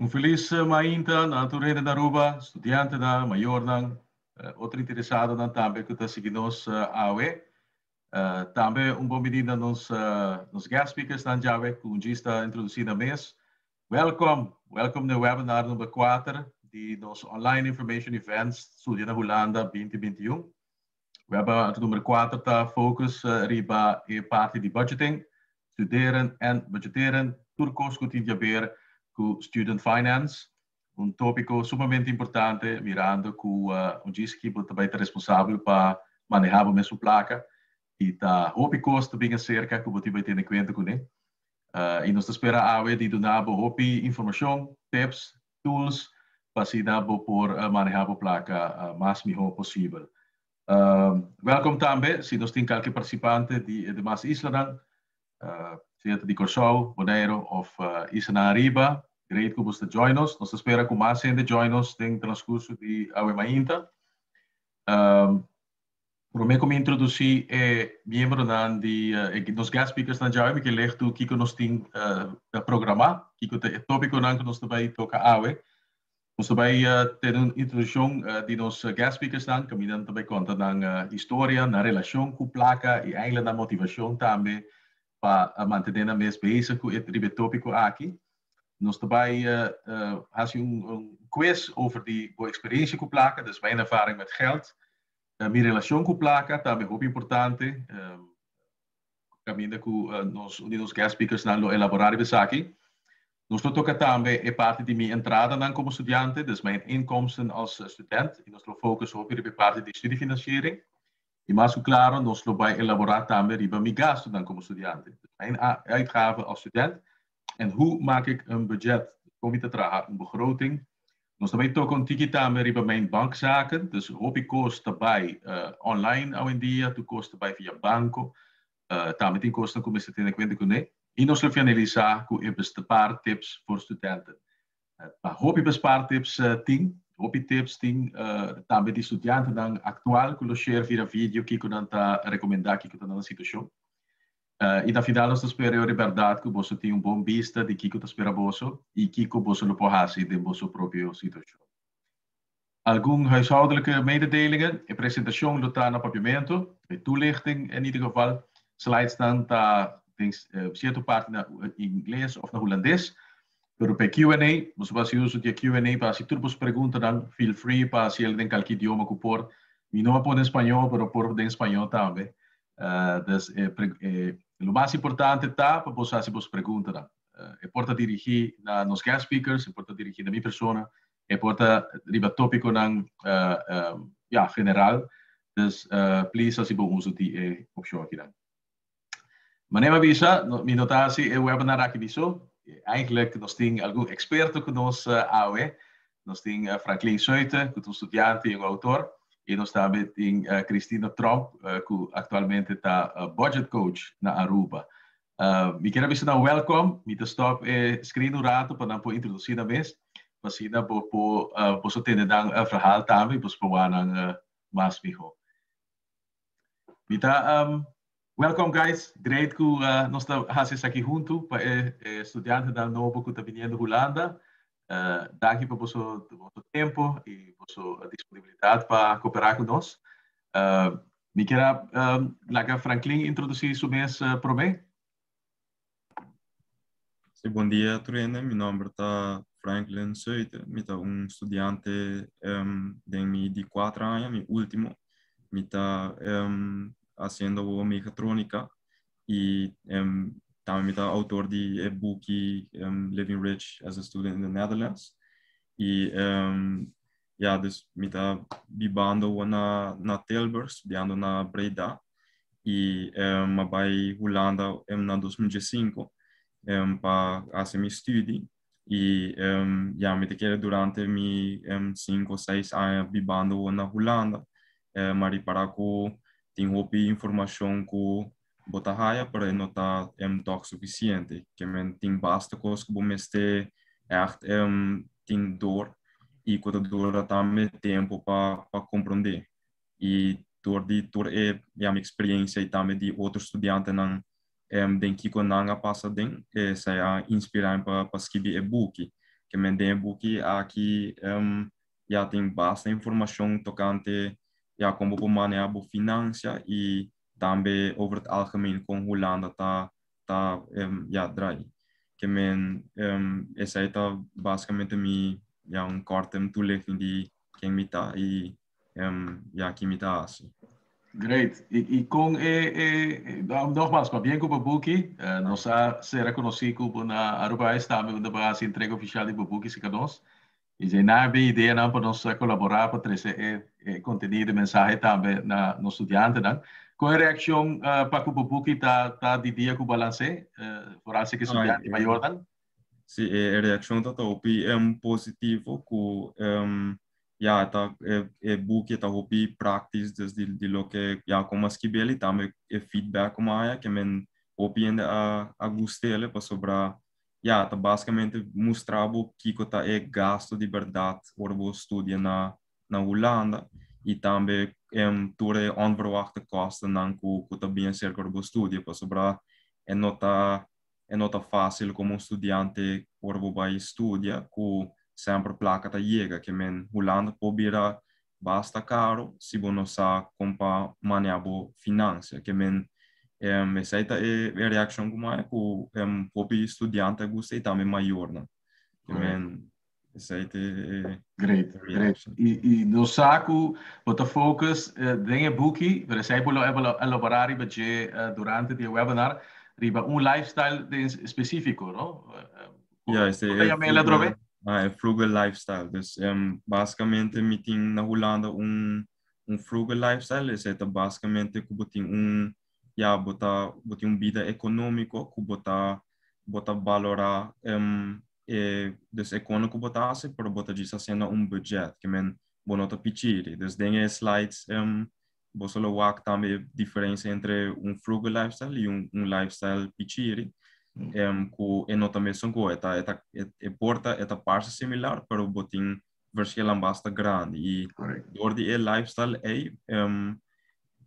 Un felis mainta na tur hende na Aruba, studiantenan, mayornan, otro interesadonan tambe ku ta sigui nos awe. Tambe un bon bini na nos nos guest speakersnan djawe ku un djis ta introdusí nan mes. Welkom, welkom na e webinar number kuater di nos online information events Studia na Hulanda 2021. Webinar number kuater ta focus riba e parti di budgeting, studeren en budgeteren, tur kos ku tin di haber ku student finance, un tópiko sumamente importante mirando ku un djis ki bo ta bai ta responsabel pa manehá bo mesun plaka i ta hopi kos ta bin aserka ku bo tin bai tene kuenta kuné. I nos ta spera awe di duna bo hopi informashon, tips, tools pa asina bo por maneha bo plaka mas miho posibel. Welkom tambe si nos tin kalke partisipante di e demas islanan, sea ta di Kòrsou, Boneiru òf islanan ariba. Great ku bo ta join nos. Nos ta spera ku mas hende join nos den transkurso di awe mainta. Promé ku mi introdusí e miembronan di e nos guest speakersnan djawe, mi ke lej tur kiko nos tin ta programá, kiko ta e tópikonan ku nos ta bai toka awe. Nos ta bai tene un introdukshon di nos guest speakersnan, kaminda nan ta bai konta nan historia, nan relashon ku plaka i eindelijk nan motivashon tambe pa mantené nan mes bezig ku e riba e tópiko aki. Nos ta bai hasi un quiz over di bo eksperensia ku plaka, dus mijn ervaring met geld. Mi relashon ku plaka tambe hopi importante, kaminda ku nos un di nos guest speakersnan lo elaborá riba esaki. Nos lo toka tambe e parti di mi entradanan komo studiante, dus mijn inkomsten als student, i nos lo focus hopi riba e parti di studiefinanciering. I mas ku klaro nos lo bai elaborá tambe riba mi gastunan komo studiante, dus mijn uitgaven als student en hoe maak ik een budget, kon mi ta traha un begroting. Nos ta bai toka un tiki tambe riba mijn bankzaken, dus hopi kos ta bai online awendia, tur kos ta bai via banko, tambe tin kosnan ku mester tene kuenta kuné. I nos lo finalisá ku e bespaartips voor studenten. Pa hopi bespaartips tin, hopi tips tin tambe di studiantenan aktual ku lo share via video kiko nan ta rekomendá, kiko ta nan situashon. I na final nos ta spera yo di bèrdat ku boso tin un bon bista di kiko ta spera boso i kiko boso lo por hasi den boso propio situashon. Algun huishoudelijke mededelingen, E presentashon lo ta na Papiamentu, e toelichting in ieder geval. Slidesnan ta den sierto parti na ingles òf na hulandes. Pero pa e Q and A, boso por hasi uso di e Q and A pa hasi tur boso preguntanan. Feel free pa hasi el den kalki idioma ku por. Mi no a pone spañó, pero por den spañó tambe. Dus e lo mas importante ta pa boso hasi boso preguntanan. E por ta dirigí na nos guest speakers, e por ta dirigí na mi persona, e por ta riba tópikonan ya general. Dus please hasi bo uso di e opshon akinan. Manera mi a bisa, mi no ta hasi e webinar aki mi so. Eigenlijk nos tin algun eksperto ku nos awe. Nos tin Franklin Suite, ku ta un studiante i un outor. I nos tambe tin Christina Tromp, ku aktualmente ta budget coach na Aruba. Mi kier a bisa nan welkom. Mi ta stop e screen un rato pa nan por introdusí nan mes, pa asina bo por boso tende nan verhaal tambe i boso por wak nan mas mihó. Mi ta welcome guys, great ku nos ta hasi esaki huntu pa e studiantenan nobo ku ta biniendo Hulanda. Danki pa boso boso tempo i boso disponibilidat pa koperá ku nos. Mi kier a laga Franklin introdusí su mes promé. Sí, bon dia tur hende. Mi nòmber ta Franklin Suite. Mi ta un studiante den mi di kuater aña, mi último. Mi ta hasiendo awor mechatronica i tambe mi ta outor di e buki Living Rich as a Student in the Netherlands. I ya, dus mi ta bibando awor na Tilburg, studiando na Breda. I mi a bai Hulanda na 2015 pa hasi mi studi. I ya, mi ta kere durante mi 5 o 6 aña bibando awor na Hulanda, mi a ripará ku tin hopi informashon ku bo ta haya, pero e no ta tòg sufisiente. Ke men tin basta kos ku bo mester ègt tin dor i ku ta dura tambe tempu pa komprondé. I dor di tur e, ya, mi eksperensia i tambe di otro studiantenan den kiko nan a pasa den, esei a inspirá mi pa skibi e buki. Ke men den e buki aki um, ya tin basta informashon tokante ya kon bo por maneha bo finansia i tambe over het algemeen kon Hulanda ta ta um, ya draai. Ke men um, esei ta basikamente mi ya un korte toelichting di ken mi ta i um, ya ki mi ta hasi. Great. I kon e, e, nogmaals, pabien ku bo buki, nos a sera konosí ku bo na Aruba Huis tambe unda bo a hasi entrega ofisial di bo buki sika nos. I dje nan a bin ideanan pa nos kolaborá pa trese e e kontenido i mensahe tambe na nos studiantenan. Kon e reakshon pa ku bo buki ta ta di dia ku bo a lans'é, foral si ku e studiante mayornan? Si, e reakshon ta ta hopi positivo ku ya ta e buki ta hopi praktis dus di di loke ya komo a skibel i tambe e feedback ku mi a haya ke men hopi hende a a gust'el pasobra ya ta basikamente mustra bo kiko ta e gasto di bèrdat ora bo studia na na Hulanda i tambe tur e onverwachte kostennan ku ku ta bin aserka ora bo studia pasobra e no ta E no ta fásil komo un studiante ora bo bai studia ku semper plaka ta yega. Ke men Hulanda por bira basta karo si bo no sa kon pa manehá bo finansia. Ke men esei ta e reakshon ku mi haña ku hopi studiante a gusta i tambe mayornan. Ke men esei ta e Great, great. I nos sa ku bo ta focus den e buki, pero esei bo lo elaborá riba dje durante di e webinar, riba un lifestyle den spesífiko, no? Ja, esei Kon ta yama el atrobe? Ah, e frugal lifestyle. Dus basikamente mi tin na Hulanda un un frugal lifestyle, esei ta basikamente ku bo tin un, ya, bo ta bo tin un bida ekonómiko ku bo ta bo ta balorá E dus e kono ku bo ta hasi, pero bo ta djis hasiendo un budget, ke men bo no ta pichiri. Dus den e slides um, bo solo wak tambe e diferensia entre un frugal lifestyle i un, un lifestyle pichiri. Um, ku e no ta mesun ku e ta, e ta, e, e por ta, e ta parse similar, pero bo tin verschilnan basta grandi. I door di e lifestyle ei, um,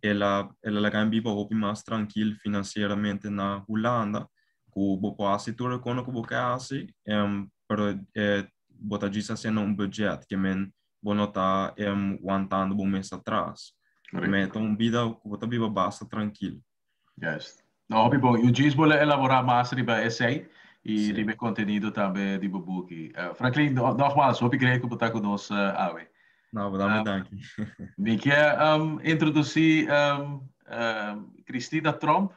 el a, el a laga mi biba hopi mas trankil finansieramente na Hulanda, ku bo por hasi tur e kono ku bo ke hasi, um, pero eh, bo ta djis hasiendo un budget, ke men bo no ta um, wantando bo mes atras. Men ta un bida ku bo ta biba basta trankil. Juist. No, hopi bon. I djis bo lo elabora mas riba esei i riba e kontenido tambe di bo buki. Franklin, nogmaals, hopi great ku bo ta ku nos awe. No, bo dame danki. Mi ke introdusí Christina Tromp,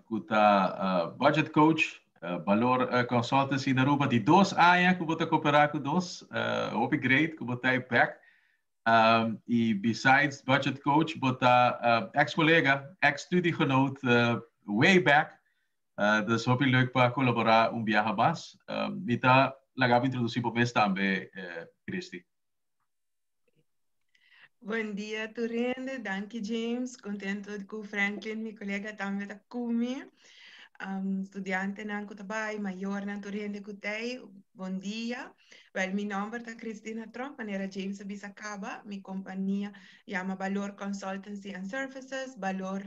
ku ta budget coach, Balor Consultancy na Aruba. Di dos aña ku bo ta koperá ku nos. Hopi great ku bo ta ei bèk. Um, i besides budget coach, bo ta uh, ex-collega, ex-studiegenoot uh, way back. Uh, dus hopi leuk pa kolaborá un biaha mas. Um, mi ta laga bo introdusí bo mes tambe, uh, Christy. Bon dia tur hende, danki James, contento ku Franklin, mi colega tambe ta ku mi. Um, studiantenan ku ta bai, mayornan, tur hende ku tei, bon dia. Wel, mi nomber ta Christina Tromp, manera James a bisa caba, mi compania yama Balor Consultancy and Services, balor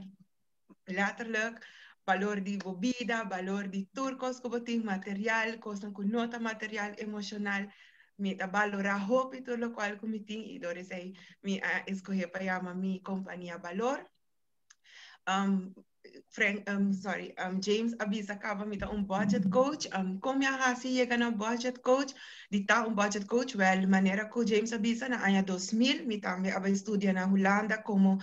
letterlijk, balor di bo bida, balor di tur cos cu bo tin, material, cosnan cu no ta material, emocional, mi ta balora hopi tur locual cu mi tin y door esey mi a escoge pa yama mi compania Balor. Um, Frank, um, sorry, um, James a bisa kaba mi ta un budget coach. Um, kon mi a hasi yega na budget coach? Di ta un budget coach? Wel, manera ku James a bisa na aña 2000, mi tambe a bai studia na Hulanda komo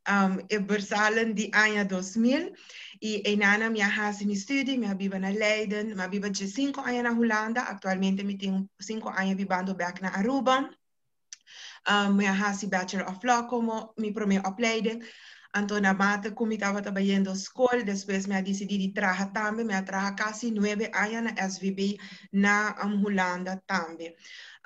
um, e bursalen di aña 2000. I einana mi a hasi mi studie, mi a biba na Leiden, mi a biba 15 aña na Hulanda, aktualmente mi tin 5 aña bibando bek na Aruba. Um, mi a hasi Bachelor of Law como mi prome opleiding. Anto na mate ku mi tabata bayendo skol, despues mi a disidí di traha tambe. Mi a traha kasi nuebe aña na SVB na um, Hulanda tambe.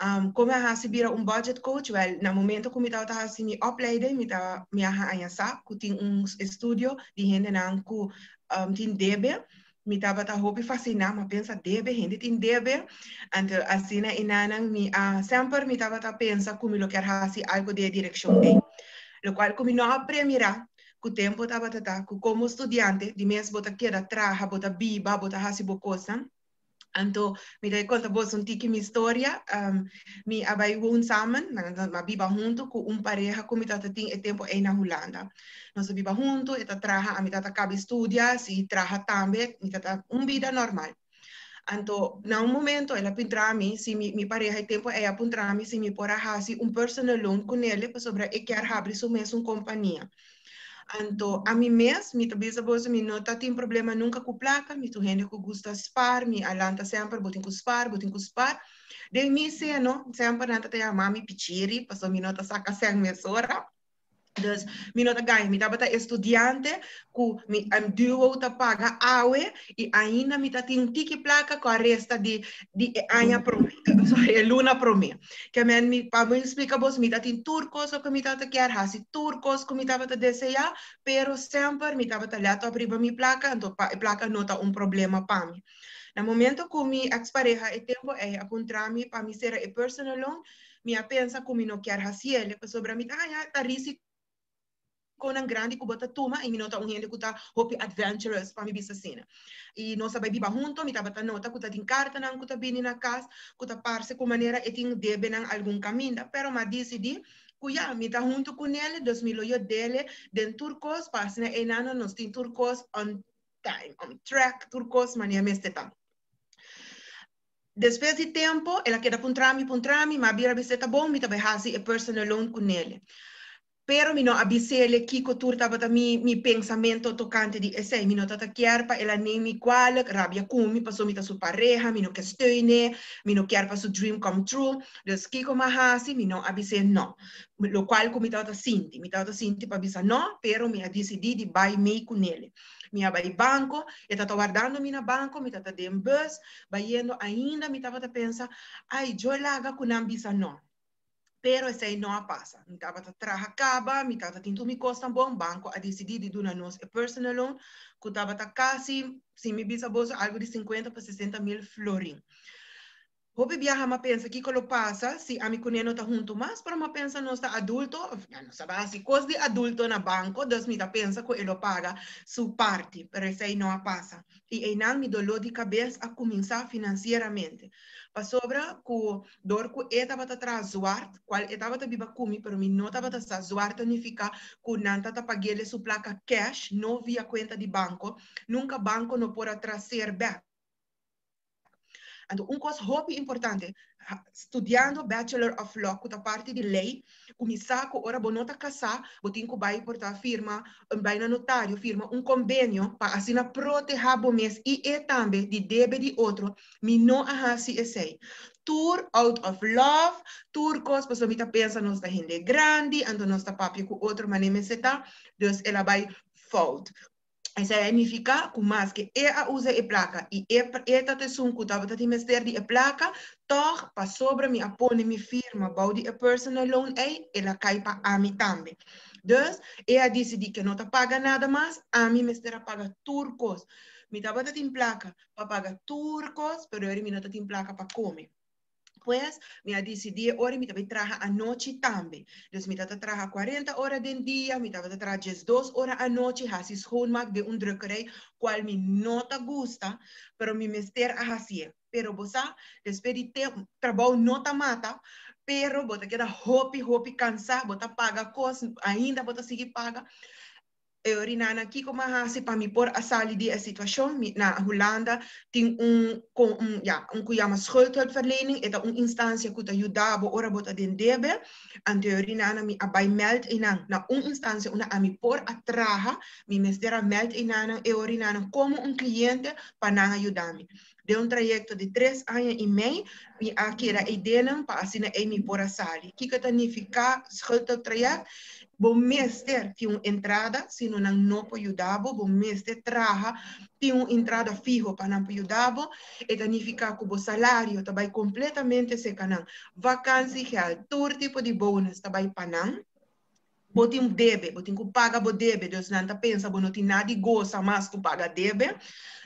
Um, kon mi a hasi bira un budget coach? Wel, na momento ku mi tabata hasi mi opleiding, mi ta, mi a haña sa ku tin un estudio di hendenan ku um, tin debe. Mi tabata hopi fasiná, m'a pensa debe, hende tin debe. Anto asina i nanan mi a semper mi tabata pensa ku mi lo kier hasi algo den e direkshon ei. Lokual ku mi no a premirá ku tempu tabata ta ku komo studiante di mes bo ta keda traha, bo ta biba, bo ta hasi bo kosnan. Anto, mi ta konta boso un tiki mi historia. Mi a bai woon samen, m'a biba huntu ku un pareha ku mi tata tin e tempu ei na Hulanda. Nos a biba huntu, e ta traha, ami tata kaba studia, si traha tambe, mi tata un bida normal. Anto, na un momento el a puntra mi si mi, mi pareha e tempu ei a puntra mi si mi por a hasi un personal loan kunele pasobra e kier habri su mes un kompania. Anto, ami mes, mi ta bisa boso, mi no ta tin problema nunka ku plaka, mi ta un hende ku gusta spar, mi a lanta semper, bo tin ku spar, bo tin ku spar. Den mi seno, semper nan ta ta yama mi pichiri, pasobra mi no ta saka sèn mesora. Dus, mi no ta gaña, mi tabata e studiante ku mi duo ta paga awe i ainda mi ta tin un tiki plaka ku a resta di di e aña promé, sorry, e luna promé. Ke men mi, pa mi splika bos, mi ta tin tur kos loke mi tabata kier hasi, tur kos ku mi tabata deseá, pero semper mi tabata lèt òp riba mi plaka, anto pa e plaka no ta un problema pa mi. Na momento ku mi eks pareha e tempu ei a puntra mi pa mi sera e personal loan, mi a pensa ku mi no kier hasiel, pasobra mi ta haña ta risiko konan grandi ku bo ta tuma i mi no ta un hende ku ta hopi adventurous pa mi bisa asina. I nos a bai biba hunto, mi tabata nota ku ta tin kartanan ku ta bini na kas ku ta parse ku manera e tin debenan algun kaminda, pero m'a disidí ku ya, mi ta hunto ku nel, dus mi lo yod'el den tur kos pa asina einan nos tin tur kos on time, on track, tur kos manera mester ta. Despues di tempo, el a keda puntra mi, puntra mi, m'a bira bis'é ta bon, mi ta bai hasi e personal loan ku nel. Pero mi no a bis'ele kiko tur tabata mi mi pensamento tokante di esei. Mi no tabata kier pa el a neem mi kwalik, rabia ku mi pasobra mi ta su pareha, mi no ke steun'é, mi no kier pa su dream come true. Dus kiko mi a hasi? Mi no a bis'é no. Lokual ku mi tabata sinti. Mi tabata sinti pa bisa no, pero mi a disidí di bai mei ku nele. Mi a bai banko, e tabata wardando mi na banko, mi tabata den bus, bayendo ainda mi tabata pensa, ai, djo laga ku nan bisa no. Pero esei no a pasa. Mi tabata traha kaba, mi tabata tin tur mi kosnan bon, banko a disidí di duna nos e personal loan, ku tabata kasi, si mi bisa boso, algu di sinkuenta pa sesenta mil florin. Hopi biaha m'a pensa kiko lo pasa si ami kuné no ta huntu mas, pero m'a pensa nos ta adulto, ya nos a hasi kos di adulto na banko, dus mi ta pensa ku e lo paga su parti, pero esei no a pasa. I einan mi doló di kabes a kuminsá finansieramente. Pasobra ku dor ku e tabata traha zwart, kual e tabata biba ku mi, pero mi no tabata sa zwart ta nifiká ku nan ta ta pag'é su plaka cash, no via kuenta di banko, nunka banko no por a traser bèk. Anto un kos hopi importante, studiando Bachelor of Law ku ta parti di lei, kuminsá ku ora bo no ta kasá, bo tin ku bai por ta firma, bai na notario firma un kombenio pa asina protehá bo mes i e tambe di debe di otro, mi no a hasi esei. Tur out of love, tur kos pasobra mi ta pensa nos ta hende grandi, anto nos ta papia ku otro manera mester ta, dus el a bai fout. Esei a nifiká ku maske e a usa e plaka i e e ta esun ku tabata tin mester di e plaka, tòg pasobra mi a pone mi firma bou di e personal loan ei, el a kai pa ami tambe. Dus, e a disidí ke no ta paga nada mas, ami mester a paga tur kos. Mi tabata tin plaka pa paga tur kos, pero eri mi no ta tin plaka pa kome. Pues, mi a disidí e ora mi ta bai traha anochi tambe. Dus mi tabata traha kuarenta ora den dia, mi tabata traha diesdos ora anochi, hasi schoonmaak den un drukkerij, kual mi no ta gusta, pero mi mester a hasié. Pero bo sa, despues di tempu, trabou no ta mata, pero bo ta keda hopi, hopi kansá, bo ta paga kos, ainda bo ta sigui paga. E ori na kiko m'a hasi pa mi por a sali di e situashon? Mi na Hulanda tin un kon un ya un ku yama schuldhulpverlening, e ta un instansia ku ta yuda bo ora bo ta den debe. Anto e ori na mi a bai mèld einan na un instansia unda ami por a traha, mi mester a mèld einanan e ori na komo un kliente pa nan a yuda mi. Den un trayekto di tres aña i mei mi a keda eidenan pa asina ei mi por a sali. Kiko ta nifiká schuldhulptraject? Bo mester tin un entrada, sino nan no por yuda bo. Bo mester traha, tin un entrada fiho pa nan por yuda bo. E ta nifiká ku bo salario ta bai kompletamente serka nan. Vakansiegeld, tur tipo di bonus ta bai pa nan. Bo tin debe, bo tin ku paga bo debe, dus nan ta pensa bo no tin nada di gosa mas ku paga debe.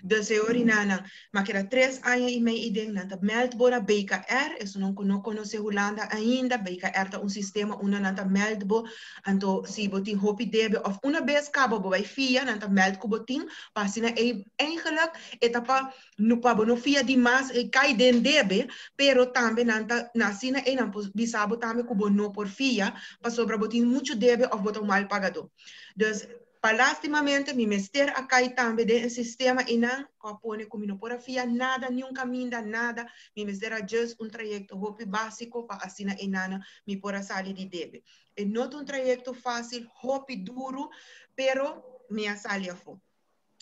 Dus e ora nan, m'a keda 3 aña i mei iden, nan ta meld bo na BKR, esunnan ku no konosé Hulanda ainda, BKR ta un sistema unda nan ta meld bo, anto si bo tin hopi debe òf una bes kaba bo bai fia, nan ta meld ku bo tin, pa asina ei eigenlijk e ta pa No pa bo no fia di mas e kai den debe, pero tambe nan ta na asina ei nan por bisa bo tambe ku bo no por fia pasobra bo tin muchu debe òf bo ta un mal pagadó. Dus, pa lastimamente mi mester a kai tambe den e sistema einan ku a pone ku mi no por a fia nada, niun kaminda, nada, mi mester a just un trayekto hopi básiko pa asina einan mi por a sali di debe. E no ta un trayekto fásil, hopi duru, pero mi a sali afó.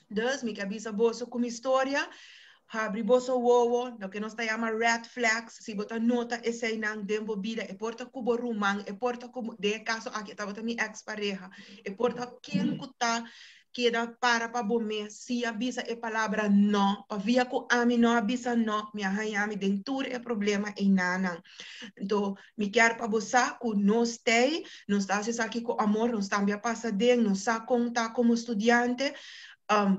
Dus, mi ke bisa boso ku mi storia, habri boso wowo, loke nos ta yama red flags, si bo ta nota eseinan den bo bida, e por ta ku bo ruman, e por ta ku, den e kaso aki e tabata mi eks pareha, e por ta ken ku ta keda para pa bo mes, si a bisa e palabra no, pavia ku ami no a bisa no, mi a haña mi den tur e problema einanan. Anto, Mi kier pa bo sa ku nos t'ei, nos ta hasi esaki ku amor, nos tambe a pasa den, nos sa kon ta komo studiante.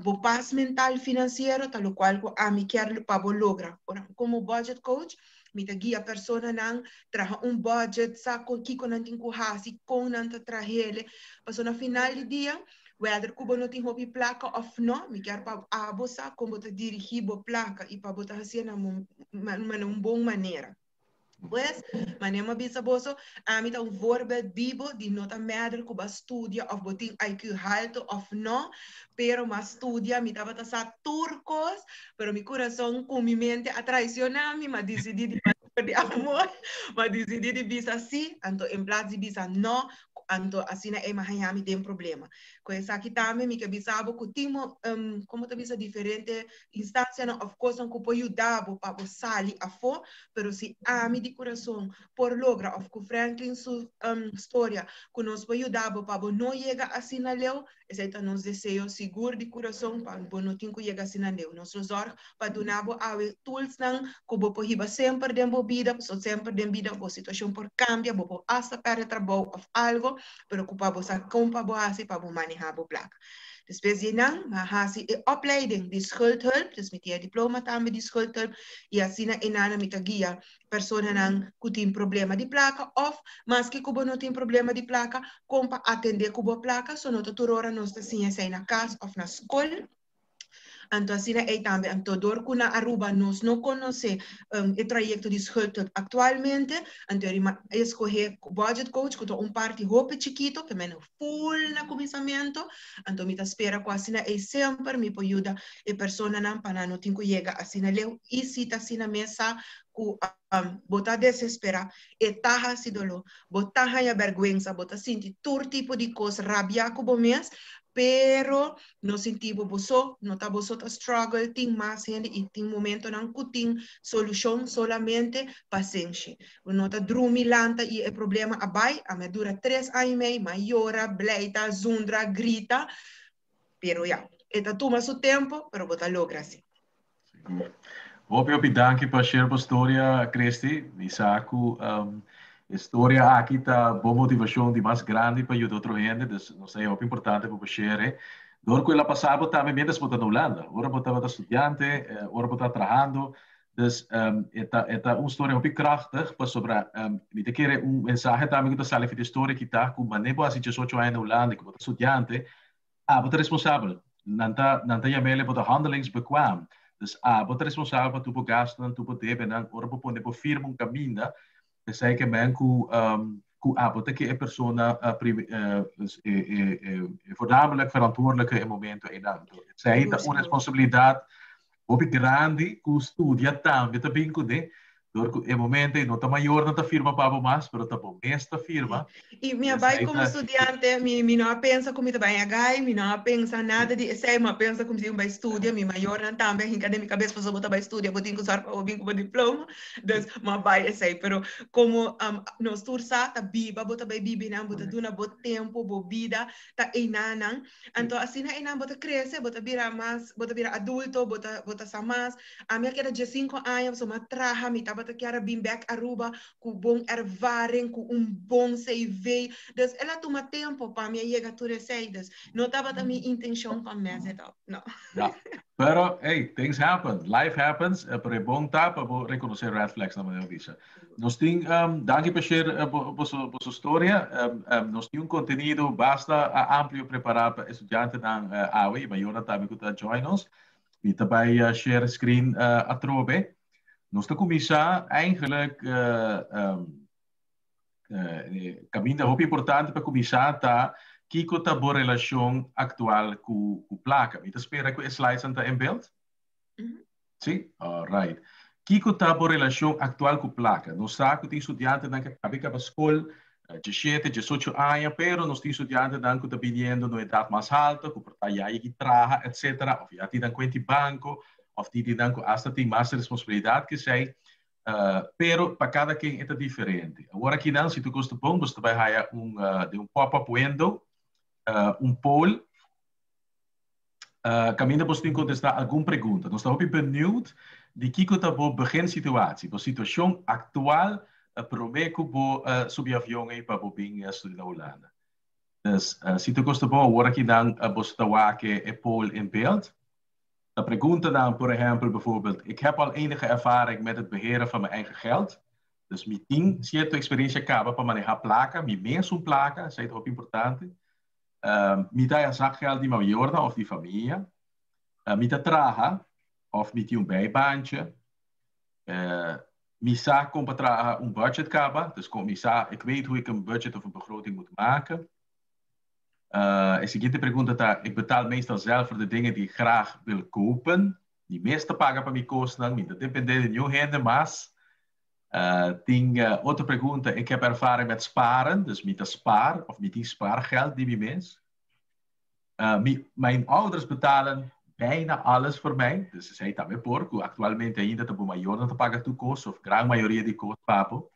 Bo pas mental finansiero ta lokual ku ami kier pa bo logra. Ora komo budget coach mi ta guia personanan traha un budget, sa kon kiko nan tin ku hasi, kon nan ta trahele. Pasobra na final di dia, whether ku bo no tin hopi plaka òf no, mi kier pa abo sa kon bo ta dirigí bo plaka i pa bo ta hasié na un bon manera. Pues, manera mi a bisa boso, ami ta un voorbeeld bibo di no ta matter ku bo a studia of bo tin IQ halto of no, pero mi a studia, mi tabata sa tur kos, pero mi kurason ku mi mente a traiciona mi, mi a disidi di di amor, mi a disidi di bisa si, anto en plaats di bisa no, anto asina ei mi a haña mi den problema. Ku esaki tambe mi ke bisa bo ku tin komo ta bisa diferente instancianan of cosnan cu por yuda bo pa bo sali afo, pero si ami di curason por logra of cu Franklin su storia cu nos por yuda bo pa bo no yega asina leu, esey ta nos deseo sigur di curason pa bo no tin cu yega asina leu. Nos lo zorg pa duna bo awe toolsnan cu bo por hiba semper den bo bida, pasobra semper den bida bo situacion por cambia, bo por hasta perde trabou of algo, pero cu pa bo sa con pa bo haci pa bo maneha bo placa. Despues di nan, mi a hasi e opleiding di schuldhulp, dus mi tin e diploma tambe di schuldhulp, i asina einan mi ta guia personanan ku tin problema di plaka òf maske ku bo no tin problema di plaka, kon pa atendé ku bo plaka, so no ta tur ora nos ta siña esei na kas òf na skol. Anto asina ei tambe, anto dor ku na Aruba nos no konosé e trayekto di schuldhulp aktualmente, anto e rima eskohé budget coach ku ta un parti hopi chikito, ke men full na kuminsamentu, anto mi ta spera ku asina ei semper mi por yuda e personanan pa nan no tin ku yega asina leu i si ta asina mes sa ku bo ta desesperá, e ta hasi doló, bo ta haña bèrgwensa, bo ta sinti tur tipo di kos, rabiá ku bo mes, pero no sinti bo bo so, no ta bo so ta struggle, tin mas hende i tin momentonan ku tin solushon, solamente pasenshi. Bo no ta drumi lanta i e problema a bai, ami a dura 3 aña i mei, mi a yora, bleita, zundra, grita, pero ya, e ta tuma su tempo, pero bo ta logra si. Sigur. Hopi hopi danki pa share bo storia, Christy. Mi sa ku e storia aki ta bo motivashon di mas grandi pa yuda otro hende, dus nos ta hopi importante pa bo share. Dor ku el a pasa bo tambe mientras bo ta na Hulanda, ora bo tabata studiante, ora bo ta trahando. Dus e ta e ta un storia hopi krachtig pasobra mi ta kere un mensahe tambe ku ta sali for di e storia aki ta ku manera bo hasi 18 aña na Hulanda i ku bo ta studiante, abo ta responsabel. Nan ta nan ta yam'el bo ta handelingsbekwaam. Dus abo ta responsabel pa tur bo gastunan, tur bo debenan. Ora bo pone bo firma un kaminda, esei ke men ku ku abo ta ke e persona e e e voornamelijk verantwoordelijke e momento einan. Esei ta un responsabilidat hopi grandi ku studia tambe ta bin kuné. Dor ku e momento ei no ta mayornan ta firma pa bo mas, pero ta bo mes ta firma. I mi a bai komo studiante, mi no a pensa ku mi ta bai agai, mi no a pensa nada di esei, mi a pensa ku mi tin ku bai studia, mi mayornan tambe a hinka den mi kabes pasobra bo ta bai studia bo tin ku sòrg pa bo bin ku bo diploma, dus mi a bai esei. Pero komo nos tur sa ta biba bo ta bai biba einan, bo ta duna bo tempu, bo bida ta einanan. Anto asina einan bo ta krese, bo ta bira mas, bo ta bira adulto, bo ta bo ta sa mas. Ami a keda 15 aña pasobra mi a traha, mi tabata. tabata kier a bin bek Aruba ku bon ervaring, ku un bon CV. Dus el a tuma tempo pa mi a yega tur esei. Dus no tabata mi intenshon pa mess it up, no. Ja. Pero, hey, things happen. Life happens. Pero e bon ta pa bo rekonosé red flags na manera bisa. Nos tin, danki pa share boso, boso storia. Nos tin un kontenido basta amplio prepará pa estudiantenan awe i mayornan tambe ku ta join nos. Mi ta bai share screen atrobe. Nos ta kuminsá eigenlijk kaminda hopi importante pa kuminsá ta kiko ta bo relashon aktual ku ku plaka. Mi ta spera ku e slidesnan ta en beeld. Sí? Alright. Kiko ta bo relashon aktual ku plaka? Nos sa ku tin studiantenan ku a kaba kaba skol 17, 18 aña, pero nos tin studiantenan ku ta biniendo na un edat mas halto, ku por ta ya yegi traha, etcetera, òf ya tin nan kuenta di banko, òf tin di nan ku asta tin mas responsabilidat ke esei. Pero pa kada ken e ta diferente. Awor akinan si tur kos ta bon, boso ta bai haya un den un pop-up window, un poll, Kaminda boso tin kontestá algun pregunta. Nos ta hopi benieuwd di kiko ta bo beginsituatie, bo situashon aktual promé ku bo subi avion ei pa bo bin studia na Hulanda. Dus si tur kos ta bon awor aki nan boso ta wak e poll in beeld. Ta preguntanan por ehèmpel bijvoorbeeld, Ik heb al enige ervaring met het beheren van mijn eigen geld. Dus mi tin sierto eksperensia kaba pa manehá plaka, mi mesun plaka, esei ta hopi importante. Mi ta haya zakgeld di mayornan of di famia. Mi ta traha of mi tin un bijbaantje. Mi sa kon pa traha un budget kaba, dus kon mi sa, ik weet hoe ik een budget of een begroting moet maken. E siguiente pregunta ta, ik betaal meestal zelf voor de dingen die ik graag wil kopen. Mi mes ta paga pa mi kosnan, mi no ta depende di niun hende mas. Tin otro pregunta, ik heb ervaring met sparen, dus mi ta spaar of mi tin spaargeld di mi mes. Mi, mijn ouders betalen bijna alles voor mij, dus esei tambe por ku aktualmente ainda ta bo mayornan ta paga tur kos of gran mayoria di kos pa bo.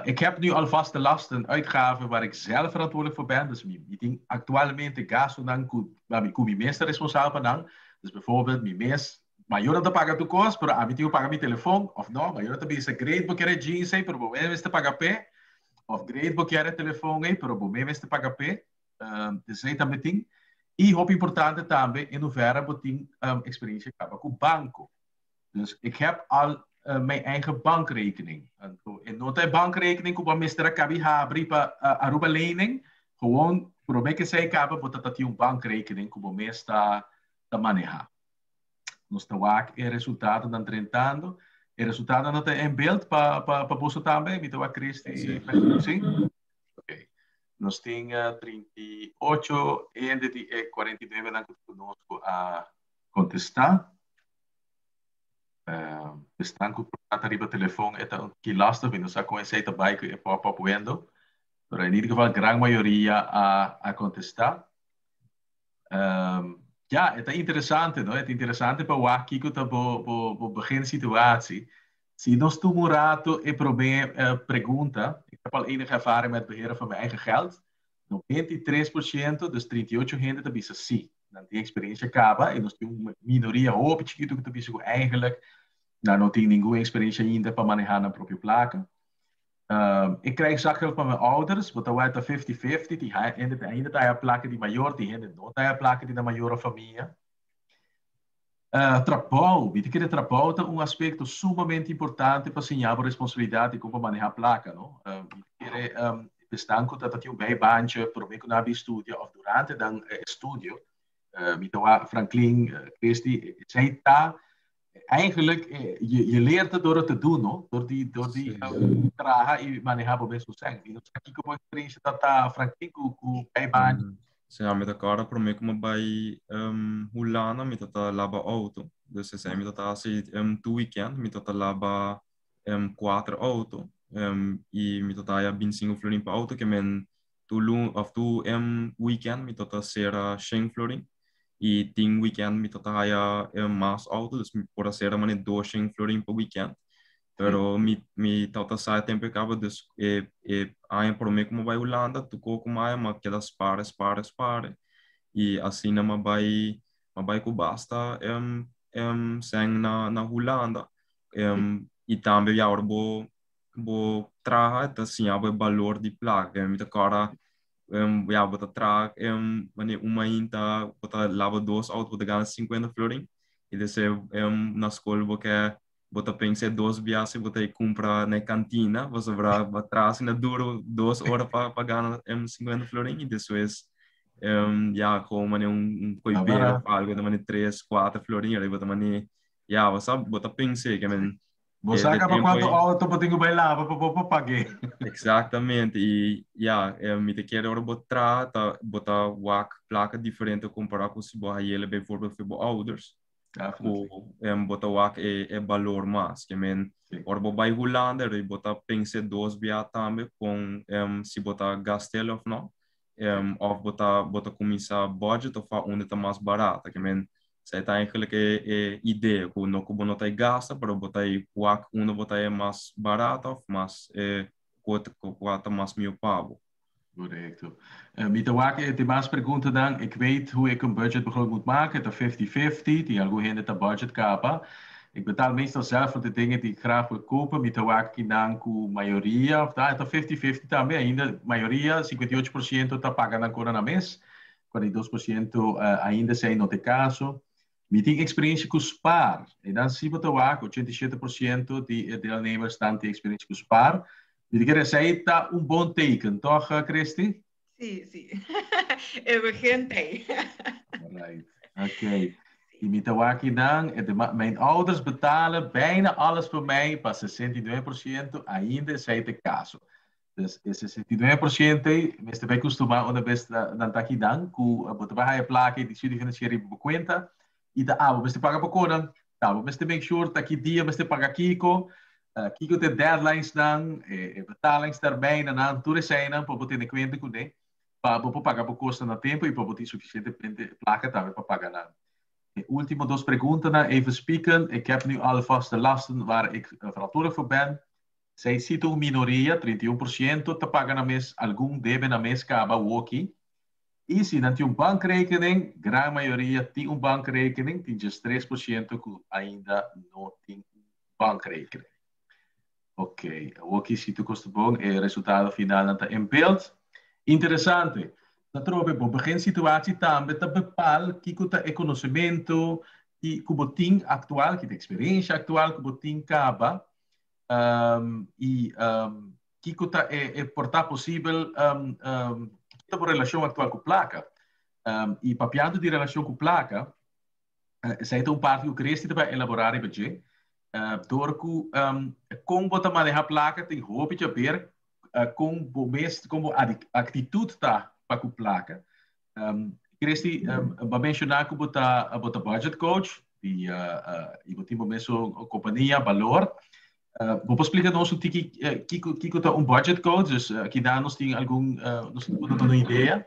Ik heb nu al vaste lasten, uitgaven waar ik zelf verantwoordelijk voor ben, dus mi, mi tin aktualmente gastunan ku, ku mi mes ta responsabel pa nan, dus bijvoorbeeld mi mes Mayornan ta paga tur kos, pero ami tin ku paga mi telefon, òf no, mayornan ta bisa great bo kier e jeans ei, pero bo mes mester paga p'e, òf great bo kier e telefon ei, pero bo mes mester paga p'e. Esei tambe tin. I hopi importante tambe, in hoeverre bo tin eksperensia kaba ku banko. Dus ik heb al mijn eigen bankrekening. Anto e no ta e bankrekening ku bo a mester a kabi habri pa Aruba Lening, gewoon promé ku esei kaba bo ta ta tin un bankrekening ku bo mes ta manehá. Nos ta wak e resultadonan drentando. E resultadonan ta en beeld pa, pa, pa boso tambe? Mi ta wak Christy sí. Sí? Ok. Nos tin uh, 38 hende di e 49 nan ku konosco a kontestá. Uh, esnan ku ta riba telefon e ta un tiki lastig, mi no sa kon esei ta bai ku e pop-up window. Pero in ieder geval gran mayoria a, a kontestá. Um, ja, e ta interesante, no? E ta interesante pa wak kiko ta bo, bo, bo beginsituatie. Si nos tuma un rato e promé uh, pregunta, ik heb al enige ervaring met beheren van mijn eigen geld. 93%, dus 38 hende ta bisa sí. Nan tin experiencia kaba i nos tin un minoria hopi chikitu ku ta bisa ku eigenlijk nan no tin ningun experiencia ainda pa maneha nan propio plaka. Ik krijg zakgeld van mijn ouders, bo ta wak ta 50-50, tin hende ta ainda ta haya plaka di mayor, tin hende no ta haya plaka di nan mayor of famia. Trabou, mi ta kere trabou ta un aspekto sumamente importante pa siña bo responsabilidat i kon pa maneha plaka, no? Mi ta kere esnan ku ta tin un bijbaantje prome ku nan a bin studia of durante nan estudio, mi ta wak Franklin, Christy, esei ta Eigenlijk, je, je leert het door het te doen, no? Door die traha i maneha bo mes sèn. Mi no sa kiko bo experiencia ta ta, Franklin, ku, ku bijbaan. Sí, mi ta kòrda promé ku mi bai Hulanda, mi tabata laba outo. Dus esei mi tabata hasi tur weekend, mi tabata laba kuater outo. I mi tabata haya 25 florin pa outo, ke men tur lun of tur weekend mi tabata sera 100 florin. I tin weekend mi tabata haya mas outo, dus mi por a sera mane 200 florin pa weekend. Pero mi tabata sa e tempo e kaba, dus e aña promé ku mi bai Hulanda, tur kos ku mi haya mi a keda spara, spara, spara. I asina mi a bai, mi a bai ku basta sèn na Hulanda. I tambe ya ora bo bo traha ta siña bo e balor di plaka. Mi ta kòrda ya bo ta traha wanneer un mainta bo ta laba dos outo bo ta gana sinkuenta florin i despues na skol bo ke bo ta pensa e dos bia si bo ta kumpra na e kantina pasobra bo a traha asina duro dos ora pa pa gana sinkuenta florin i despues ya komo manera un koi bebe of algo ta manera tres kuater florin bo ta manera ya bo sa bo ta pensa ke men Bo sa kaba kuantu outo bo tin ku bai laba pa bo por pag'é. Exactamente i ya mi ta kere ora bo traha ta bo ta wak plaka diferente kompará ku si bo hayele bijvoorbeeld for bo ouders ku bo ta wak e e balor mas ke men ora bo bai Hulanda bo ta pensa dos bia tambe kon si bo ta gast'el of no of bo ta bo ta kuminsá budget of a unda ta mas barata ke men Esei ta eigenlijk e e idea ku no ku bo no ta e gasta pero bo ta e wak unda bo ta e mas barato of mas e ku kua ta mas mihó pa bo. Correcto. Mi ta wak e demas preguntanan. Ik weet hoe ik een budgetbegroting moet maken. Ta fifty-fifty. Tin algun hende ta budget kaba. Ik betaal meestal zelf voor de dingen die ik graag wil kopen. Mi ta wak kinan ku mayoria of ta, ta fifty-fifty tambe ainda. Mayoria, 58%, ta paga nan kona na mes. 42% ainda esei no ta e kaso. Mi tin eksperensia ku spaar. E dan si bo ta wak, 87% di e deelnemers tan tin eksperensia ku spaar. Mi ta kere esei ta un bon teken, tòg Christy? Sí, sí. E begin t'ei. Right. Oké. I mi ta wak kinan, e dema, mijn ouders betalen bijna alles voor mij, pa 69% ainda esei ta e kaso. Dus e 69% ei mester bai kustumá una bes nan ta akinan ku bo ta bai haya plaka di studie financiero riba bo kuenta i ta abo mester paga pa konan, ta abo mester make sure ta ki dia mester paga kiko, kiko ta e deadlinesnan, e betalingstermijnennan, tur eseinan pa bo tene kuenta kuné pa bo por paga bo kosnan na tempu i pa bo tin sufisiente plaka tambe pa paga nan. E ultimo dos preguntanan, even spieken, ik heb nu alle vaste lasten waar ik verantwoordelijk voor ben. Esei si ta un minoria, 31%, ta paga nan mes algun debe nan mes kaba awoki. I si nan tin un bankrekening, gran mayoria tin un bankrekening, tin djes 3% ku ainda no tin un bankrekening. Ok, awoki si tur kos ta bon, e resultado finalnan ta en beeld. Interesante. Ta trobe bo begin situatie tambe ta bepaal kiko ta e konosementu ki ku bo tin aktual, ki ta eksperensha aktual ku bo tin kaba. Um, i um, kiko ta e, e por ta posibel um, um, kiko ta bo relashon aktual ku plaka? Um, i papiando di relashon ku plaka, uh, esei ta un parti ku Christy ta bai elaborá riba dje. Uh, door ku um, kon bo ta maneha plaka tin hopi te haber uh, kon bo mes, kon bo aktitut ta pa ku plaka. Um, Christy, um, ba menciona ku bo ta, bo ta budget coach di, uh, uh, i bo tin bo mesun kompania, Balor. Uh, bo por splika nos un tiki uh, kiko, kiko ta un budget coach? Dus uh, kina nos tin algun, uh, nos por duna un idea?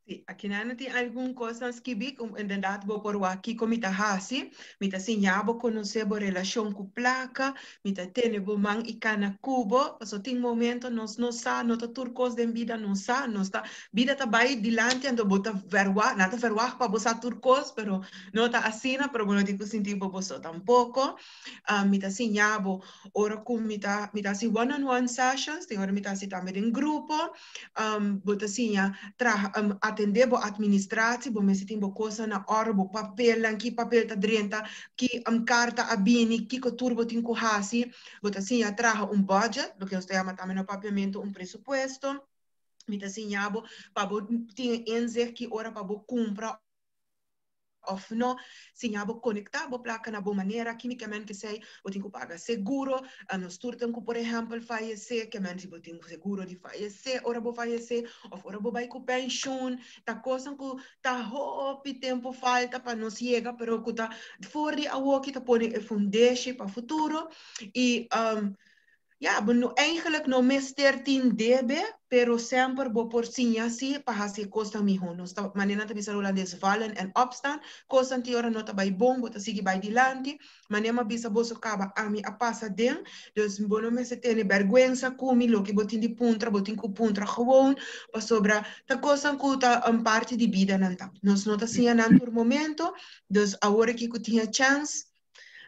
Sí, akinan tin algun kosnan skibí ku inderdaad bo por wak kiko mi ta hasi. Mi ta siña bo konosé bo relashon ku plaka, mi ta tene bo man i kana ku bo, pasobra tin momento nos no sa, no ta tur kos den bida nos sa, nos ta, bida ta bai dilanti anto bo ta verwagt, nan ta verwagt pa bo sa tur kos, pero no ta asina, pero bo no tin ku sinti bo bo so tampoko. Mi ta siña bo ora ku mi ta, mi ta hasi one on one sessions, tin ora mi ta hasi tambe den grupo, bo ta siña traha, atendé bo administratie, bo mester tin bo kosnan na òrdu, bo papelnan, ki papel ta drenta, ki karta a bini, kiko tur bo tin ku hasi. Bo ta siña traha un budget, loke nos ta yama tambe na papiamentu un presupuesto. Mi ta siña bo pa bo tin e inzicht ki ora pa bo kumpra of no, siña bo konektá bo plaka na bo manera, kímikamente esei bo tin ku paga seguro, nos tur tin ku por ehèmpel fayesé, ke men si bo tin seguro di fayesé ora bo fayesé òf ora bo bai ku penshun, ta kosnan ku ta hopi tempu falta pa nos yega pero ku ta for di awoki ta pone e fundeshi pa futuro i Ya, bo no eigenlijk no mester tin debe, pero semper bo por siña si pa hasi e kosnan mihó. Nos ta, manera nan ta bisa na hulandes, vallen en opstaan. Kosnan tin ora no ta bai bon, bo ta sigui bai dilanti. Manera mi a bisa boso kaba, ami a pasa den, dus bo no mester tene bèrgwensa ku mi, loke bo tin di puntra, bo tin ku puntra gewoon, pasobra ta kosnan ku ta un parti di bida nan ta. Nos no ta siña nan tur momento, dus awor aki ku tin e chèns,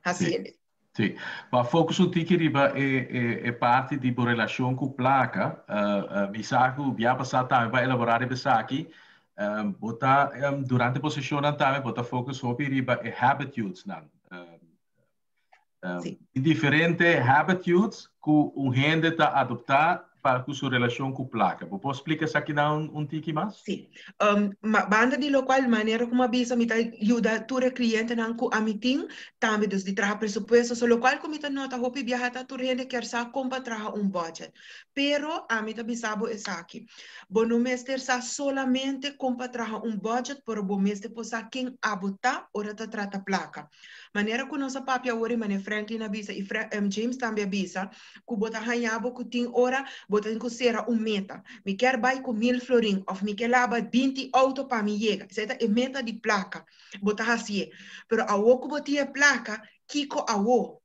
hasi e. Sí. Pa focus un tiki riba e parti di bo relashon ku plaka, mi sa ku bia pasá tambe bo a elaborá riba esaki. Bo ta durante bo seshonnan tambe bo ta focus hopi riba e habitudesnan. Tin diferente habitudes ku un hende ta adoptá pa ku su relashon ku plaka. Bo por splika esakinan un tiki mas? Sí. Ma banda di lokual manera ku mi a bisa mi ta yuda tur e klientenan ku ami tin tambe dus di traha presupuesto. So lokual ku mi ta nota hopi biaha ta tur hende kier sa kon pa traha un budget. Pero ami ta bisa bo esaki, bo no mester sa solamente kon pa traha un budget pero bo mester por sa ken abo ta ora ta trata plaka. Manera ku nos a papia awor i manera Franklin a bisa i James tambe a bisa ku bo ta haña bo ku tin ora bo tin ku sera un meta. Mi kier bai ku mil florin òf mi ke laba binti outo pa mi yega. Esei ta e meta di plaka. Bo ta hasié. Pero awor ku bo tin e plaka, kiko awor?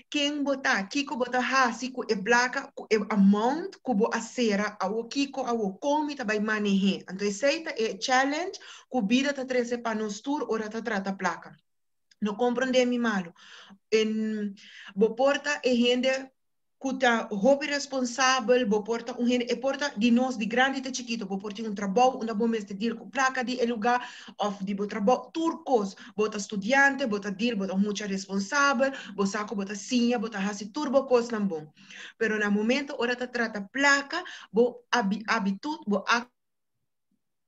Ken bo ta? Kiko bo ta hasi ku e plaka, ku e amount ku bo a sera awor? Kiko awor? Kon mi ta bai maneh'é? Anto esei ta e challenge ku bida ta trese pa nos tur ora ta trata plaka. No komprondé mi malu. En bo por ta e hende ku ta hopi responsabel, bo por ta un hende, e por ta di nos di grandi te chikito, bo por tin un trabou unda bo mester deal ku plaka di e lugá òf di bo trabou, tur kos. Bo ta studiante, bo ta deal, bo ta un mucha responsabel, bo sa ku bo ta siña, bo ta hasi tur bo kosnan bon. Pero na momento ora ta trata plaka, bo abitut, bo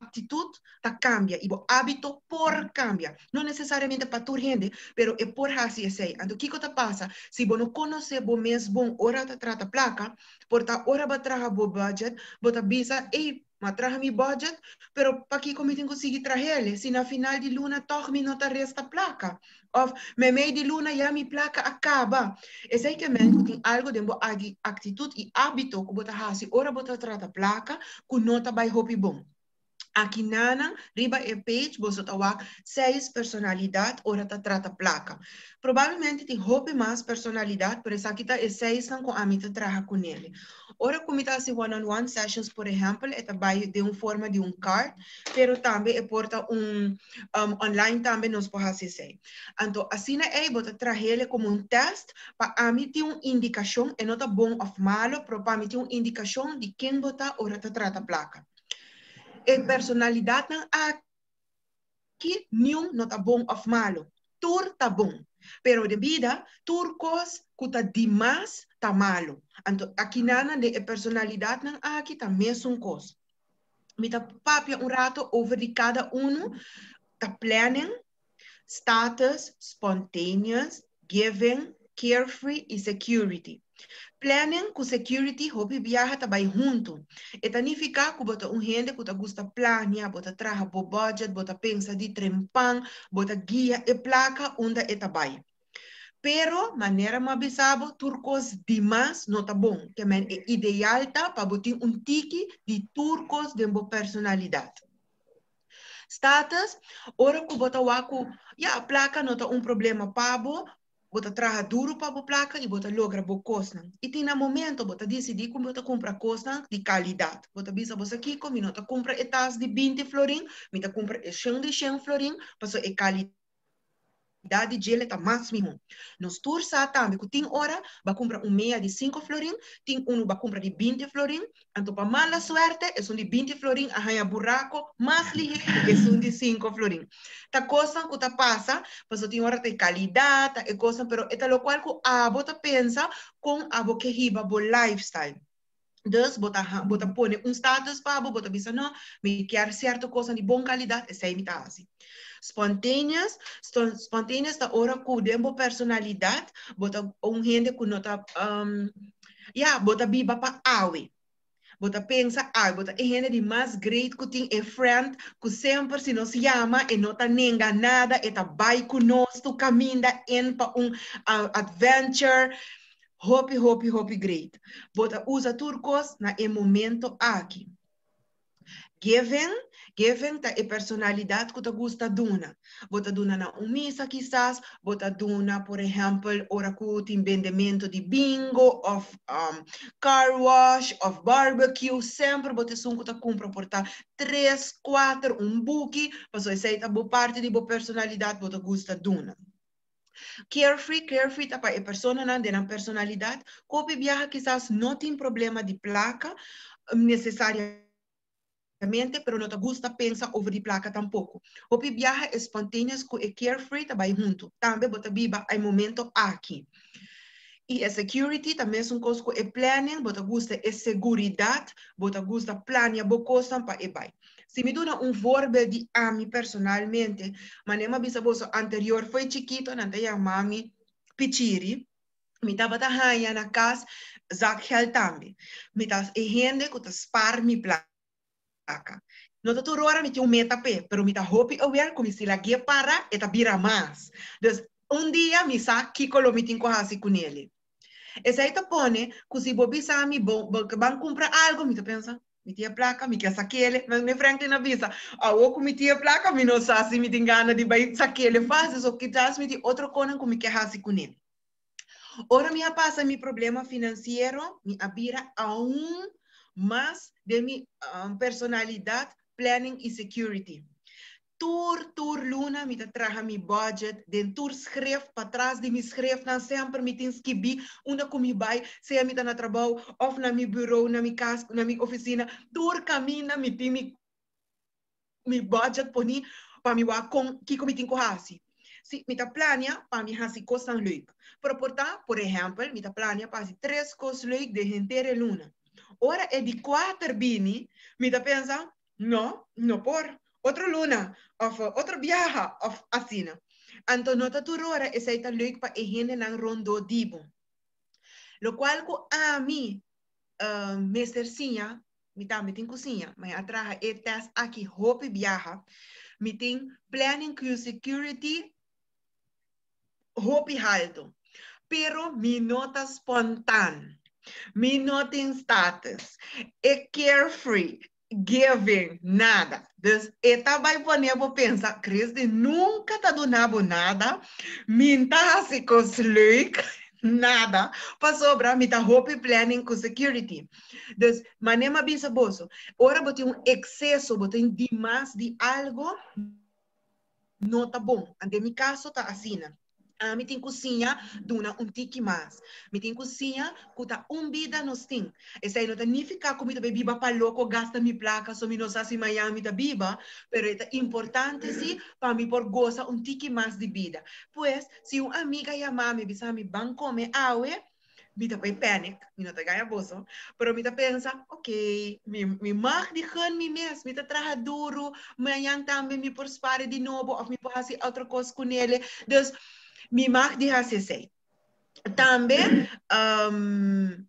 aktitut ta kambia i bo ábito por kambia. No nesesariamente pa tur hende, pero e por hasi esei. Anto kiko ta pasa si bo no konosé bo mes bon ora ta trata plaka? Por ta ora bo a traha bo budget, bo ta bisa, Ey, m'a traha mi budget, pero pakiko mi tin ku sigui trah'el si na final di luna tòg mi no ta resta plaka? Òf, meimei di luna ya mi plaka a kaba. Esei ke men ku tin algu den bo aktitut i ábito ku bo ta hasi ora bo ta trata plaka ku no ta bai hopi bon. Aki nanan riba e page boso ta wak seis personalidat ora ta trata plaka. Probablemente tin hopi mas personalidat pero esaki ta e seisnan ku ami ta traha kunele. Ora ku mi ta hasi one on one sessions por ehèmpel e ta bai den un forma di un card pero tambe e por ta un online tambe nos por hasi esei. Anto asina ei bo ta trahele komo un tèst pa ami tin un indikashon, e no ta bon òf malo, pero pa mi tin un indikashon di ken bo ta ora ta trata plaka. E personalidatnan aki niun no ta bon òf malo, tur ta bon. Pero den bida tur kos ku ta dimas ta malo. Anto akinanan den e personalidatnan aki ta mesun kos. Mi ta papia un rato over di kada unu, ta planning, status, spontaneous, giving, carefree i security. Planning ku security hopi biaha ta bai huntu. E ta nifiká ku bo ta un hende ku ta gusta plania, bo ta traha bo budget, bo ta pensa di trempan, bo ta guia e plaka unda e ta bai. Pero, manera mi a bisa bo, tur kos dimas no ta bon. Ke men e ideal ta pa bo tin un tiki di tur kos den bo personalidat. Status, ora ku bo ta wak ku, ya, plaka no ta un problema pa bo, bo ta traha duru pa bo plaka i bo ta logra bo kosnan. I tin na momento bo ta disidí ku bo ta kumpra kosnan di kalidat. Bo ta bisa bo sa kiko, mi no ta kumpra e tas di binti florin, mi ta kumpra e shen di shen florin, pasobra e kalidat. di djele ta mas mihó. Nos tur sa tambe ku tin ora ba kumpra un mea di sinku florin, tin unu ba kumpra di binti florin, anto pa mala suerte esun di binti florin a haña burako mas lihé ku esun di sinku florin. Ta kosnan ku ta pasa, pasobra tin ora ta e kalidat, ta e kosnan, pero e ta lokual ku abo ta pensa kon abo ke hiba bo lifestyle. Dus bo ta bo ta pone un status pa bo, bo ta bisa no, mi kier cierto cosnan di bon calidad, esey mi ta haci. Spontaneous, spontaneous ta ora cu den bo personalidad bo ta un hende cu no ta, ya, bo ta biba pa awe. Bo ta pensa awe, bo ta e hende di mas great cu tin e friend cu semper si nos yama e no ta nenga nada, e ta bay cu nos tur caminda in pa un adventure. Hopi hopi hopi great. Bo ta usa tur kos na e momento aki. Giving, Giving ta e personalidat ku ta gusta duna. Bo ta duna na un misa kisas, bo ta duna por ehèmpel ora ku tin bendementu di bingo òf car wash òf barbecue, semper bo ta esun ku ta kumpra por ta tres, kuater, un buki, pasobra esei ta bo parti di bo personalidat, bo ta gusta duna. Carefree, carefree ta pa e personanan den nan personalidad cu hopi biaha kisas no tin problema di placa necesariamente pero no ta gusta pensa over di placa tampoco. Hopi biaha e spontaneous cu e carefree ta bay hunto. Tambe bo ta biba e momento aki. Y e security ta mesun cos cu e planning, bo ta gusta e seguridad, bo ta gusta plania bo cosnan pa e bay. Si mi duna un voorbeeld di ami personalmente, manera mi a bisa boso anterior, fo'i chikito nan ta yama mi Pichiri, mi tabata haña na cas zakgeld tambe. Mi ta e hende cu ta spaar mi placa. No ta tur ora mi tin un meta p'e, pero mi ta hopi aware cu mi si lag'é para e ta bira mas. Dus un dia mi sa kico lo mi tin cu haci cu nele. Esei ta pone cu si bo bisa mi bo bo ban cumpra algo, mi ta pensa, Mi tin e placa, mi ke sakele. Mi mi Franklin a bisa, awo ku mi tin e placa, mi no sa si mi tin gana di bai sakele fácil, so kisas mi tin otro konan ku mi ke hasi kuné. Ora mi a pasa mi problema finansiero, mi a bira aun mas den mi personalidat planning i security. Tur tur luna mi ta traha mi budget den tur schrift, patras di mi schriftnan semper mi tin skibi unda ku mi bai, sea mi ta na trabou of na mi bureau, na mi kas, na mi ofisina, tur kaminda mi tin mi mi budget poni pa mi wak kon kiko mi tin ku hasi. Si, mi ta plania pa mi hasi kosnan leuk. Pero por ta, por ehèmpel, mi ta plania pa hasi tres kos leuk den henter e luna. Ora e di kuater bini, mi ta pensa, No, no por. Otro luna, of otro biaha, of asina. Anto no ta tur ora esei ta leuk pa e hendenan rondó di bo. Lokual ku ami mester siña, mi tambe tin ku siña, mi a traha e tèst aki hopi biaha, mi tin planning ku security hopi halto, pero mi no ta spontaan, mi no tin status, e carefree, giving, nada. Dus e ta bai pone bo pensa, Christy nunca ta duna bo nada, mi ta hasi cos leuk, nada, pasobra mi ta hopi planning cu security. Dus mane mi a bisa boso, ora bo tin un exceso, bo tin dimas di algo, no ta bon. Den mi kaso ta asina. Ami tin ku siña duna un tiki mas. Mi tin ku siña ku ta un bida nos tin. Esei no ta nifiká ku mi ta bai biba pa loko, gasta mi plaka so mi no sa si mañan mi ta biba, pero e ta importante si pa mi por gosa un tiki mas di bida. Pues, si un amiga yama mi bisa mi ban kome awe, mi ta bai panic, mi no ta gaña boso, pero mi ta pensa, ok, mi, mi mag di gun mi mes, mi ta traha duru, mañan tambe mi por spare di nobo of mi por hasi otro kos ku nele, dus mi mag di hasi esei. Tambe, um,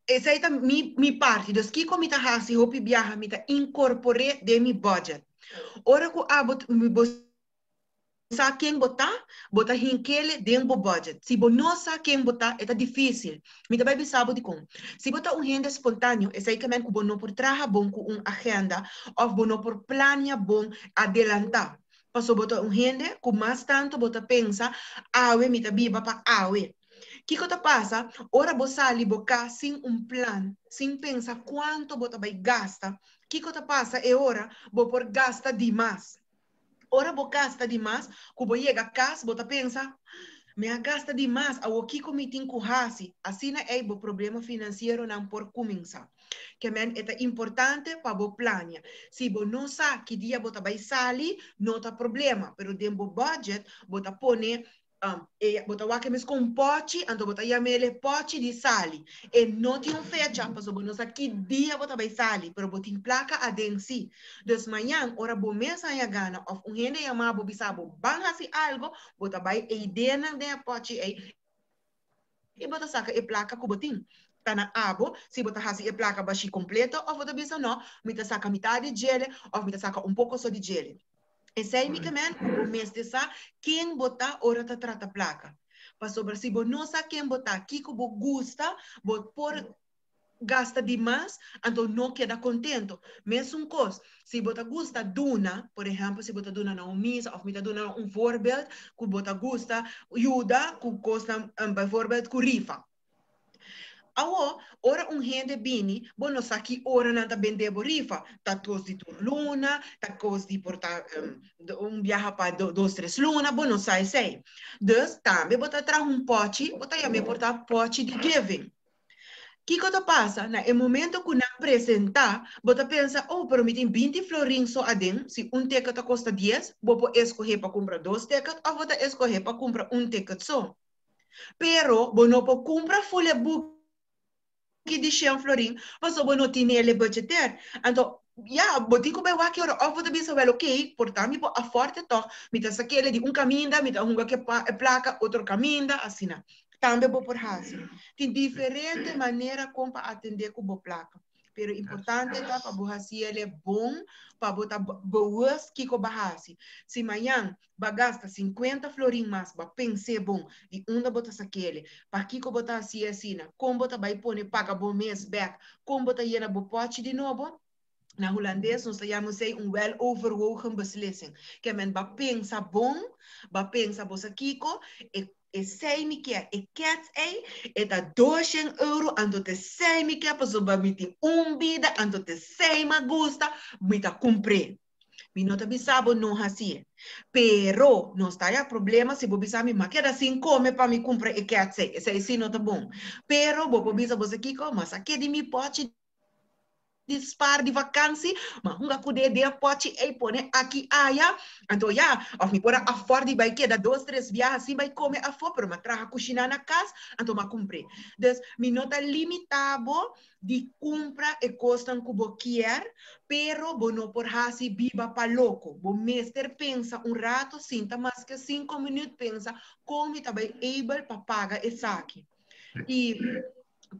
esei ta mi, mi parti, dus kiko mi ta hasi hopi biaha, mi ta inkorpor'é den mi budget. Ora ku abo, bo sa ken bo ta, bo ta hinkele den bo budget. Si bo no sa ken bo ta, e ta dificil. Mi ta bai bisa bo dikon. Si bo ta un hende spontaneo, esei ke men ku bo no por traha bon ku un agenda of bo no por plania bon adelanta. Paso bo ta un hende ku mas tantu bo ta pensa, awe mi ta biba pa awe. Kiko ta pasa ora bo sali bo kas sin un plan, sin pensa kuantu bo ta bai gasta? Kiko ta pasa e ora bo por gasta dimas? Ora bo gasta di mas, ku bo yega kas bo ta pensa, Mi a gasta di mas, awor kiko mi tin ku hasi? Asina ei bo problema finansieronan por kuminsá. Ke men e ta importante pa bo plania. Si bo no sa ki dia bo ta bai sali, no ta problema, pero den bo budget bo ta pone E bo ta wak e mes ku un pòchi, anto bo ta yam'el e pòchi di sali. E no tin un fecha, pasobra bo no sa ki dia bo ta bai sali, pero bo tin plaka aden sí. Dus mañan, ora bo mes haña gana òf un hende yama bo bisa bo ban hasi algo, bo ta bai e ideanan den e pòchi ei i bo ta saka e plaka ku bo tin. Ta na abo si bo ta hasi e plaka bashí kompleto òf bo ta bisa nò, mi ta saka mitad di djele òf mi ta saka un poko so di djele. Esei mi ke men ku bo mester sa ken bo ta ora ta trata plaka. Pasobra si bo no sa ken bo ta, kiko bo gusta, bo por gasta di mas, anto no keda kontento. Mesun kos, si bo ta gusta duna, por ehèmpel si bo ta duna na un misa òf mi ta duna un voorbeeld ku bo ta gusta yuda ku kosnan, bijvoorbeeld ku rifa. Awo, ora un hende bini, bo no sa ki ora nan ta bende bo rifa. Ta kos di tur luna, ta kos di por ta un biaha pa dos tres luna, bo no sa esei. Dus, tambe bo ta traha un pòchi, bo ta yam'é por ta pòchi di giving. Kiko ta pasa? Na e momento ku nan presentá, bo ta pensa, oh, pero mi tin 20 florin so aden, si un ticket ta kosta 10, bo por eskohé pa kumpra dos ticket òf bo ta eskohé pa kumpra un ticket so. Pero bo no por kumpra ful e buki di shen florin pasobra bo no tine el e budgeter. Anto, ya, bo tin ku bai wak e ora òf bo ta bisa, wèl okey, por ta mi por afòrte tòg, mi ta sak'el di un kaminda, mi ta hunga ku e plaka otro kaminda, asina. Tambe bo por hasi. Tin diferente manera kon pa atendé ku bo plaka. Pero importante ta pa bo hasi el e bon, pa bo ta bewust kiko bo a hasi. Si mañan Ba gasta 50 florin mas, ba pens'é bon, di unda bo ta sak'ele, pakiko bo ta hasié asina, kon bo ta bai pone paga bo mes bèk, kon bo ta yena bo pòchi di nobo. Na hulandes nos ta yama esei un weloverwogen beslissing. Ke men ba pensa bon, ba pensa bo sa kiko, e esei mi kier, e kèts ei, e ta doshen euro, anto ta esei mi kier pasobra mi tin un bida, anto ta esei mi a gusta, mi ta kumpr'é. Mi no ta bisa bo no hasié. Pero nos ta haya problema si bo bisa mi, m'a keda sin kome pa mi kumpra e kètsei. Esei sí no ta bon. Pero bo por bisa bo sa kiko, m'a sa ke di mi pòchi di spar di vakansi, m'a hunga ku den e pòchi ei pone aki aya. Anto ya, òf mi por a afòrt di bai keda dos tres biaha sin bai kome afó, pero m'a traha kushiná na kas, anto m'a kumpr'é. Dus mi no ta limitá bo di kumpra e kosnan ku bo kier, pero bo no por hasi biba pa loko. Bo mester pensa un rato, sinta maske sinku minüt pensa kon mi ta bai able pa paga esaki. I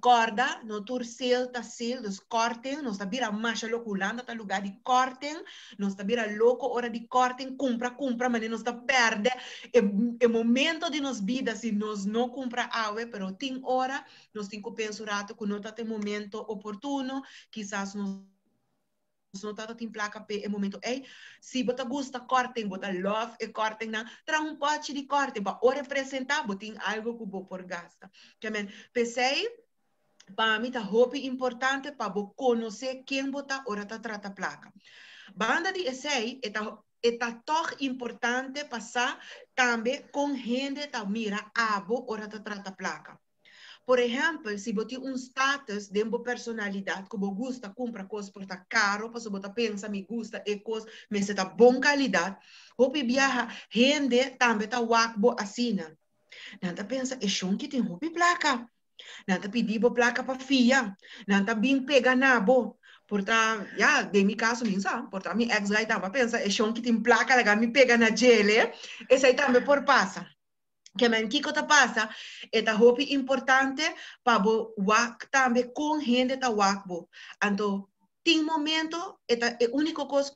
kòrda, no tur sale ta sale, dus kòrten, nos ta bira masha loko, Hulanda ta lugá di kòrten, nos ta bira loko ora di kòrten, kumpra, kumpra, manera nos ta pèrdè e e momento di nos bida si nos no kumpra awe, pero tin ora Nos tin ku pensa un rato ku no ta ta e momento oportuno, kisas nos no ta ta tin plaka p'e e momento ei. Si bo ta gusta kòrten, bo ta lòf e kòrtennan, traha un pòchi di kòrten pa ora e presentá bo tin algu ku bo por gasta. Kèmen, p'esei pa mi ta hopi importante pa bo konosé ken bo ta ora ta trata plaka. Banda di esei e ta e ta tòg importante pa sa tambe kon hende ta mira abo ora ta trata plaka. Por ehèmpel, si bo tin un status den bo personalidat ku bo gusta kumpra kos por ta karo pasobra bo ta pensa mi gusta e kos mester ta bon kalidat, hopi biaha hende tambe ta wak bo asina. Nan ta pensa e shonki tin hopi plaka. Nan ta pidi bo plaka pa fia. Nan ta bin pega na bo. Por ta, ya, den mi kaso mi sa, por ta mi ex guy tambe a pensa e shonki tin plaka laga mi pega na djele, esei tambe por pasa. Ke men kiko ta pasa? E ta hopi importante pa bo wak tambe kon hende ta wak bo. Anto tin momento e ta e úniko kos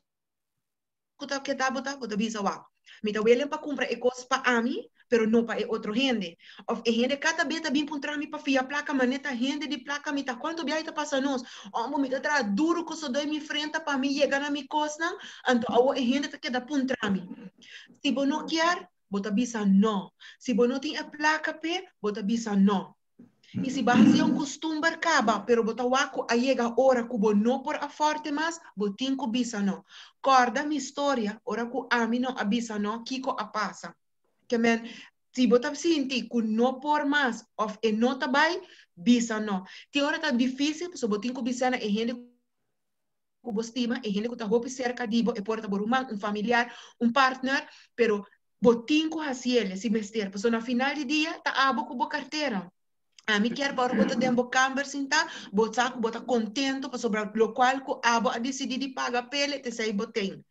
ku ta keda bo ta bo ta bisa wak. Mi ta willing pa kumpra e kos pa ami, pero no pa e otro hende. Òf e hende kada be ta bin puntra mi pa fia plaka, ma neta hende di plaka mi ta kuantu biaha ta pasa nos? Òmbo mi ta traha duru ku sodoi mi frenta pa mi yega na mi kosnan, anto awor e hende ta keda puntra mi. Si bo no kier, bo ta bisa no. Si bo no tin e plaka p'e, bo ta bisa no. I si bo a hasi un kustumber kaba, pero bo ta wak ku a yega ora ku bo no por afòrte mas, bo tin ku bisa no. Kòrda mi storia, ora ku ami no a bisa no, kiko a pasa. Ke men, si bo ta sinti ku no por mas òf e no ta bai, bisa no. Tin ora ta difísil, pasobra bo tin ku bisa na e hende ku bo stima, e hende ku ta hopi serka di bo, e por ta bo ruman, un familiar, un partner, pero bo tin ku hasiel si mester, pasobra na final di dia ta abo ku bo kartera. Ami kier pa ora bo ta den bo kamber sintá, bo sa ku bo ta kontento pasobra lokual ku abo a disidí di paga p'el, t'esei bo ten.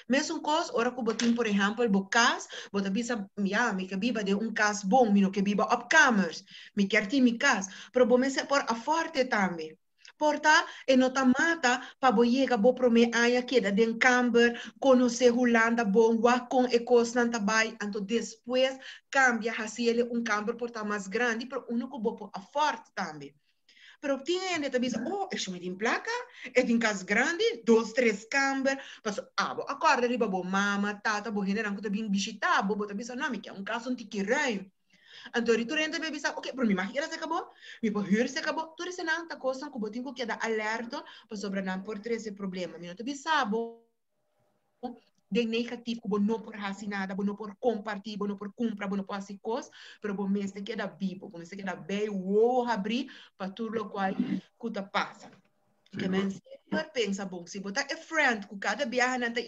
Mesun kos ora ku bo tin por ehèmpel bo kas, bo ta bisa, ya, mi ke biba den un kas bon, mi no ke biba op kamers, mi kier tin mi kas, pero bo mester por afòrte tambe. Por ta e no ta mata pa bo yega bo promé aña keda den kamber, konosé Hulanda bon, wak kon e kosnan ta bai, anto despues kambia hasi el un kamber por ta mas grandi, pero uno ku bo por afòrt tambe. Pero tin hende ta bisa, oh, e shumi tin plaka, e tin kas grandi, dos tres kamber, pasobra abo a kòrda riba bo mama, tata, bo hendenan ku ta bin bishitá bo, bo ta bisa, no, mi ke un kas un tiki ruim. Anto ri tur hende ta bisa, ok, pero mi mag keda serka bo, mi por hür serka bo. Tur esenan ta kosnan ku bo tin ku keda alerto pasobra nan por trese problema. Mi no ta bisa bo den negatief ku bo no por hasi nada, bo no por kompartí, bo no por kumpra, bo no por hasi kos, pero bo mester keda bibo, bo mester keda bei wowo habrí pa tur lokual ku ta pasa. Ke men semper pensa bon, si bo ta e friend ku kada biaha nan ta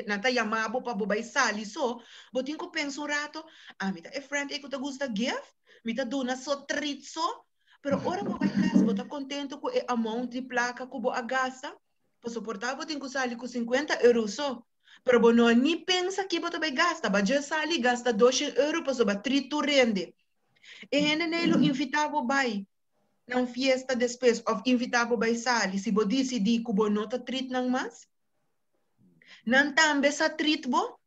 nan ta yama bo pa bo bai sali so, bo tin ku pensa un rato, ami ta e friend ei ku ta gusta give? Mi ta duna so treat so? Pero ora bo bai kas bo ta kontento ku e amount di plaka ku bo a gasta? Pasobra por ta bo tin ku sali ku sinkuenta euro so, pero bo no a ni pensa ki bo ta bai gasta, bo a dje sali gasta doshen euro pasobra treat tur hende. E hende nei lo invita bo bai na un fiesta despues of invita bo bai sali si bo disidí ku bo no ta treat nan mas? Nan tambe sa treat bo?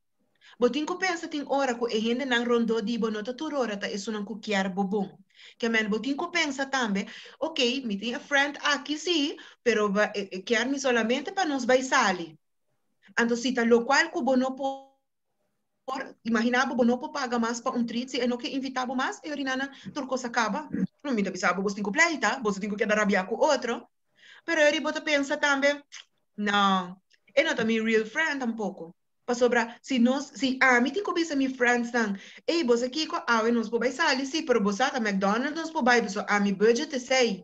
Bo tin ku pensa tin ora ku e hendenan rondó di bo no ta tur ora ta esunnan ku kier bo bon. Ke men bo tin ku pensa tambe, ok, mi tin e friend aki sí, pero e kier mi solamente pa nos bai sali. Anto si ta lokual ku bo no por Por imaginá bo, bo no por paga mas pa un treat si e no ke invitá bo mas, e orina nan tur kos a kaba. No, mi ta bisa bo, bos tin ku pleita, boso tin ku keda rabiá ku otro. Pero eri bo ta pensa tambe, no, e no ta mi real friend tampoko. Pasobra si nos, si ami tin ku bisa mi friendsnan, ey, bo sa kiko, awe nos por bai sali, sí, pero bo sa ta McDonald's nos por bai, pasobra ami budget esei.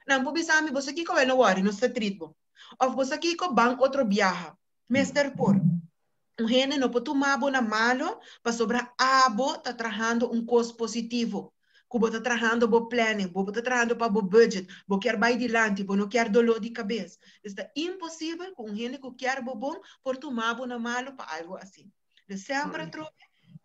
Nan por bisa mi, bo sa kiko, wèl no wòri, nos ta treat bo. Òf bo sa kiko, ban otro biaha. Mester por. Un hende no por tuma bo na malo pasobra abo ta trahando un kos positivo, ku bo ta trahando bo planning, bo ta trahando pa bo budget, bo kier bai dilanti, bo no kier doló di kabes. Dus ta imposibel ku un hende ku kier bo bon por tuma bo na malo pa algo asina. Dus semper atrobe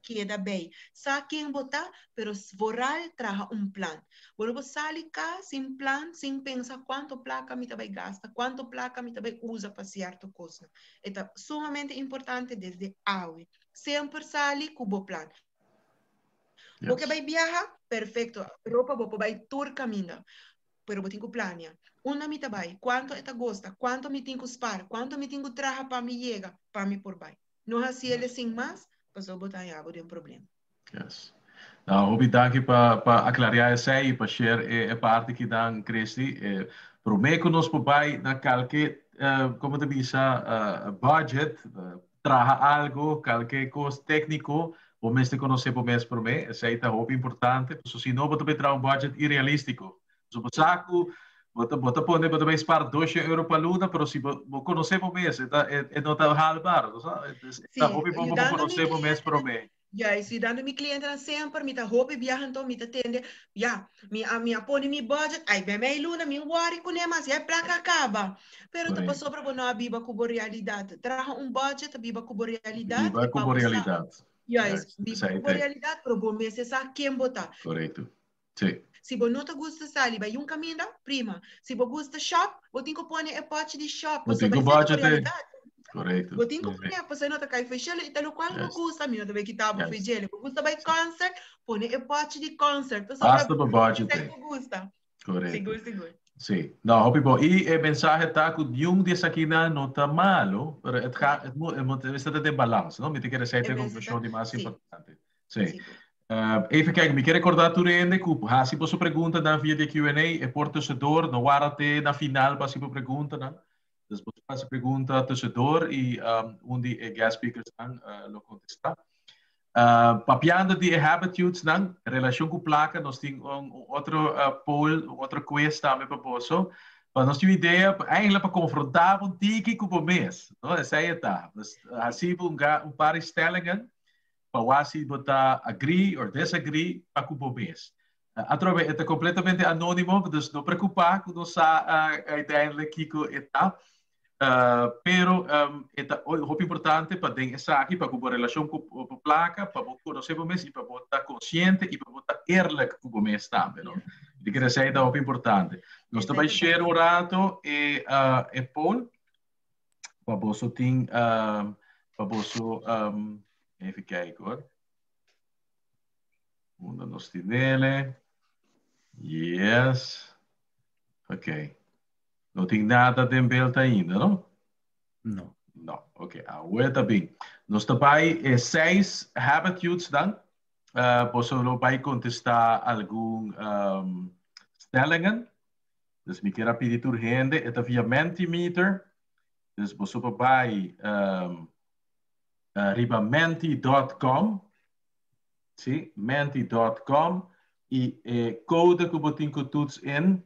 keda bei. Sa ken bo ta, pero vooral traha un plan. Bo no por sali kas sin plan, sin pensa kuantu plaka mi ta bai gasta, kuantu plaka mi ta bai usa pa sierto kosnan. E ta sumamente importante desde awe. Semper sali ku bo plan. Bo ke bai biaha? Perfecto. Europa bo por bai tur kaminda. Pero bo tin ku plania. Unda mi ta bai? Kuantu e ta gosta? Kuantu mi tin ku spar? Kuantu mi tin ku traha pa mi yega pa mi por bai? No hasi el sin mas, pasobra bo ta haña bo den problema. Yes. Nou, hopi danki pa pa aclarear esei y pa share e e parti kinan, Christy. E prome cu nos por bay na calke, como ta bisa, budget, traha algo, calke cos tecnico, bo mester conoce bo mes prome. Esei ta hopi importante, pasobra si no bo ta bay traha un budget irrealistico. So bo sa ku bo ta bo ta pone bo ta bai spar 200 euro pa luna, pero si bo bo konosé bo mes, e ta e, e no ta haalbaar. No sa? Dus e ta Sí, hopi bon pa bo yudando mi konosé bo mes clientenan, promé. juist, yudando mi clientenan semper, mi ta hopi biaha anto mi ta tende, ya, mi a mi a pone mi budget, ai bij mei luna mi worry kuné mas, ya e plaka a kaba. Pero ta Correcto. pasobra bo no a biba ku bo realidat. Traha un budget ta biba ku bo realidat Biba i ku pa bo bo sa. realidat. Juist, Juist, biba esei ku bo te. realidat, pero bo mester sa ken bo ta. Correcto. Sí. Si bo no ta gusta sali bai un kaminda, prima. Si bo gusta shop, bo tin ku pone e pochi di shop, Bo tin pasobra ku esei ta bo budget e. realidat. Korekto. Bo tin ku pone, pasobra no ta kai feshele i ta lokual bo Juist. gusta, mi no ta bai kita bo Juist. feshele. Bo gusta bai Sí. concert, pone e pochi di concert, pasobra Basta bo budget esei e. bo gusta. Korekto. Sigur, sigur. Sí. No, hopi bo. I e mensahe ta ku niun di esakinan no ta malo, pero het ga, het moet, het moet, mester ta den balans, no? Mi ta kere esei ta E e mester ta, konklushon di mas sí, importante. Sí. sigur. Even kijken, mi ke rekordá tur hende ku hasi boso preguntanan via di Q&A, e por tussendoor, no warda te na final pa hasi bo preguntanan. Dus boso por hasi pregunta tussendoor i un di e guest speakersnan lo kontestá. Papiando di e habitudesnan, relashon ku plaka, nos tin un otro poll, un otro quiz tambe pa boso, pa nos tin un idea, eigenlijk pa konfrontá bo un tiki ku bo mes, no? Esei e ta. Dus hasi bo un par di stellingen pa wak si bo ta agree or disagree pa ku bo mes. Atrobe e ta completamente anonimo, dus no preocupa ku no sa uiteindelijk kiko e ta. Pero e ta hopi importante pa den esaki, pa ku bo relashon ku bo plaka, pa bo konosé bo mes i pa bo ta konsiente i pa bo ta eerlijk ku bo mes tambe, no? Mi ta kere esei ta hopi importante. Nos ta bai share un rato e e poll pa boso tin pa boso even kijken hoor. Unda nos tinele. Yes. Oké. No tin nada den beeld ainda, no? No. No. Oké, okay. Awe ta bin. Nos ta bai seis habitudes dan. Boso lo bai kontestá algun um, stellingen. Dus mi kier a pidi tur hende, e ta via Mentimeter. Dus boso por bai um, riba menti.com. Si, menti.com. I e kode ku bo tin ku toets in,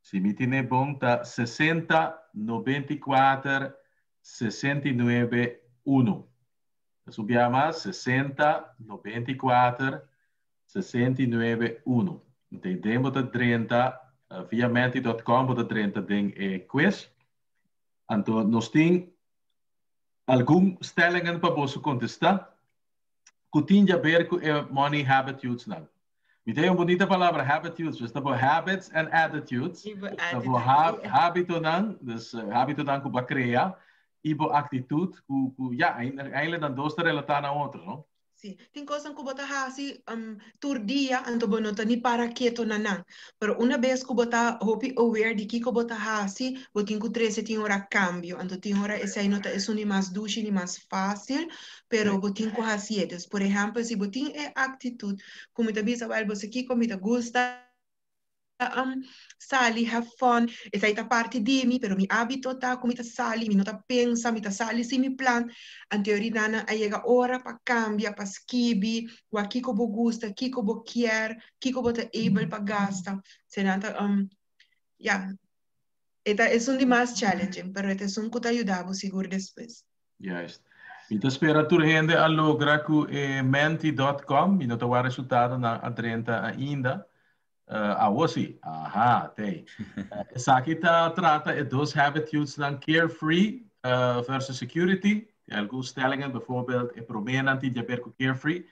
si mi tine bon, ta 60 94 69 1. Dus un biaha mas, 60 94 69 1. Ente den bo ta drenta via menti.com bo ta drenta den e quiz. Anto nos tin algun stellingen pa boso kontestá ku tin djaber ku e money habitudes nan. Mi ta un bunita palabra habitudes, dus ta bo habits and attitudes. Ta bo hábitonan, dus hábitonan ku bo a krea i bo aktitut ku ku ya, eindelijk nan dos ta relatá na otro, no? Sí, tin kosnan ku bo ta hasi tur dia, anto bo no ta ni para keto na nan. Pero una bes ku bo ta hopi aware di kiko bo ta hasi, bo tin ku trese tin ora kambio. Anto tin ora esei no ta esun di mas dushi ni mas fásil, pero bo tin ku hasié. Dus, por ehèmpel, si bo tin e aktitut ku mi ta bisa, wèl, bo sa kiko, mi ta gusta sali, have fun, esei ta parti di mi, pero mi hábito ta ku mi ta sali, mi no ta pensa, mi ta sali sin mi plan. Anto ahorita nan a yega ora pa kambia, pa skibi, wak kiko bo gusta, kiko bo kier, kiko bo ta able pa gasta. Se nan ta, ya, e ta esun di mas challenging, pero e ta esun ku ta yuda bo sigur despues. Juist. Mi ta spera tur hende a logra ku e menti.com. Mi no ta wak resultadonan a drenta ainda. Awo si. Aha, tei. Esaki ta trata e dos habitudesnan carefree versus security. Tin algun stellingen, bijvoorbeeld e proménan tin di haber ku carefree.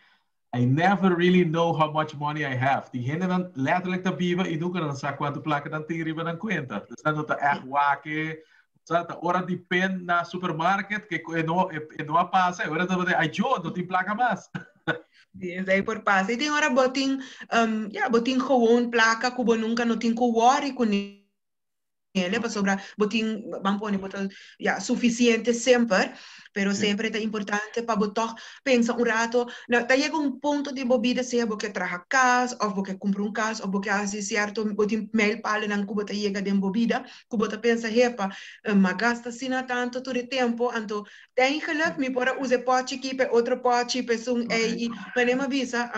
I never really know how much money I have. Tin hendenan letterlijk ta biba i nunka nan sa kuantu plaka nan tin riba nan kuenta. Dus nan no ta ègt wak e, sa ta ora di pen na supermarket ke e no e no a pasa e ora ta ay jo no tin plaka mas. Sí, esei por pasa. I tin ora bo tin, ya, bo tin gewoon plaka ku bo nunka no tin ku worry kuné. Ele pasobra bo tin ban pone bo ta ya suficiente semper pero semper ta importante pa bo tog pensa un rato na ta yega un punto di bo bida sea bo ke traha cas of bo ke cumpra un cas of bo ke haci cierto bo tin mijlpalen cu bo ta yega den bo bida cu bo ta pensa hepa m'a gasta asina tanto tur e tempo anto eigenlijk mi por a usa e pochi aki pa e otro pochi pa esun ey y manera mi a bisa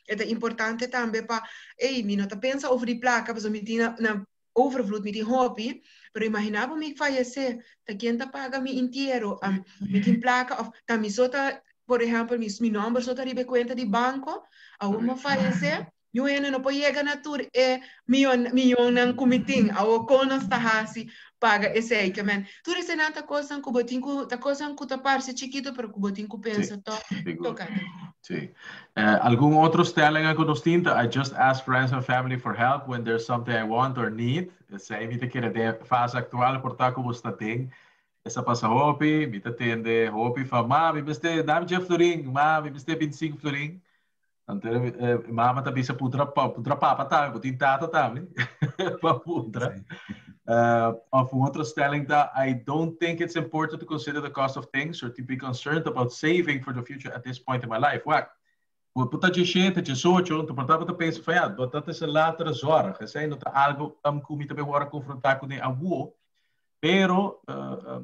e ta importante tambe pa ey mi no ta pensa over di placa pasobra mi tin na overvloed, mi tin hopi, pero imagina bo mi fayece, ta ken ta paga mi intiero? Mi tin placa of ta mi so ta, por ehempel, mi, mi nomber so ta riba e cuenta di banco, awor mi fayece, niun hende no por yega na tur e miyon, miyonnan cu mi tin, awor con nos ta haci paga esey? Ke men, tur eseynan ta cosnan cu bo tin cu, ta cosnan cu ta parce chikito, pero cu bo tin cu pensa Sí, toch sigur. tocante. Sí. Algun otro stellingen ku nos tin ta I just ask friends and family for help when there's something I want or need. Esei mi ta kere den e fase aktual por ta ku bo sta den. Esa pasa hopi, mi ta tende hopi van ma mi mester dami dje florin, ma mi mester bintisinku florin. Anto e mama ta bisa puntra puntra papa tambe, bo tin tata tambe pa puntra. Of un otro stelling ta I don't think it's important to consider the cost of things or to be concerned about saving for the future at this point in my life. Wak, bo por ta djeshete, djesocho, anto por ta bo ta pensa van ja, but dat is een latere zorg. Esei no ta algo ku mi ta bay wòrdu konfrontá kuné awo. Pero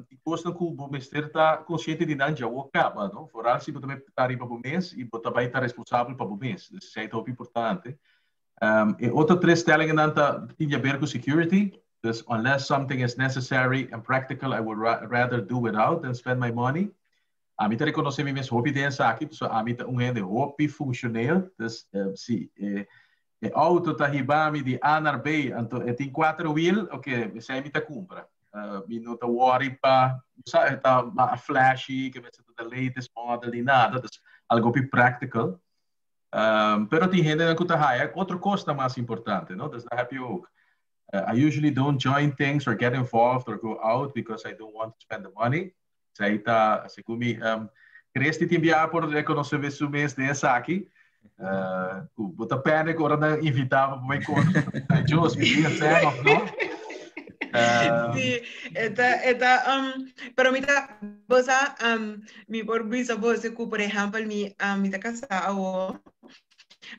e kosnan ku bo mester ta konsiente di nan dja awor kaba, no? Foral si bo ta bay ta riba bo mes i bo ta bay ta responsabel pa bo mes. Dus esei ta hopi importante. E otro tres stellingennan ta tin di haber ku security. Dus unless something is necessary and practical I would rather do without than spend my money. Ami ta rekonosé mi mes hopi den esaki pasobra ami ta un hende hopi funshoneel. Dus si e e outo ta hiba mi di A naar B anto e tin kuater wiel, oke, esei mi ta kumpra. Mi no ta worry pa, bo sa, e ta flashy, ke mester ta the latest model ni nada. Dus algo hopi practical. Pero tin hendenan ku ta haya otro kosnan mas importante, no? Dus dat heb je ook. I usually don't join things or get involved or go out because I don't want to spend the money. Esei ta, segun mi, Christy tin biaha por rekonosé su mes den esaki. Ku bo ta panic ora nan invitá bo pa bai kore, bo ta pensa, Dios, mi tin esei òf no? Sí, e ta, e ta, pero mi ta, bo sa, mi por bisa bo ku, por ehèmpel, mi, mi ta kasá awor.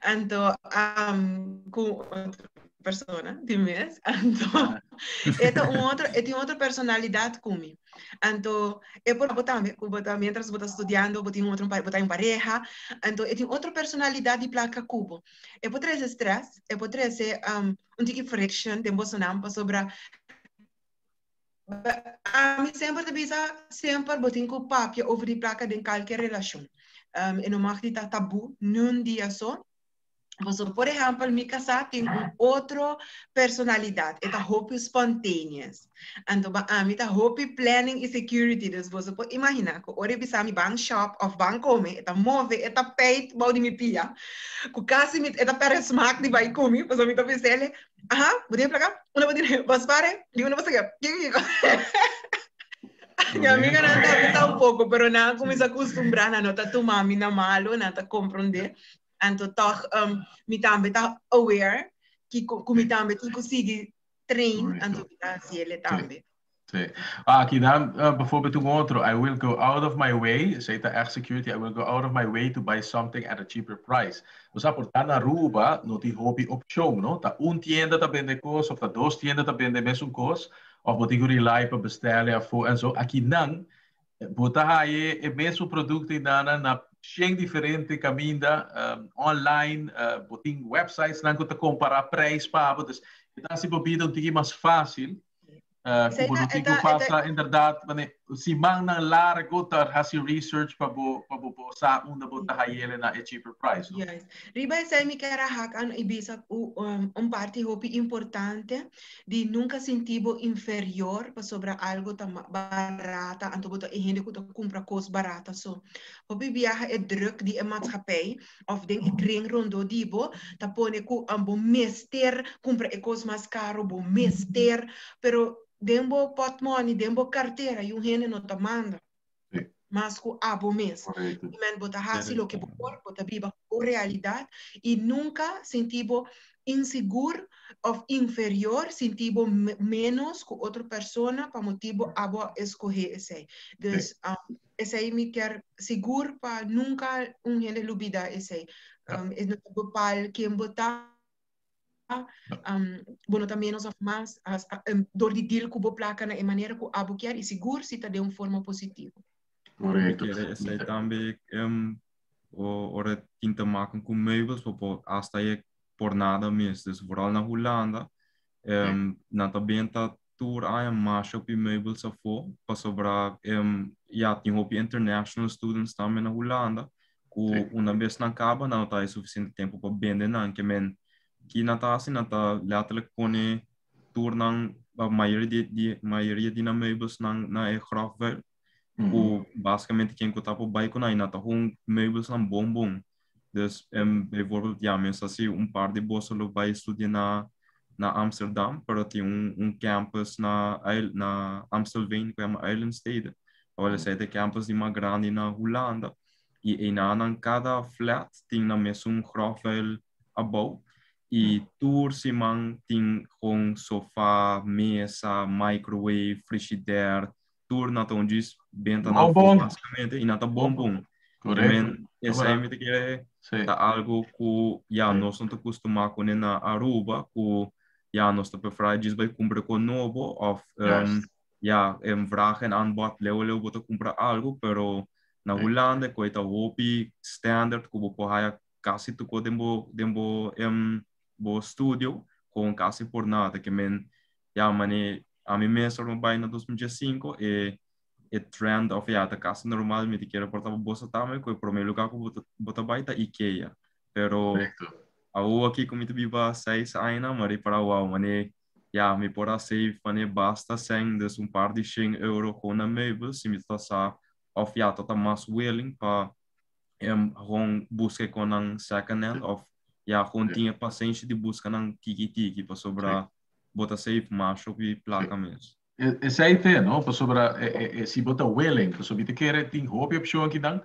Anto um, ku otro persona di mes. Anto e ta un otro, e tin otro personalidad ku mi. Anto e por bo tambe, ku bo ta mientras bo ta studiando, bo tin otro bo ta en pareha, anto e tin otro personalidad di plaka ku bo. E por trese stress, e por trese um, un tiki friction den bosonan pasobra Ami semper ta bisa, semper bo tin ku papia over di plaka den kalke relashon. E no mag di ta tabú niun dia so. Pasobra, por ehèmpel, mi kasá tin un otro personalidat, e ta hopi spontaneous. Anto ba ami ta hopi planning i security, dus boso por imaginá ku ora e bisa mi ban shop òf ban kome, e ta move, e ta peit bou di mi pia, ku kasi mi e ta pèrdè smak di bai ku mi, pasobra mi ta bis'el, Aha, bo tin plaka? Una bo tin bos pare? Di una bos kiko kiko. Mi amiganan tambe tampoco, pero nan a cuminsa custumbra, nan no ta tuma mi na malo, nan ta comprende. Anto toch um, mi tambe ta aware kiko, ku mi tambe tin ku sigui train, anto mi ta hasiele tambe. Sí. Ah, aki dan uh, bijvoorbeeld un otro. I will go out of my way. Esei ta echt security. I will go out of my way to buy something at a cheaper price. O sea, por ta na Aruba no tin hopi opcion, no? Ta un tienda ta bende cos of ta dos tienda ta bende mesun cos of bo tin cu rely pa bestelle afo en zo. Aki nan bo ta haye e mesun producto inana na 100 diferente caminda online, bo tin websites nan cu ta compara prijs pa bo. Dus e ta haci bo bida un tiki mas facil. Ku bo no tin ku pasa inderdaad mane simannan largo ta hasi research pa bo pa bo por sa unda bo ta hayele na e cheaper price, no? Juist. Riba esei mi kier a hak aan i bisa ku un parti hopi importante di nunka sinti bo inferior pasobra algo ta barata anto bo ta e hende ku ta kumpra kos barata so. Hopi biaha e druk di e maatschappij of den e kring rondó di bo ta pone ku bo mester kumpra e kos mas karo, bo mester, pero den bo pòtmòni, den bo kartera yu hende no ta manda mas ku abo mes. I men bo ta hasi loke bo por, bo ta biba ku bo realidat i nunka sinti bo insigur of inferior, sinti bo ménos ku otro persona pa motibu abo a eskohé esei. Dus Esei mi kier sigur pa nunca un hende lubida esei. Um, e no ta bepaal ken bo ta, um, bo no ta menos of mas as, um, door di deal ku bo plaka na e manera ku abo kier i sigur si ta den un forma positivo. Correcto. Mi kere esei tambe um, ora tin te maken ku meubels, bo por hasta e por nada mes. Dus vooral na Hulanda, um, nan ta benta Tur aña masha hopi meubels afó pasobra ya tin hopi international students tambe na Hulanda ku una bes nan kaba nan no ta hay sufisiente tempu pa bende nan ke men ki nan ta hasi nan ta letterlijk pone tur nan mayoria di di mayoria di nan meubels nan na e grofvuil ku basikamente ken ku ta por bai ku nan i nan ta hon meubels nan bon bon. Dus bijvoorbeeld ja mi sa si un par di boso lo bai studia na na Amsterdam pero tin un un campus na na Amstelveen ku yama Uilenstede. Awor esei ta e campus di mas grandi na Hulanda i einanan kada flat tin nan mesun grofvuil abou i tur siman tin gewoon sofa, mesa, microwave, frigidaire tur nan ta un djis benta nan Bon bon. basikamente i nan ta bon bon. Correcto. Men esei mi ta kere ta algo ku ya nos no ta kustumá kuné na Aruba ku ya nos ta preferá djis bai kumpra kon nobo òf ya vraag en aanbod leu leu bo ta kumpra algo pero na Hulanda e koi ta hopi standard ku bo por haya kasi tur kos den bo den bo bo studio kon kasi por nada ke men ya mane ami mes ora mi bai na 2015 e e trend of ya ta kasi normal mi ta kere por ta boso tambe ku e prome lugar ku bo ta bai ta Ikea pero awo aki ku mi ta biba seis aña mi a ripara wow mane ya mi por a save mane basta sèn dus un par di shen euro kon na meubels si mi ta sa of ya ta ta mas willing pa gewoon buska e konan second hand of ya gewoon tin e pasenshi di buska nan tiki tiki pasobra bo ta save mas hopi plaka mes. Esei te, no? Pasobra si bo ta willing, pasobra mi ta kere tin hopi opcion akinan,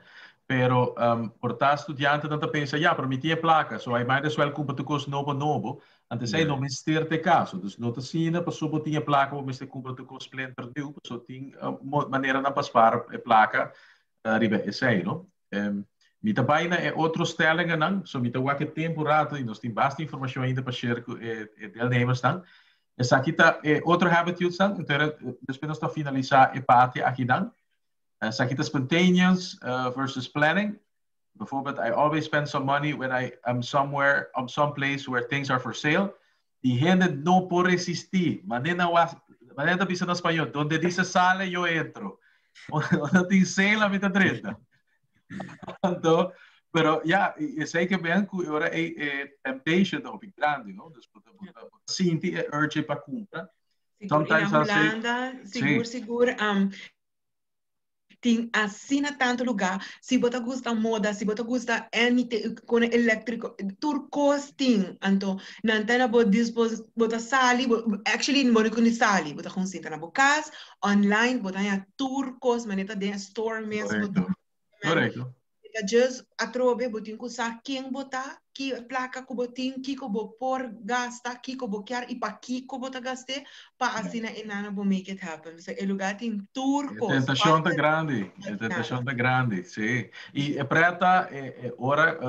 pero por ta studiantenan ta pensa, ya, pero mi tin e plaka, so I might as well cumpra tur cos nobo nobo, anto esei no mester ta e caso. Dus no ta asina pasobra bo tin e plaka bo mester cumpra tur cos splinternieuw, pasobra tin maneranan pa spaar e plaka riba esei, no? Mi ta bai na e otro stellingennan, so mi ta wak e tempu rato i nos tin basta informashon ainda pa share ku e e deelnemersnan. Esaki ta e otro habitudesnan, entonces despues nos ta finalisá e parti akinan. Esaki ta spontaneous versus planning. Bijvoorbeeld, I always spend some money when I am somewhere, um, some place where things are for sale. Di hende no por resistí. Manera nan manera ta bisa na spañó, donde dice sale, yo entro. Unda tin sale, ami ta drenta. Anto, pero ja, esei ke men ku ora e, e temptation ta hopi grandi, no? Dus bo ta, bo ta, bo ta sinti e urge pa kumpra. Sigur, i na Hulanda, sigur, sigur, um, Tin asina tantu lugá. Si bo ta gusta moda, si bo ta gusta anything con electrico, tur cos tin. Anto nan ta na bo dispos, bo ta sali, bo, actually bo no con di sali, bo ta gewoon sinta na bo cas, online, bo ta haña tur cos manera ta den e store mes. Bo Correcto. Correcto. Ta just atrobe bo tin cu sa ken bo ta, ki placa cu bo tin, kico bo por gasta, kico bo kier y pakico bo ta gast'é, pa asina e nana bo make it happen. So e lugar tin tur E cos. tentacion ta Falta grandi, e nada. tentacion ta grandi, sí. Y e preta, e, e ora,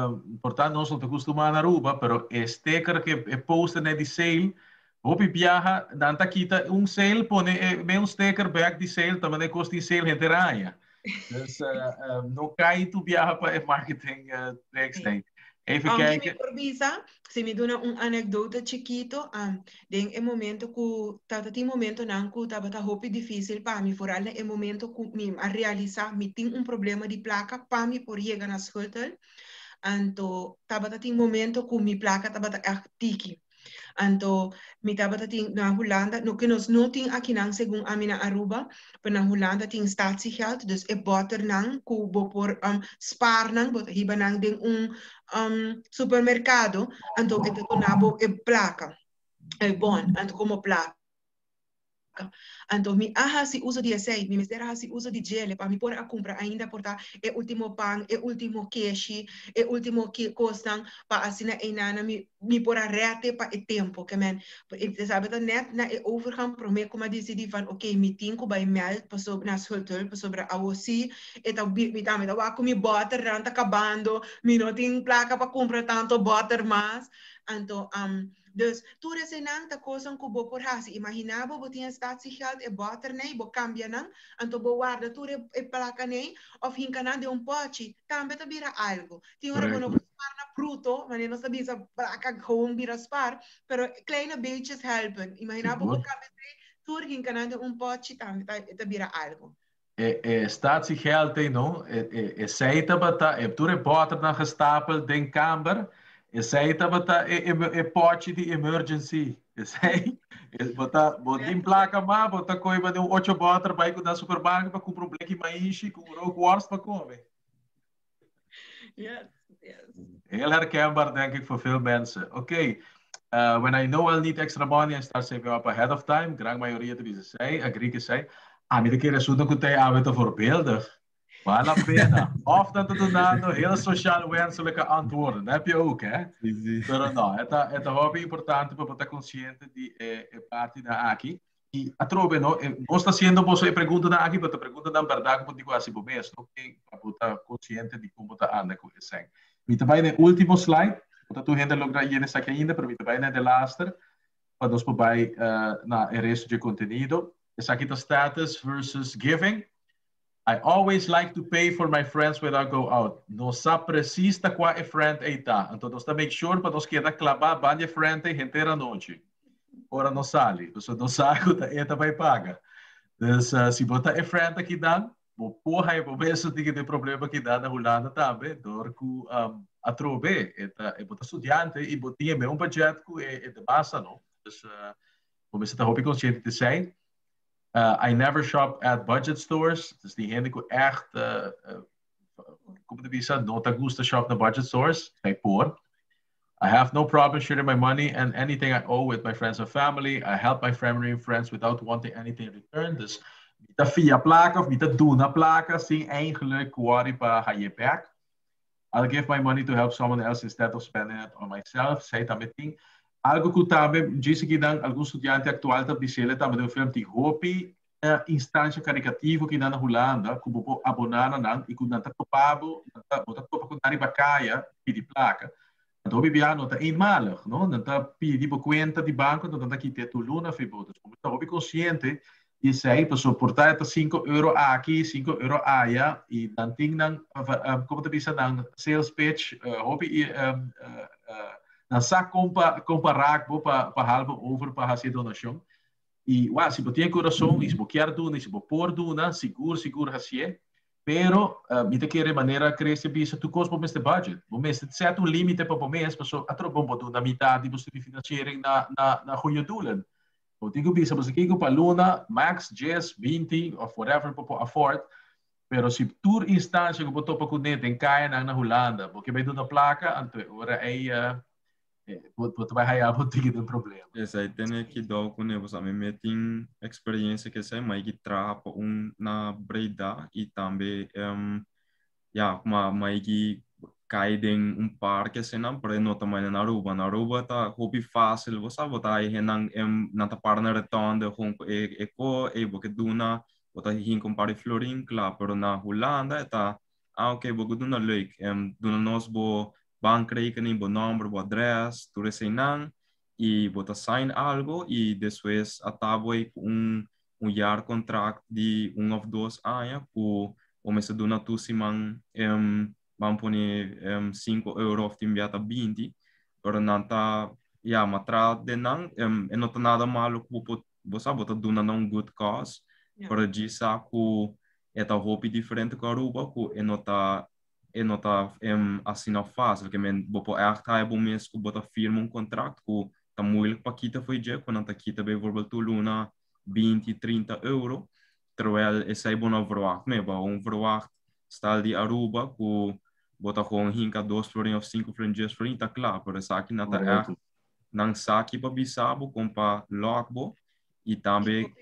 por ta nos no ta custuma na Aruba, pero e sticker ke e poster net di sale, hopi biaha nan ta kita un sale pone e me un sticker back di sale, ta manera cos tin sale henter aña. Dus no kai tu biaha pa e marketing tricks Sí. nee. Even Aunque mi kijken. por bisa, si mi duna un anekdota chikito, den e momento ku tabata tin momentonan ku tabata hopi difísil pa mi, foral na e momento ku mi a realisá mi tin un problema di plaka pa mi por yega na schuldhulp, anto tabata tin momento ku mi plaka tabata ègt tiki. Anto mi tabata tin na Hulanda, no ke nos no tin akinan segun ami na Aruba, pero na Hulanda tin statiegeld, dus e botternan ku bo por um, spaar nan, bo ta hiba nan den un um, supermerkado, anto e ta duna bo e plaka, e bon, anto komo plaka. Anto mi a hasi uso di esei, mi mester a hasi uso di djele pa mi por a kumpra ainda por ta e ultimo pan, e ultimo keshi, e ultimo kosnan pa asina einana mi mi por a rète pa e tempu. Ke men, e sabi ta nèt na e overgang promé ku mi a disidí van oké mi tin ku bai mèld pasobra na schuldhulp pasobra awo sí e ta mi tambe ta wak ku mi bòternan ta kabando, mi no tin plaka pa kumpra tantu bòter mas. Anto Dus, tur eseinan ta kosnan ku bo por hasi. Imaginá bo, bo tin e statiegeld, e bòter nei, bo kambia nan, anto bo warda tur e e plaka nei, òf hinka nan den un pòchi, tambe ta bira algu. Tin ora bo no por spar na bruto, manera nos ta bisa plaka gewoon bira spar, pero kleine beetjes helpen. Imaginá bo, bo kambia esei, tur hinka nan den un pòchi, tambe ta ta bira algu. E e statiegeld ei no, e e esei tabata e tur e bòternan gestapel den kamber, esei tabata e e e pòchi di emergency. Esei e bo ta bo tin plaka mas bo ta kohe mane un ocho bòter bai ku na supermarket pa kumpra un bleki maishi ku un rookworst pa kome. Yes, yes. Heel herkenbaar denk ik voor veel mensen. Oké, okay. When I know I'll need extra money, I start saving up ahead of time. Gran mayoria ta bisa esei, agree ku esei. Ami ta kere asuntu ku tei awe ta voorbeeldig. Vale la pena. Of nan ta dunando heel sociaal wenselijke antwoorden. Dat heb je ook, hè? Sí, sí. Pero no, e ta, e ta hopi importante pa bo ta consciente di e, e partinan aki. I atrobe, no, e, nos ta haciendo boso e preguntanan aki, pero ta preguntanan berdad ku bo tin ku hasi bo mes, no? Ke pa bo ta consciente di kon bo ta anda ku esei. Mi ta bai na e ultimo slide. No ta tur hende a logra yena esaki ainda, pero mi ta bai na e delaster pa nos por bai na e resto dje contenido. Esaki ta status versus giving. I always like to pay for my friends when I go out. Nos sa precies ta kua e friend ei ta, anto nos ta make sure pa nos keda klabá ban di e friend ei henter anochi ora nos sali, pasobra nos sa ku ta e ta bai paga. Dus si bo ta e friend akinan, bo por haña bo mes un tiki den problema akinan na Hulanda tambe dor ku atrobe e ta e bo ta studiante i bo tin e meun budget ku e demasa no. Dus bo mester ta hopi konsiente di esei. I never shop at budget stores. Dus die hende ku echt, como te bisa, no ta gusta shop na budget stores, zij por. I have no problem sharing my money and anything I owe with my friends and family. I help my family and friends without wanting anything in return. Dus mi ta fia plaka of mi ta duna plaka sin eigenlijk worry pa haye back. I'll give my money to help someone else instead of spending it on myself. Zij tambe tin. Algo ku tambe, djis aki dan algun studiante aktual ta bisele tambe den un film, tin hopi instancia caricativo ki nan na Hulanda ku bo por aboná na nan i ku nan ta topa bo, nan ta, bo ta topa ku nan riba kaya pidi plaka. Anto hopi bia no ta eenmalig, no? Nan ta pidi bo kuenta di banko, anto nan ta kit'é tur luna fi bo. Dus bo mester ta hopi konsiente di esei, pasobra por ta e ta 5 euro aki, 5 euro aya, i nan tin nan, komo ta bisa, nan sales pitch, hopi nan sa kon pa kon pa raak bo pa pa haal bo over pa hasi e donashon. I wak, si bo tin e kurason i si bo kier duna i si bo por duna, sigur sigur hasié. Pero mi ta kere manera Chris a bisa, tur kos bo mester budget. Bo mester set un limite pa bo mes, pasobra atro bon bo duna mitad di bo studiefinanciering na na na goeie doelen. Bo tin ku bisa bo sa kiko pa luna, max 10, 20 of whatever bo por afford. Pero si tur instancia ku bo topa kuné den kayanan na Hulanda, bo ke bai duna plaka, anto e ora ei bo bo ta bai haya bo tiki den problema. Esei tene kidou kuné, pasobra ami me tin experiencia ku esei, mi a yegi traha pa un na Breda i tambe ya kuma mi a yegi kai den un parke asina, pero e no ta manera na Aruba. Na Aruba ta hopi fácil, bo sa, bo ta haya hendenan nan ta para na rotonde gewoon ku e e ko, ey bo ke duna, bo ta hinka un par di florin, kla, pero na Hulanda e ta, ah ok, bo ke duna leuk, duna nos bo bankrekening, bo nomber, bo adres, tur eseinan, i bo ta sign algo i despues a ta bo ei ku un un jaarcontract di un of dos aña ku bo mester duna tur siman ban pone 5 euro of tin bia ta 20, pero nan ta ya ma tra den nan. E no ta nada malo ku bo por, bo sa, bo ta duna na un good cause, pero djis sa ku e ta hopi diferente ku Aruba, ku e no ta asina fácil ke men bo por echt haya bo mes ku bo ta firma un contract ku ta moeilijk pa kita for dje, ku nan ta kita bijvoorbeeld tur luna 20, 30 euro, terwijl esei bo no verwacht mee. Bo un verwacht stal di Aruba ku bo ta gewoon hinka 2 florin of 5 florin, 10 florin, ta kla, pero esaki nan ta echt nan sa ki pa bisa bo kon pa lok bo i tambe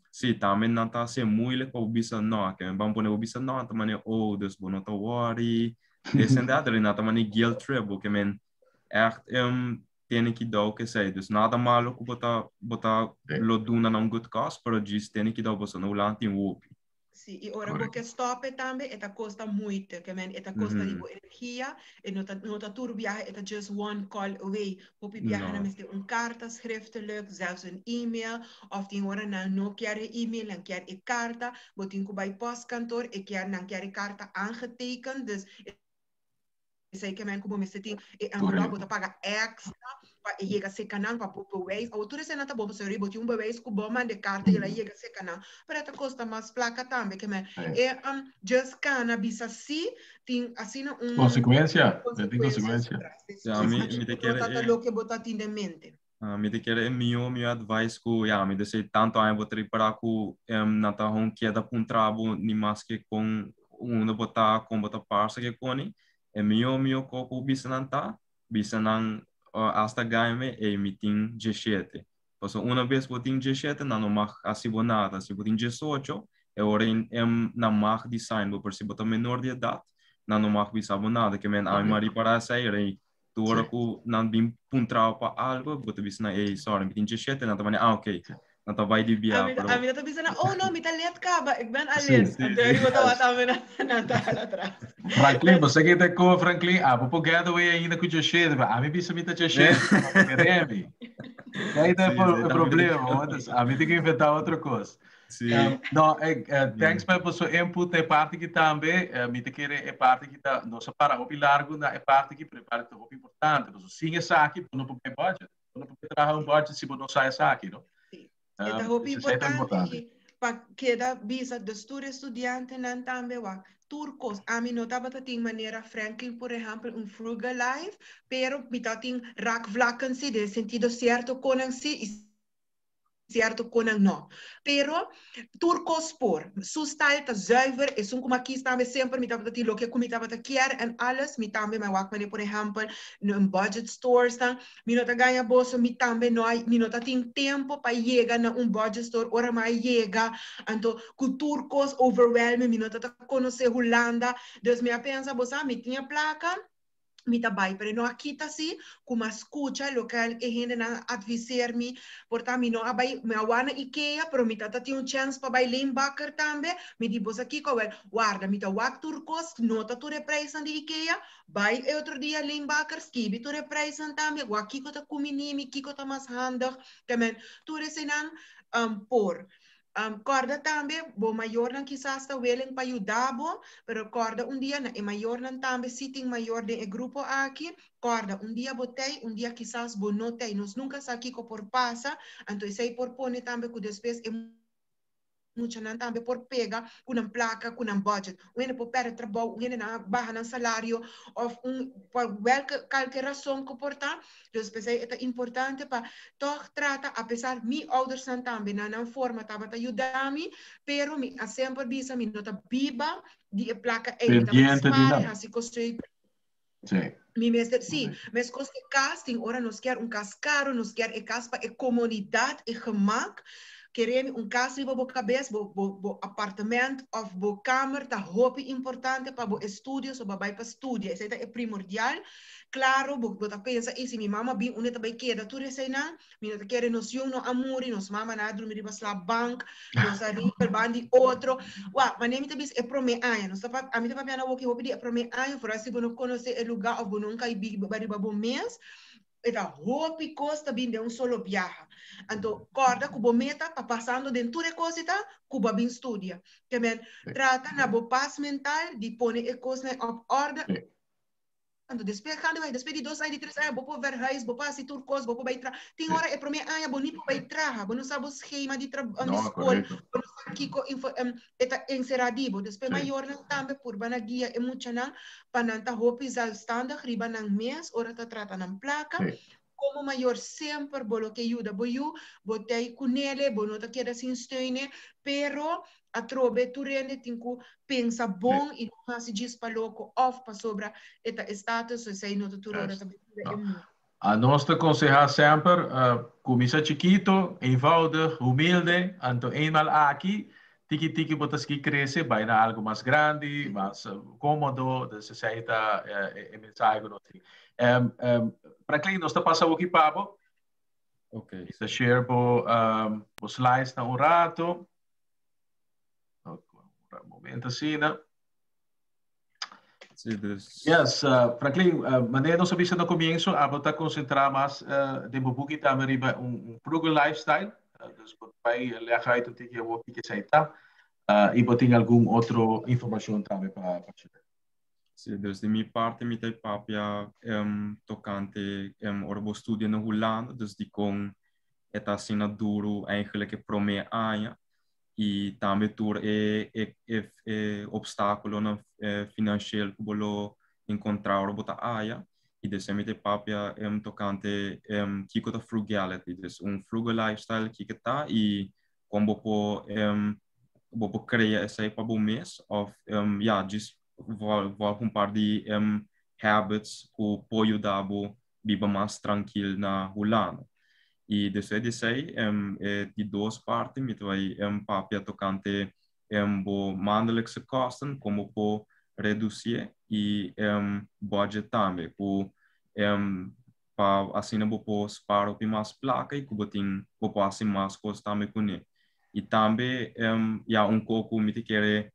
si tambe nan ta hasi moeilijk pa bo bisa no, ke ban pone bo bisa no, ta manera oh, dus bo no ta worry, this and that, nan ta manera guilt trip bo, ke men echt tene kidou ku esei. Dus nada malo ku bo ta lo duna na un good cause, pero djis tene kidou boso na Hulanda tin hopi. Si, i ora bo ke stop e tambe, e ta kosta moeite, ke men e ta kosta di bo energia, e no ta tur biaha, e ta just one call away. Hopi biaha nan No. mester un karta schriftelijk, zelfs een e-mail, of tin ora nan no kier e e-mail, nan kier e karta, bo tin ku bai postkantoor, e kier nan kier e karta aangetekend, dus esei ke men ku bo mester tin e envelop, bo ta paga extra pa e yega serka nan pa bo bewijs. Awor tur esei nan ta bon pasobra bo tin un bewijs ku bo manda e karta i el a yega serka nan, pero e ta kosta mas plaka tambe, ke men e just kana bisa si tin asina un Konsekuensia, tin konsekuensia konsekuensia. atras. Ja, mi te No kere ta loke bo ta tin den mente. Ah, mi te kere e mihó advice ku ya mi ta tantu aña bo ta ripará ku nan ta gewoon keda puntra bo ni maske kon unda bo ta, kon bo ta parse ke koni. E mihó ko ku bisa nan ta bisa nan hasta gaime e mi tin 17. Pasobra una bes bo tin 17, nan no mag hasi bo nada. Si bo tin 18, e ora nan mag di sign bo, pero si bo ta menor di edat, nan no mag bisa bo nada. Ke men ami a ripará esei rei tur ora ku nan bin puntra pa algo, bo ta bisa nan, "Ey, sorry, mi tin 17," nan ta mane, "Ah, oké." Nan ta bai di bia, Ami pero ami ta bisa na, "Oh no, mi ta lid kaba, ik ben al lid." Anto bo tabata tambe na ta atras. Franklin, bo ke ta ko Franklin, ah, bo por get away ainda ku 17, pero ami bisa mi ta 17, kere mi. Ei ta e problema, dus ami tin ku inventá otro kos. No, thanks pa boso input na e parti aki tambe. Mi ta kere e parti aki ta, nos a para hopi largu na e parti aki, pero e parti ta hopi importante. Pasobra sin esaki, bo no por bai budget. Bo no por traha un budget si bo no sa esaki, no? Si. E ta hopi Esei ta importante importante. i pa keda bisa dus tur estudiantenan tambe, wak tur kos. Ami no tabata tin manera Franklin, por ehèmpel, un frugal life, pero mi tabatin raakvlakken si, den sentido sierto konan si i sierto konan no. Pero tur kos por. Su style ta zuiver, esun ku mi a kies tambe semper mi tabata tin loke ku mi tabata kier en alles. Mi tambe mi a wak manera, por ehèmpel, na budget stores nan, mi no ta gaña boso, mi tambe no a, mi no ta tin tempo pa yega na un budget store. Ora mi a yega, anto ku tur kos overwhelming, mi no ta konosé Hulanda, dus mi a pensa, bo sa, mi tin e plaka. Mi ta bai, pero e no a kita si ku mi a skucha loke e hendenan a adviseer mi. Por ta mi no a bai, mi a wak na Ikea, pero mi tata tin un chèns pa bai Leen Bakker tambe. Mi di, Bo sa kiko? Wèl, warda, mi ta wak tur kos, nota tur e preisnan di Ikea, bai e otro dia Leen Bakker, skibi tur e preisnan tambe, wak kiko ta kuminí mi, kiko ta mas handig. Ke men, tur eseinan por. Kòrda tambe, bo mayornan kisas ta willing pa yuda bo, pero kòrda un dia na e mayornan tambe, si tin mayor den e grupo aki, kòrda un dia bo tei, un dia kisas bo no tei. Nos nunka sa kiko por pasa, anto esei por pone tambe ku despues e muchanan tambe por pega ku nan plaka, ku nan budget. Un hende por pèrdè trabou, un hende nan a baha nan salario òf un por wèlke kalke rason ku por ta. Dus p'esei e ta importante pa tòg trata, apesar mi oudersnan tambe na nan forma tabata yuda mi, pero mi a semper bisa mi no ta biba di e plaka ei, mi tabata Pendiente di spar i nan. hasi kosei. Sí. Mi mester, sí, meskos ku e kas, tin ora nos kier un kas karu, nos kier e kas pa e komodidat, e gemak. Kere mi un kas riba bo kabes, bo bo bo apartement òf bo kamer ta hopi importante pa bo estudio, so bo a bai pa studia, esei ta e primordial. Claro, bo bo ta pensa, y si mi mama bin unda ta bay keda tur eseinan? Mi no ta kere nos yun no a muri, nos mamanan a drumi riba slaapbank, nos a riba el ban di otro. Wak, manera mi ta bisa e prome aña, nos ta pap, ami ta papia na woki hopi di e prome aña, foral si bo no conoce e lugar of bo nunca a biba riba bo mes, e ta hopi cos ta bin den un solo biaha. Anto, corda cu bo meta pa pasando den tur e cos ei ta cu bo a bin studia. Te men, trata na bo pas mental di pone e cosnan op orde. Anto despues gande bai, despues di dos aña, di tres aña, bo por verhuis, bo por hasi tur kos, bo por bai traha. Tin ora e promé aña bo ni por bai traha, bo no sa bo schema di tra di No, skol, korekto. bo no sa kiko info e ta enserá di bo. Despues Sí. mayornan tambe purba na guia e muchanan pa nan ta hopi zelfstandig riba nan mes ora ta trata nan plaka. Sí. Komo mayor semper bo lo ke yuda bo yu, bo ta ei kunele, bo no ta keda sin steune, pero atrobe tur hende tin ku pensa bon i no hasi djis pa loko òf pasobra e ta e status, esei no ta tur ora ta bira e mundo. A nos ta konsehá semper, kuminsá chikito, eenvoudig, humilde, anto eenmaal aki, tiki tiki bo ta sigui krese bai na algu mas grandi, mas kómodo, dus esei ta e mensahe ku nos tin. Franklin, nos ta pasa awoki pa bo. Ok. Mi ta share bo bo slides na un rato. Un momento asina. Sí, dus. Yes, Franklin, manera nos a bisa na comienzo, abo ta concentra mas den bo buki tambe riba un frugal lifestyle. Dus bo bai leg uit un tiki awor kiko esei ta. Y bo tin algun otro informacion tambe pa share. Sí, dus di mi parte mi ta papia tocante ora bo studia na Hulanda, dus di con e ta asina duro eigenlijk e prome aña y tambe tur e obstáculonan financieel cu bo lo encontra ora bo ta aya. Y despues mi ta papia tocante kico ta frugality, dus un frugal lifestyle kico ta y con bo por bo por crea esey pa bo mes of ya djis volg un par di habits cu por yuda bo biba mas trankil na Hulanda. I despues di esei, e di dos parti mi ta bai papia tokante bo maandelijkse kosten, kon bo por redusié i budget tambe, ku pa asina bo por spar hopi mas plaka i ku bo tin bo por hasi mas kos tambe kuné. I tambe ya un kos ku mi ta kere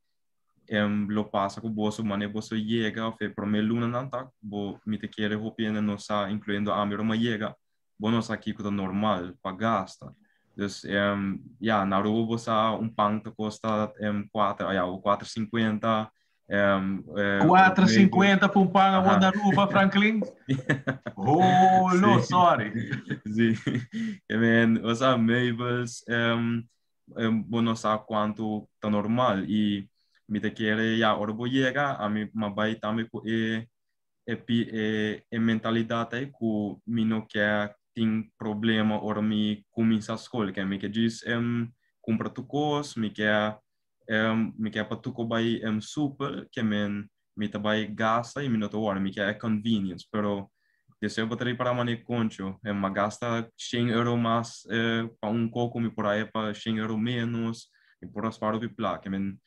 lo pasa ku boso manera boso yega of e prome lunanan ta bo mi ta kere hopi hende no sa inkluyendo ami ora mi a yega bo no sa kiko ta normal pa gasta dus ya na Aruba bo sa un pan ta kosta kuater ya kuater sinkuenta Kuater sinkuenta pa un pan awor na Aruba Franklin holo sorry si bo sa meubels bo no sa cuanto ta normal y mi ta kere ya ora bo yega ami ma bay tambe cu e e e mentalidad ey cu mi no ke tin problema ora mi cuminsa scol ke mi ke djis cumpra tur cos mi ke mi ke pa tur cos bay super ke men mi ta bai gasta y mi no ta wòrdu, mi kier e convenience, pero despues bo ta ripara manera concho, mi a gasta shen euro mas pa un coco mi por haya pa shen euro menos, mi por a spara hopi placa, men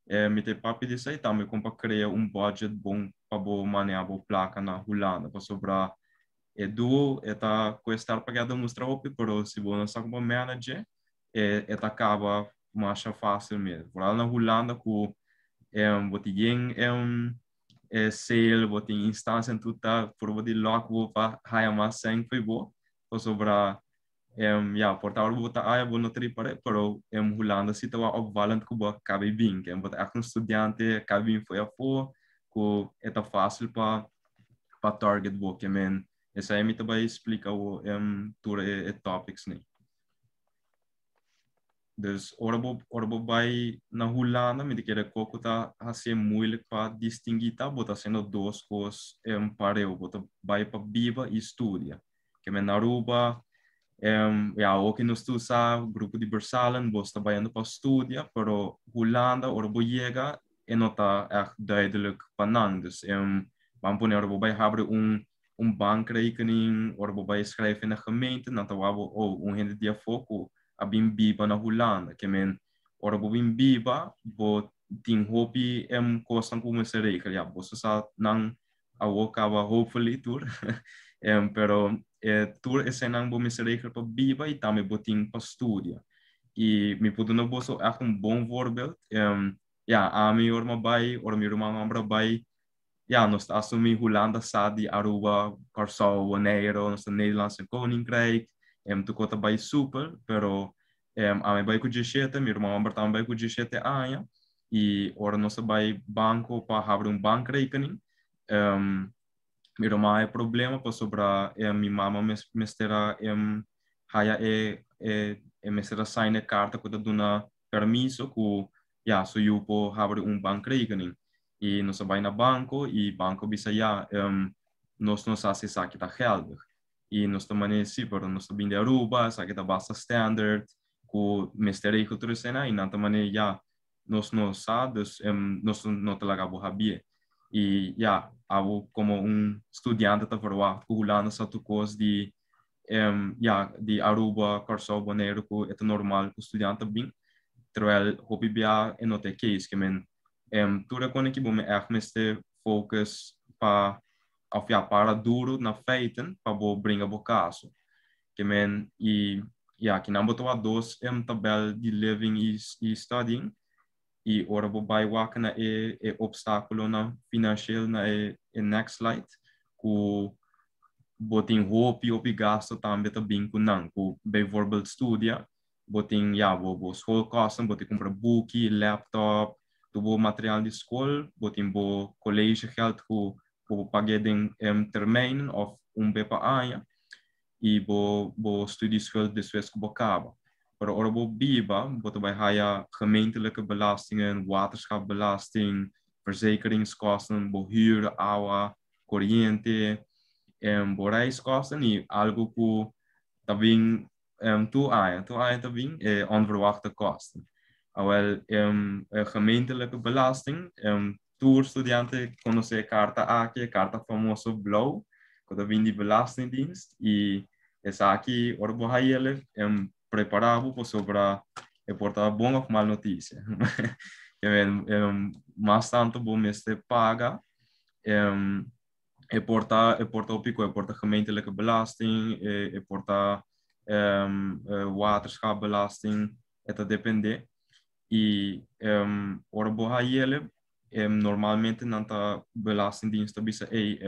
Mi ta papia di esei tambe kon pa krea un budget bon pa bo maneha bo plaka na Hulanda, pasobra e duo e ta kuestar pa keda mustra hopi, pero si bo no sa kon pa manage e ta kaba masha fásil mes. Vooral na Hulanda ku bo tin yen sale, bo tin instansia tur ta purba di lòk bo pa haya mas sèn fo'i bo, pasobra ja, por ta ora bo ta aya bo no ta ripar'é, pero Hulanda si ta wak opvallend ku bo a kaba i bin, ke bo ta ègt un studiante a kaba i bin fo'i afó, ku e ta fásil pa pa target bo, ke men esei mi ta bai splika bo tur e topics nei. Dus ora bo bai na Hulanda, mi ta kere koko ta hasié moeilijk pa distinguí ta, bo ta hasiendo dos kos pareu, bo ta bai pa biba i studia. Ke men na Aruba, ja, oki nos tur sa, grupo di bursalen, bo ta bayendo pa studia, pero Hulanda, ora bo yega, e no ta echt duidelijk pa nan. Dus ban pone ora bo bai habri un bankrekening, ora bo bai schrijven in de gemeente, nan ta wak bo, oh, un hende di afó ku a bin biba na Hulanda. Ke men, ora bo bin biba, bo tin hopi kosnan ku mester regel. Ja, bo sa nan awo kaba hopefully tur. Pero tur eseinan bo mester regel pa biba i tambe bo tin pa studia. I mi por duna boso echt un bon voorbeeld. Ja, ami ora mi bai, ora mi ruman hòmber bai, ja, nos ta asumí Hulanda sa di Aruba, Kòrsou, Boneiru, nos ta Nederlandse Koninkrijk, tur kos ta bai super, pero ami bai ku 17, mi ruman hòmber tambe bai ku 17 aña, i ora nos a bai banko pa habri un bankrekening, mi ruman e problema pasobra mi mama mester a haya e mester a sign e karta ku ta duna permiso ku ja, su yu por habri un bankrekening. I nos a bai na banko i banko a bisa ja, nos no sa si esaki ta geldig. I nos ta manera sí, pero nos ta bin di Aruba, esaki ta basta standard, ku mester regel tur esena, i nan ta manera ja, nos no sa, dus nos no ta laga bo habié. I ja, abo komo un studiante ta verwacht ku Hulanda sa tur kos di ja, di Aruba, Kòrsou, Boneiru, ku e ta normal ku studiante bin, terwijl hopi bia e no ta e case, ke men tur e kos ki bo me echt mester focus pa of ja, para duro na feiten pa bo bringa bo kaso. Ke men i ja, kinan bo ta dos tabel di living i studying i ora bo bai wak na e obstákulo na financieel na e next slide ku bo tin hopi hopi gasto tambe ta bin ku nan ku bijvoorbeeld studia bo tin, ja, bo schoolkosten, bo tin kumpra buki, laptop, tur bo materiaal di skol, bo tin bo collegegeld ku bo paga den termijn of un be pa aña i bo studieschuld despues ku bo kaba. Pero ora bo biba, bo ta bai haya gemeentelijke belastingen, waterschapbelasting, verzekeringskosten, bo huur, awa, koriente, bo reiskosten i algo ku ta bin tur aña ta bin onverwachte kosten. Awel, gemeentelijke belasting, tur studiante konosé e karta aki, e karta famoso blou, ku ta bin di Belastingdienst, i esaki, ora bo hayele, prepará bo pasobra e por ta bon of mal notisia. Mas tantu bo mester paga, e por ta hopi, e por ta gemeentelijke belasting, e por ta waterschapbelasting, e ta dependé. I ora bo hayele, normalmente nan ta Belastingdienst ta bisa, hey,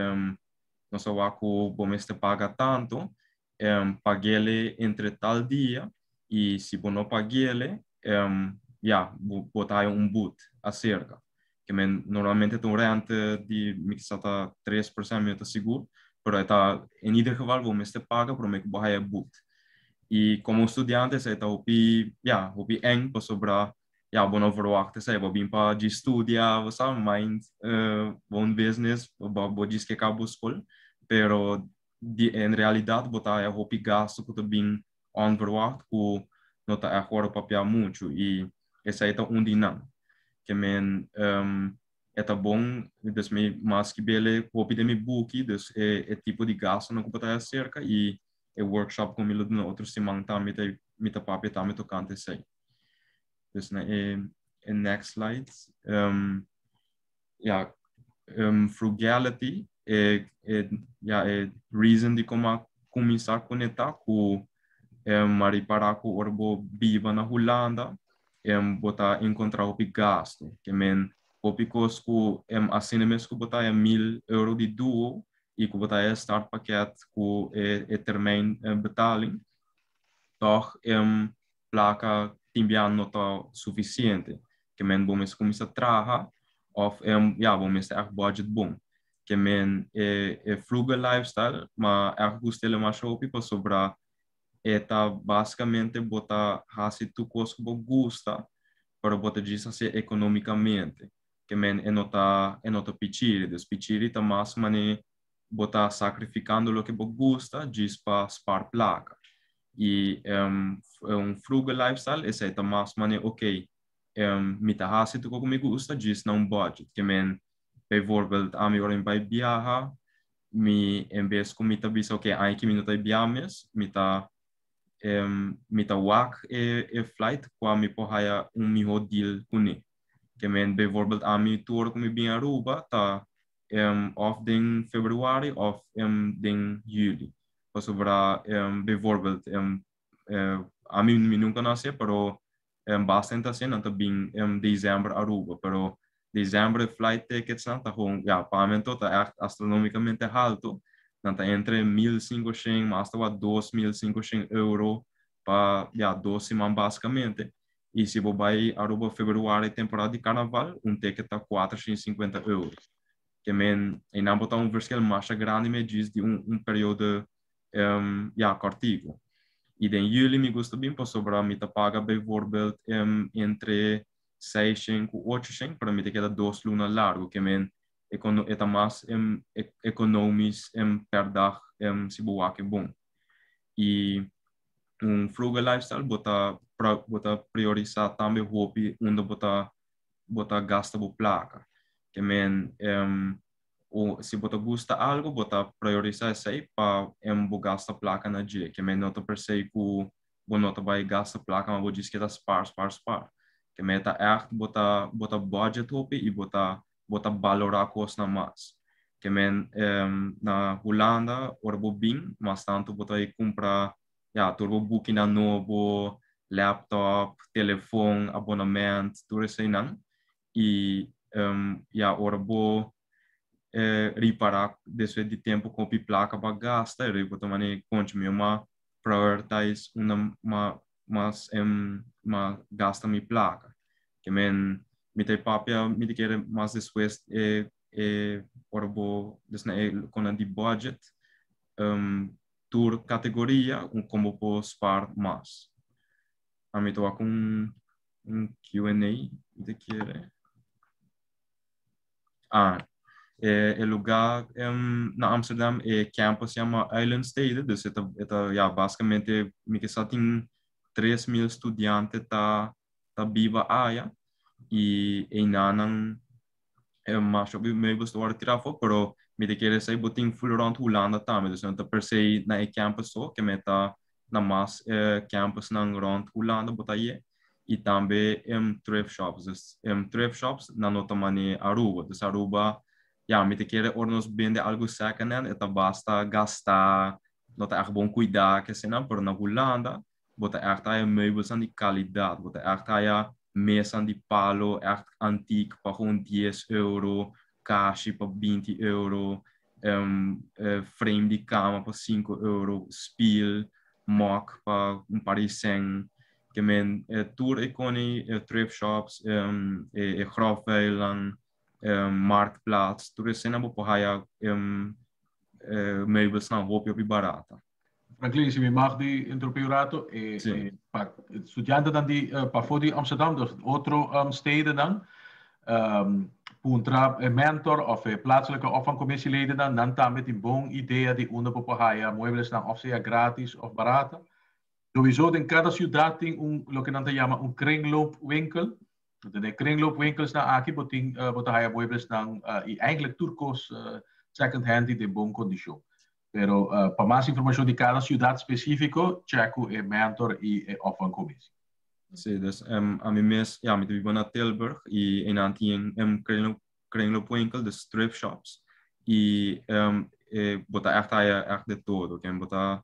nos a wak ku bo mester paga tantu, pag'é entre tal dia i si bo no pag'é, ja, bo ta un boete aserka. Ke men normalmente ta un rente di mi sa ta 3%, mi ta sigur, pero ta in ieder geval bo mester paga promé ku bo haya boete. I komo studiante esei ta hopi, ja, hopi eng pasobra ja, bo no verwacht esei, bo bin pa di studia, bo sa, mind bon business, bo djis ke kaba bo skol, pero en realidat bo ta haya hopi gasto ku ta bin onverwacht ku no ta echt wòrdu papiá muchu i esei ta un di nan. Ke men e ta bon, dus mi mas ki bele hopi den mi buki, dus e tipo di gastonan ku bo ta haya serka i e workshop ku mi lo duna otro siman tambe ta mi ta papia tambe tokante esei. Dus na e Next slide. Ja, frugality e, ja, e reason di kon a kuminsá konektá ku m'a ripará ku ora bo biba na Hulanda bo ta enkontrá hopi gastu. Ke men hopi kos ku asina mes ku bo ta haya 1000 euro di duo i ku bo ta haya startpakket ku e termijn betaling, tòg plaka tin bia no ta sufisiente. Ke men bo mester kuminsá traha òf ja, bo mester ègt budget bon. Ke men e frugal lifestyle m'a ègt gust'é masha hopi pasobra e ta basikamente bo ta hasi tur kos ku bo gusta, pero bo ta djis hasié ekonómikamente. Ke men e no ta pichiri. Dus pichiri ta mas manera bo ta sakrifikando loke bo gusta djis pa spar plaka. I un frugal lifestyle esei ta mas manera, ok, mi ta hasi tur ku mi gusta djis na un budget. Ke men bijvoorbeeld ami ora mi bai biaha, mi en bes ku mi ta bisa, ok, aki mi no ta biaha mes, mi ta wak e flight kua mi por haya un mihó deal kuné. Ke men bijvoorbeeld ami tur ora ku mi bin Aruba ta òf den febrüari òf den yüli. Pasobra bijvoorbeeld ami mi nunka no hasié, pero basta hende ta hasié, nan ta bin desèmber Aruba, pero desèmber flight tickets nan ta gewoon, ja, pa mi anto ta ègt astronómikamente haltu. Nan ta entre 1500 mas asta wak 2500 euro pa, ja, 2 siman basikamente. I si bo bai Aruba febrüari, temporada di karnaval, un ticket ta 450 euro. Ke men einan bo ta un verschil masha grandi mes djis di un periodo ja, kòrtiku. I den yüli mi gusta bin pasobra mi ta paga bijvoorbeeld entre 600 ku 800, pero mi ta keda 2 luna largu. Ke men e ta mas economisch per dag si bo wak e bon. I un frugal lifestyle bo ta priorisá tambe hopi unda bo ta gasta bo plaka. Ke men si bo ta gusta algu, bo ta priorisá esei pa bo gasta plaka na dje. Ke men no ta per se ku bo no ta bai gasta plaka, ma bo djis keda spar, spar, spar. Ke men ta ègt bo ta budget hopi i bo ta balorá kosnan mas. Ke men na Hulanda, ora bo bin, mas tantu bo ta kumpra, ja, tur bo bukinan nobo, laptop, telefon, abonnement, tur eseinan. I ja, ora bo ripará despues di tempu kon hopi plaka b'a gasta, i bo ta manera koncha mi m'a prioritize unda mas m'a gasta mi plaka. Ke men mi ta papia mi ta kere mas despues e ora bo dus na e kona di budget tur kategoria un kon bo por spar mas. Ami ta wak un Q&A mi ta kere. Ah, e lugá na Amsterdam, e campus yama Uilenstede, dus e ta, ja, basikamente mi ke sa tin 3000 studiante ta biba aya i einan mas hopi meubels ta wòrdu tirá afó, pero mi ta kere esei bo tin full rònt Hulanda tambe, dus no ta per se na e campus so, ke mi ta na mas campusnan rònt Hulanda bo ta hañ'é i tambe thrift shops. Dus thrift shops nan no ta manera Aruba. Dus Aruba, ja, mi ta kere ora nos bende algu second hand, e ta basta gastá, no ta ègt bon kuidá ke eseinan, pero na Hulanda bo ta ègt haya meubelsnan di kalidat, bo ta ègt haya mesanan di palo ègt antik pa gewoon 10 euro, kashi pa 20 euro, frame di kama pa 5 euro, spiel, mok pa un par di sèn. Ke men tur e koni thrift shops, e grofvuilnan, Marktplaats, tur eseinan bo por haya meubelsnan hopi hopi barata. Franklin, si mi mag di interrumpí un ratu, pa studiantenan di pafó di Amsterdam, dus otro stedennan, puntra e mentor òf e plaatselijke opvangcommissieledennan, nan tambe tin bon idea di unda bo por haya mueblesnan òf sea gratis òf barata. Sowieso den kada siudat tin un loke nan ta yama un kringloopwinkel. Den e kringloopwinkelsnan aki bo tin bo ta haya mueblesnan i eigenlijk tur kos second hand i den bon kondishon. Pero pa mas informashon di kada siudat spesífiko, check ku e mentor i e opvangcommissie. Sí, dus ami mes, ja, mi ta biba na Tilburg i einan tin kringloopwinkel, dus thrift shops. I bo ta echt haya echt de todo. Ken bo ta,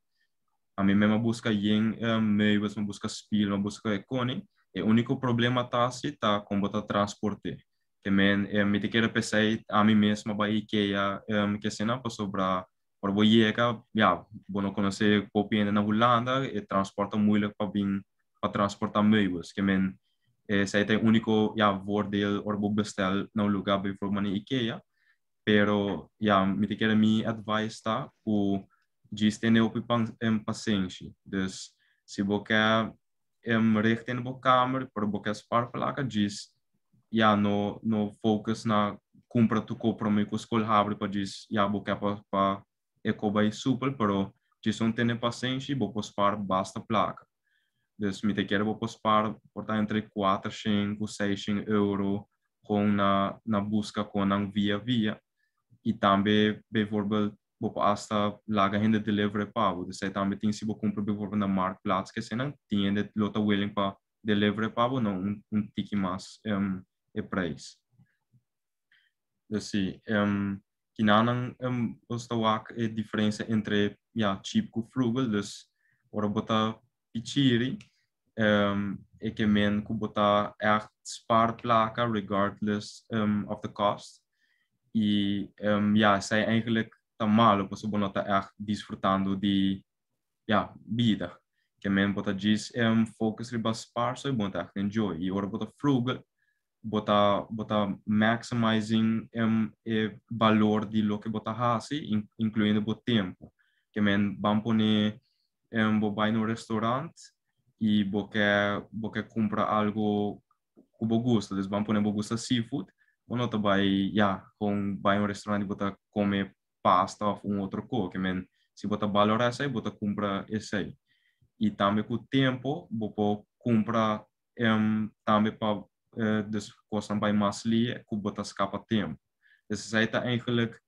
ami mes a buska yen meubels, mi a buska spiel, mi a buska e koning. E úniko problema ta si ta kon bo ta transport'é. Ke men mi ta kere p'esei ami mes a bai Ikea kesina pasobra ora bo yega, ya, bo no konosé hopi hende na Hulanda, e transport ta moeilijk pa bin pa transportá meubels. Ke men esei ta e úniko, ya, voordeel ora bo bestel na un lugá bijvoorbeeld manera Ikea. Pero, ya, mi ta kere mi advice ta ku djis tene hopi pasenshi. Dus, si bo ke richt in bo kamer, pero bo ke spar plaka, djis, ya, no no focus na kumpra tur ko promé ku skol habri pa djis, ya, bo ke pa pa e ko bai supel, pero djis un tene pasenshi bo por spar basta plaka. Dus mi ta kere bo por spar por ta entre 400 ku 600 euro kon na na buska konan via via i tambe bijvoorbeeld bo por hasta laga hende deliver pa bo. Dus tambe tin si bo kumpra bijvoorbeeld na Marktplaats ke eseinan, tin hende lo ta willing pa deliver pa bo na un tiki mas e prijs. Dus si, kinanan nos ta wak e diferensia entre, ya, cheap ku frugal. Dus ora bo ta pichiri, e ke men ku bo ta ègt spar plaka regardless of the cost. I ya, esei eigenlijk ta malo pasobra bo no ta ègt disfrutando di, ya, bida. Ke men bo ta djis focus riba spar so i bo no ta ègt enjoy. I ora bo ta frugal, bo ta maximizing e balor di loke bo ta hasi, incluyendo bo tempu. Ke men ban pone bo bai na un restaurant i bo ke kumpra algu ku bo gusta. Dus ban pone bo gusta seafood, bo no ta bai, ya, kon bai un restaurant i bo ta kome pasta òf un otro kos. Ke men si bo ta balorá esei, bo ta kumpra esei. I tambe ku tempu bo por kumpra tambe pa dus kosnan bai mas lihe ku bo ta skapa tempu. Dus esei ta eigenlijk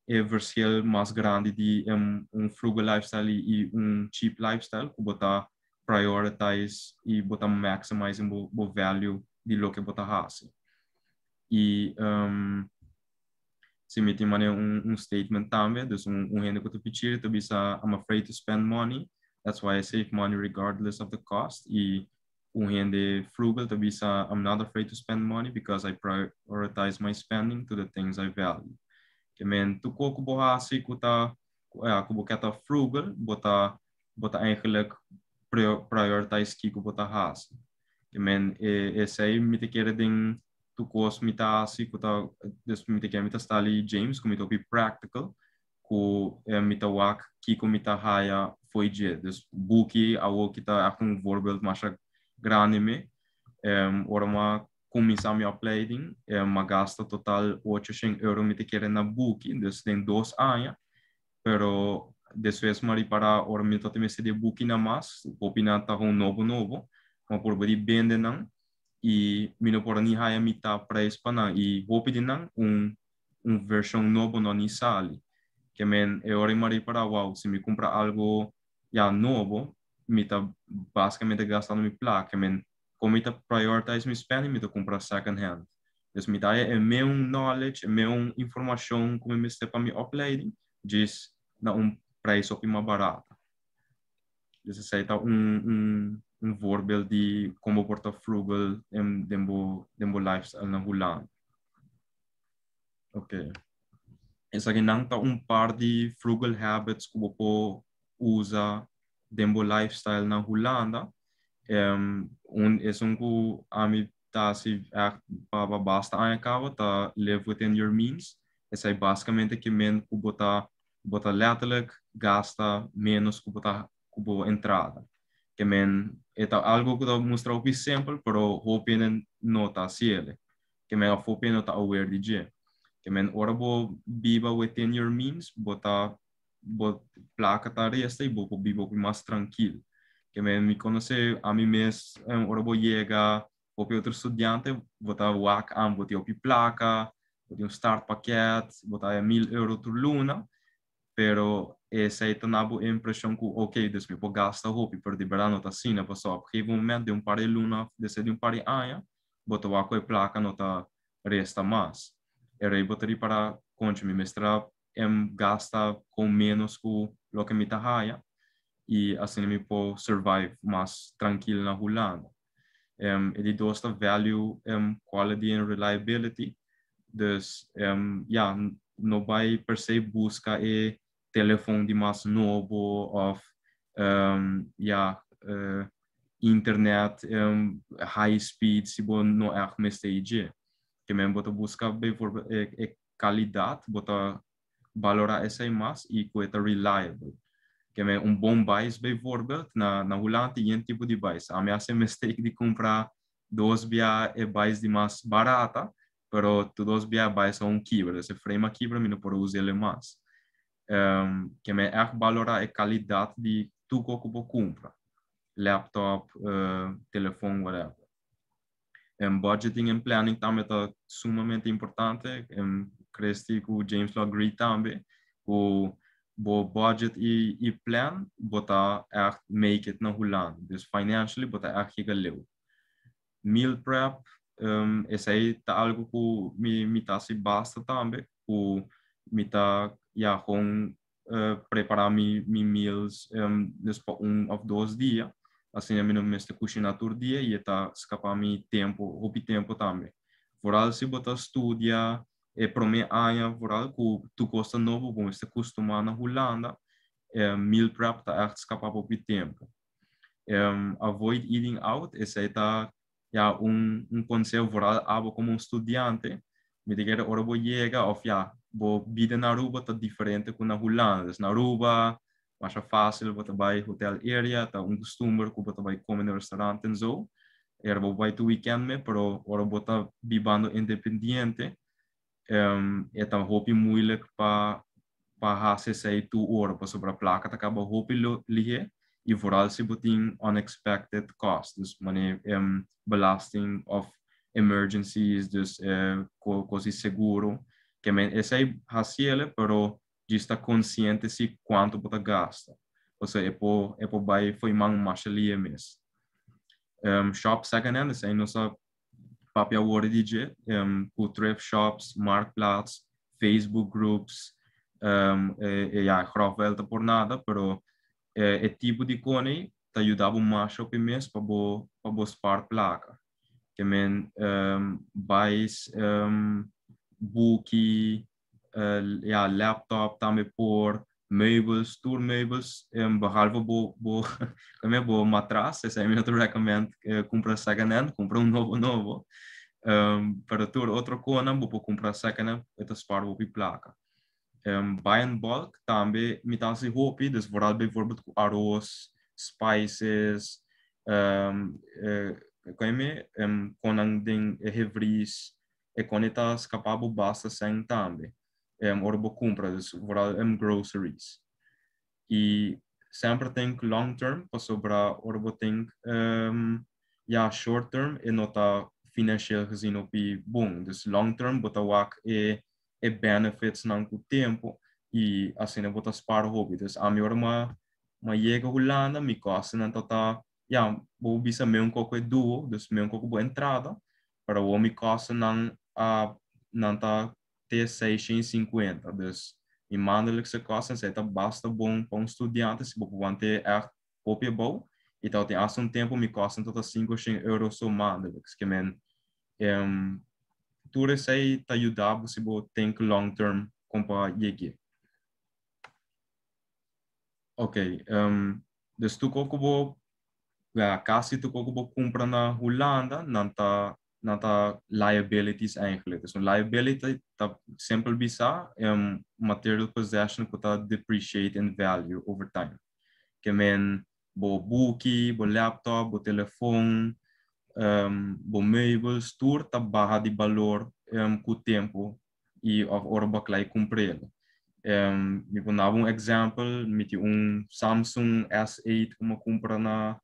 e verschil mas grandi di un frugal lifestyle i un cheap lifestyle, ku bo ta prioritize i bo ta maximizing bo value di loke bo ta hasi. I si mi tin manera un statement tambe, dus un hende ku ta pichiri ta bisa: "I'm afraid to spend money, that's why I save money regardless of the cost." I un hende frugal ta bisa: "I'm not afraid to spend money because I prioritize my spending to the things I value." Ke men tur kos ku bo hasi ku ta, ja, ku bo ke ta frugal, bo ta eigenlijk prioritize kiko bo ta hasi. Ke men esei mi ta kere den tur kos mi ta hasi ku ta, dus mi ta kere mi ta stali James ku mi ta hopi practical ku mi ta wak kiko mi ta haya fo'i dje. Dus buki awo ki ta echt un voorbeeld masha grandi mi. Ora m'a kuminsá mi opleiding, m'a gasta total €800 mi ta kere na buki, dus den 2 aña, pero despues m'a ripará ora mi tabata mester di buki na mas, hopi nan ta un nobo nobo, m'a purba di bende nan i mi no por ni haya mitá prijs pa nan i hopi di nan un vershon nobo no ni sali. Ke men e ora m'a ripará, wow, si mi kumpra algu ya nobo, mi ta basikamente gastando mi plaka. Ke men komo mi ta prioritize mi spending, mi ta kumpra second hand. Dus mi ta e mesun knowledge, e mesun informashon ku mi mester pa mi opleiding, djis na un prijs hopi mas barata. Dus esei ta un voorbeeld di kon bo por ta frugal den bo lifestyle na Hulanda. Ok. Esakinan ta un par di frugal habits ku bo por usa den bo lifestyle na Hulanda. Un ku ami ta hasi echt pa basta aña kaba ta live within your means. Esei basikamente ke men ku bo ta letterlijk gasta menos ku bo entrada. Ke men e ta algu ku ta mustra hopi simpel, pero hopi no ta hasié. Ke men òf hopi no ta aware di dje. Ke men ora bo biba within your means, bo ta bo plaka ta resta i bo por biba hopi mas trankil. Ke men mi konosé ami mes, ora bo yega, hopi otro studiante, bo ta wak am bo tin hopi plaka, bo tin un startpakket, bo ta €1000 tur luna. Pero esei ta na bo impreshon ku ok, dus mi por gasta hopi, pero di bèrdat no ta asina, pasobra op gegeven moment den un par di luna òf despues di un par di aña bo ta wak ku e plaka no ta resta mas. E rei bo ta ripará, Concho, mi mester a gasta kon ménos ku loke mi ta haya i asina mi por survive mas trankil na Hulanda. E di dos ta value quality and reliability. Dus ja, no bai per se buska e telefon di mas nobo òf ja, internet high speed si bo no ègt mester e dje. Ke men bo ta buska bijvoorbeeld e kalidat, bo ta balorá esei mas i ku e ta reliable. Ke men un bon bais bijvoorbeeld, na Hulanda tin yen tipo di bais. Ami a hasi e mistake di kumpra dos bia e bais di mas barata, pero tur dos bia e bais a un kibra. Dus e frame a kibra, mi no por usa el mas. Ke men ègt balorá e kalidat di tur kos ku bo kumpra, laptop, telefon, whatever. Budgeting en planning tambe ta sumamente importante. Christy ku James lo agree tambe ku bo budget i plan bo ta echt make it na Hulanda. Dus financially bo ta echt yega leu. Meal prep, esei ta algo ku mi ta hasi basta tambe ku mi ta ya gewoon prepará mi meals dus pa un òf dos dia. Asina mi no mester kushiná tur dia i e ta skapá mi tempu, hopi tempu tambe. Vooral si bo ta studia e promé aña, vooral ku tur kos ta nobo, bo mester kustumá na Hulanda, meal prep ta ègt skapá hopi tempu. Avoid eating out, esei ta ya un conseho vooral abo como un studiante, mi ta kere ora bo yega of ya bo bida na Aruba ta diferente cu na Hulanda. Dus na Aruba masha facil bo ta bay hotel area, ta un costumber cu bo ta bay come na restaurant en zo. Era bo bay tur weekend me, pero ora bo ta bibando independiente e ta hopi moeilijk pa hasi esei tur ora pasobra plaka ta kaba hopi lihé i vooral si bo tin unexpected cost, dus manera belasting of emergencies, dus kos di seguro. Ke men esei hasiele pero djis ta konsiente si kuantu bo ta gasta, pasobra e por bai fo'i man masha lihé mes. Shop second hand, esei nos a papia awor di dje, ku thrift shops, marktplaats, Facebook groups, ja, grofwel ta por nada, pero e tipo di kone ta yuda bo masha hopi mes pa bo spar plaka. Ke men bais, buki, ja, laptop tambe por, meubels, tur meubels, behalve bo matras, esei mi no ta recommend kumpra second hand, kumpra un nobo nobo. Pero tur otro kosnan bo por kumpra second hand, e ta spar hopi plaka. Buy in bulk tambe mi ta hasi hopi, dus vooral bijvoorbeeld ku aros, spices, koe konan den hevries, e kone ta skapa bo basta sèn tambe. Ora bo kumpra, dus vooral groceries. I semper think long term, pasobra ora bo think ja, short term e no ta financieel gezien hopi bon. Dus long term bo ta wak e benefits nan ku tempu i asina bo ta spar hopi. Dus ami ora m'a yega Hulanda, mi kostennan ta, ja, bo bisa mesun kos e duo, dus mesun kos bo entrada, pero o mi kostennan nan ta te 650. Dus mi maandelijkse kosten zij ta basta bon pa un studiante si bo por te echt hopi abou. I tal tin hasta un tempu mi kosten tot €500 so maandelijks. Ke men tur esei ta yuda bo si bo think long term kon pa yega. Ok, dus tur kos ku bo, ja, kasi tur kos ku bo kumpra na Hulanda, nan ta liabilities eigenlijk. Dus un liability ta simpel bisa material possession ku ta depreciate in value over time. Ke men bo buki, bo laptop, bo telefon, bo meubels, tur ta baha di balor ku tempu i of ora bo klai kumpr'é. Mi por duna un example, mi tin un Samsung S8 ku m'a kumpra na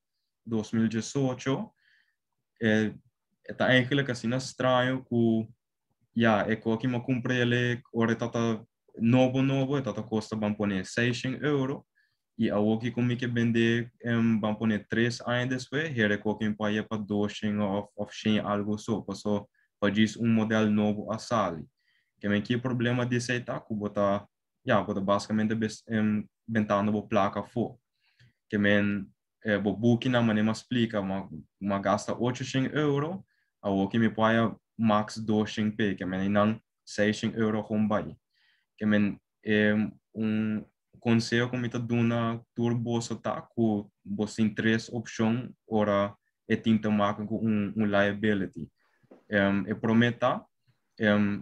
2018. Ta eigenlijk asina straño ku ja, e kos ku m'a kumpr'é ora tata. Nobo nobo e ta kosta ban pone 600 euro i awoki ku mi ke bende ban pone 3 aña despues, here ku mi paga pa 200 òf 100 algo so, paso pa djis un modelo nobo a sali. Ke men ki problema di esei ta ku bo ta, ja, bo ta basikamente bentando bo plaka afó. Ke men bo buki na manera m'a splika, m'a gasta 800 euro, awoki mi paga max 200 pe, ke men nan 600 euro gewoon bai. Ke men un konseho ku mi ta duna tur boso ta ku bo tin tres opshon ora e tin te maken ku un liability. E promé ta,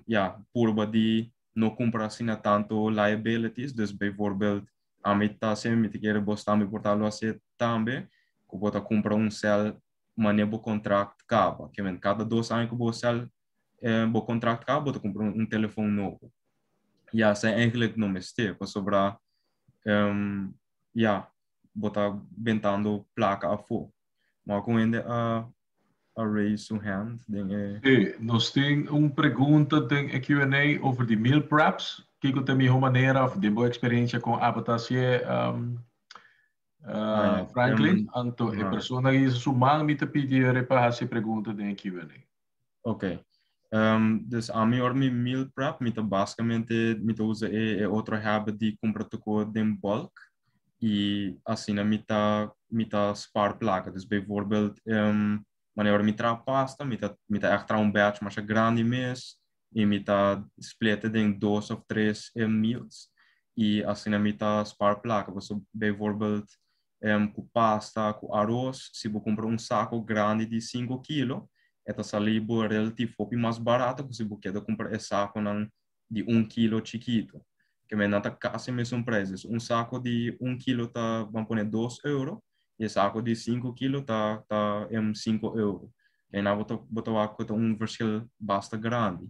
ja, purba di no kumpra asina tantu liabilities, dus bijvoorbeeld ami ta hasi, mi ta kere bo tambe por ta lo hasi tambe, ku bo ta kumpra un cel manera bo kontrakt kaba. Ke men kada 2 aña ku bo cel bo kontrakt kaba, bo ta kumpra un telefòn nobo. Ja, esei eigenlijk no mester, pasobra ja, bo ta bentando plaka afó. Ma ku hende a raise su hand den e Si, nos tin un pregunta den e Q&A over di meal preps. Kiko ta e mihó manera òf di bo eksperensia ku abo ta hasi Ah, ja. Franklin? Anto, e ah. persona ku su man, mi ta pidi pa hasi pregunta den Q&A. Ok. Dus ami ora mi meal prep, mi ta basikamente mi ta usa e otro habit di kumpra tur kos den bulk i asina mi ta spaar plaka. Dus bijvoorbeeld wanneer ora mi traha pasta, mi ta echt traha un batch mas grandi mes i mi ta split den dos òf tres meals i asina mi ta spaar plaka. So, bijvoorbeeld ku pasta, ku aros, si bo kumpra un saku grandi di 5 kilo, e ta sali bo relatief hopi mas barata ku si bo ke kumpra e sakunan di 1 kilo chikitu. Ke men ta kasi mesun preis. Dus un saku di 1 kilo ta, ban pone, 2 euro, i e saku di 5 kilo ta 5 euro. I nan bo ta wak ku un verschil basta grandi.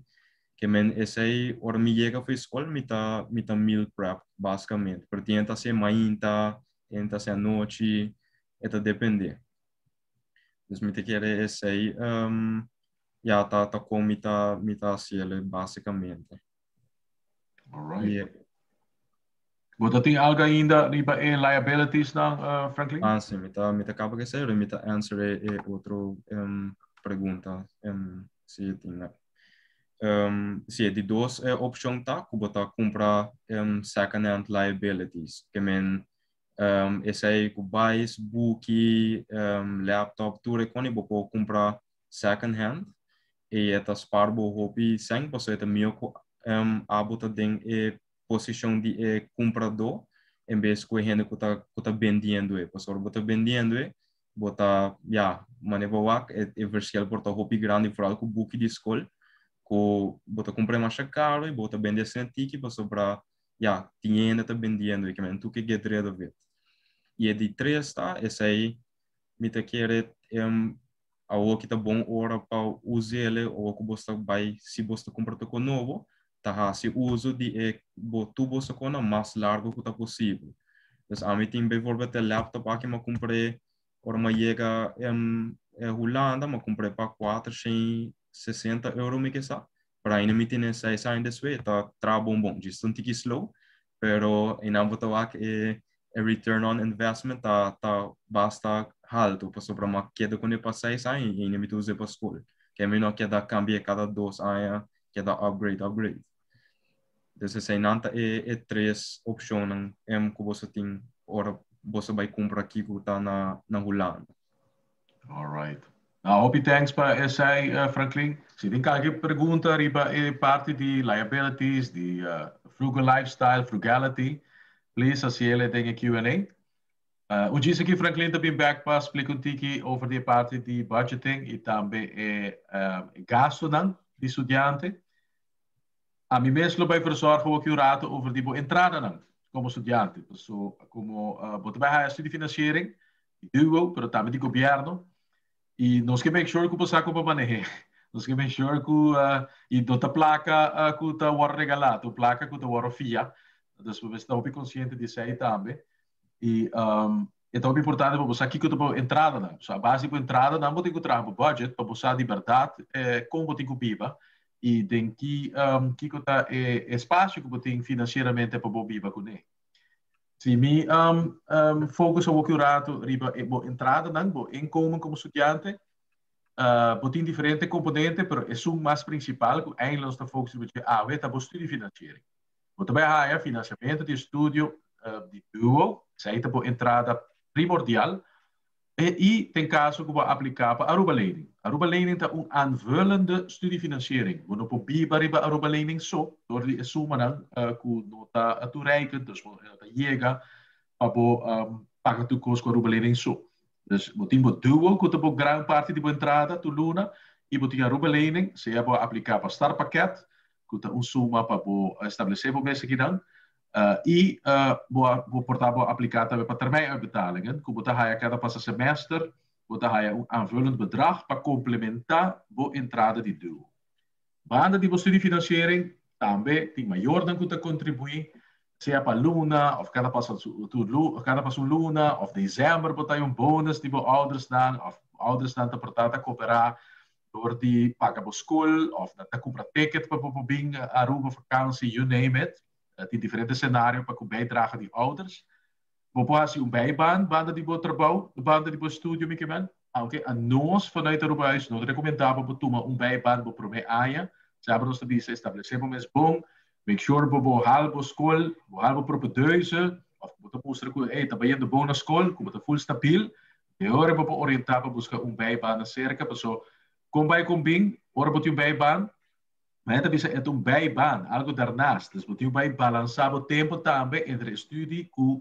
Ke men esei ora mi yega for skol, mi ta meal prep basikamente. Pero tin ta ser mainta, tin ta ser anochi, e ta dependé. Dus mi ta kere esei ja, ta kon mi ta hasi basikamente. All right. Bo tin algu ainda riba e liabilities nan, Franklin? Ah, si, mi ta kaba ku esei, mi ta answer e otro pregunta si tin. Si, di dos opshon ta ku bo ta kumpra second hand liabilities. Ke men esei ku bais, buki, laptop, tur e kos bo por kumpra second hand i e ta spaar bo hopi sèn, paso e ta mihó ku abo ta den e posishon di e kumpradó en bes ku e hende ku ta bendiendo e. Paso bo ta bendiendo e, bo ta, ja, manera bo wak e verschil por ta hopi grandi, vooral ku buki di skol, ku bo ta kumpra mas karu i bo ta bende asina tiki pasobra, ja, tin hende ta bendiendo e, ke men tur ke get rid of it. I e di tres ta, esei mi ta kere awor ku ta bon ora pa us'é, òf ku bo ta bai, si bo ta kumpra tur nobo, ta hasi uso di e bo tur bo kosnan mas largu ku ta posibel. Dus ami tin bijvoorbeeld e laptop aki, m'a kumpra ora m'a yega Hulanda, m'a kumpra pa 460 euro mi ke sa, pero ainda mi tin 6 aña despues, ta traha bon bon, just un tiki slow, pero einan bo ta wak e return on investment ta basta haltu, pasobra m'a keda kuné pa 6 aña i ainda mi ta usa pa skol. Ke mi no keda kambia kada 2 aña, keda upgrade, upgrade. Dus eseinan ta e tres opshonnan ku bo tin ora bo bai kumpra kiko ta na Hulanda. All right. Nou, hopi thanks pa esei, Franklin. Si tin kualke pregunta riba e parti di liabilities, di frugal lifestyle, frugality, please hasi den Q&A. Un dia aki Franklin tambe back pa splika un tiki over di parti di budgeting i tambe e gastunan di studiante. Ami mes lo bai verzorgen ook un ratu over di bo entradanan komo studiante. So, komo bo ta bai studiefinanciering, duo, pero tambe di gobièrnu. I nos ke make sure ku bo sa kon manehá. Nos ke make sure ku e no ta plaka ku ta wòrdu regalá, ta plaka ku ta wòrdu fia. Dus bo ta konsiente di esei tambe. I e ta importante pa bo sa kiko ta bo entradanan. So, a base di entradanan, bo tin ku traha budget pa bo sa di berdat kon bo tin ku biba. I den ki um, kiko ta e espasio ku bo tin finansieramente pa bo biba kuné. Si mi um, um, focus awor ki un rato riba e bo entradanan, bo inkomen komo studiante, uh, bo tin diferente komponente, pero esun mas prinsipal ku eigenlijk nos ta focus riba dje awe ta bo studiefinanciering. Bo ta bai haya financiamento di estudio uh, di duo, esei ta bo entrada primordial, I den kaso ku bo a apliká pa Aruba Lening. Aruba Lening ta un aanvullende studiefinanciering. Bo no por biba riba Aruba Lening so, dor di e sumanan ku no ta toereikend, dus bo no ta yega pa bo paga tur kos ku Aruba Lening so. Dus bo tin bo duo ku ta bo gran parti di bo entrada tur luna i bo tin Aruba Lening, sea bo a apliká pa startpakket, ku ta un suma pa bo establesé bo mes akinan, I bo a bo por ta bo apliká tambe pa termijnuitbetalingen, ku bo ta haya kada pasa semester, bo ta haya un aanvullend bedrag pa komplementá bo entrada di duo. Banda di bo studiefinanciering, tambe tin mayornan ku ta kontribuí, sea pa luna òf kada pasa tur kada pasa un luna òf desèmber bo ta haya un bonus di bo oudersnan òf oudersnan ta por ta ta koperá dor di paga bo skol òf nan ta kumpra ticket pa bo por bin Aruba vakansi, you name it. Tin diferente scenario pa cu bijdrage di ouders. Bo por haci un bijbaan banda di bo trabou, banda di bo estudio mi ke men. Aunke a nos vanuit Arubahuis no ta recomenda pa bo tuma un bijbaan bo prome aña. Semper nos ta bisa establece bo mes bon, make sure bo bo haal bo school, bo haal bo propedeuse, of bo ta mustra cu ey ta bayendo bon na school, cu bo ta full stabiel. E ora bo por orienta pa busca un bijbaan na cerca, paso con bay con bin, ora bo tin un bijbaan, Ma e ta bisa e ta un bijbaan, algo daarnaast. Dus bo tin bai balansa bo tempo tambe entre studie ku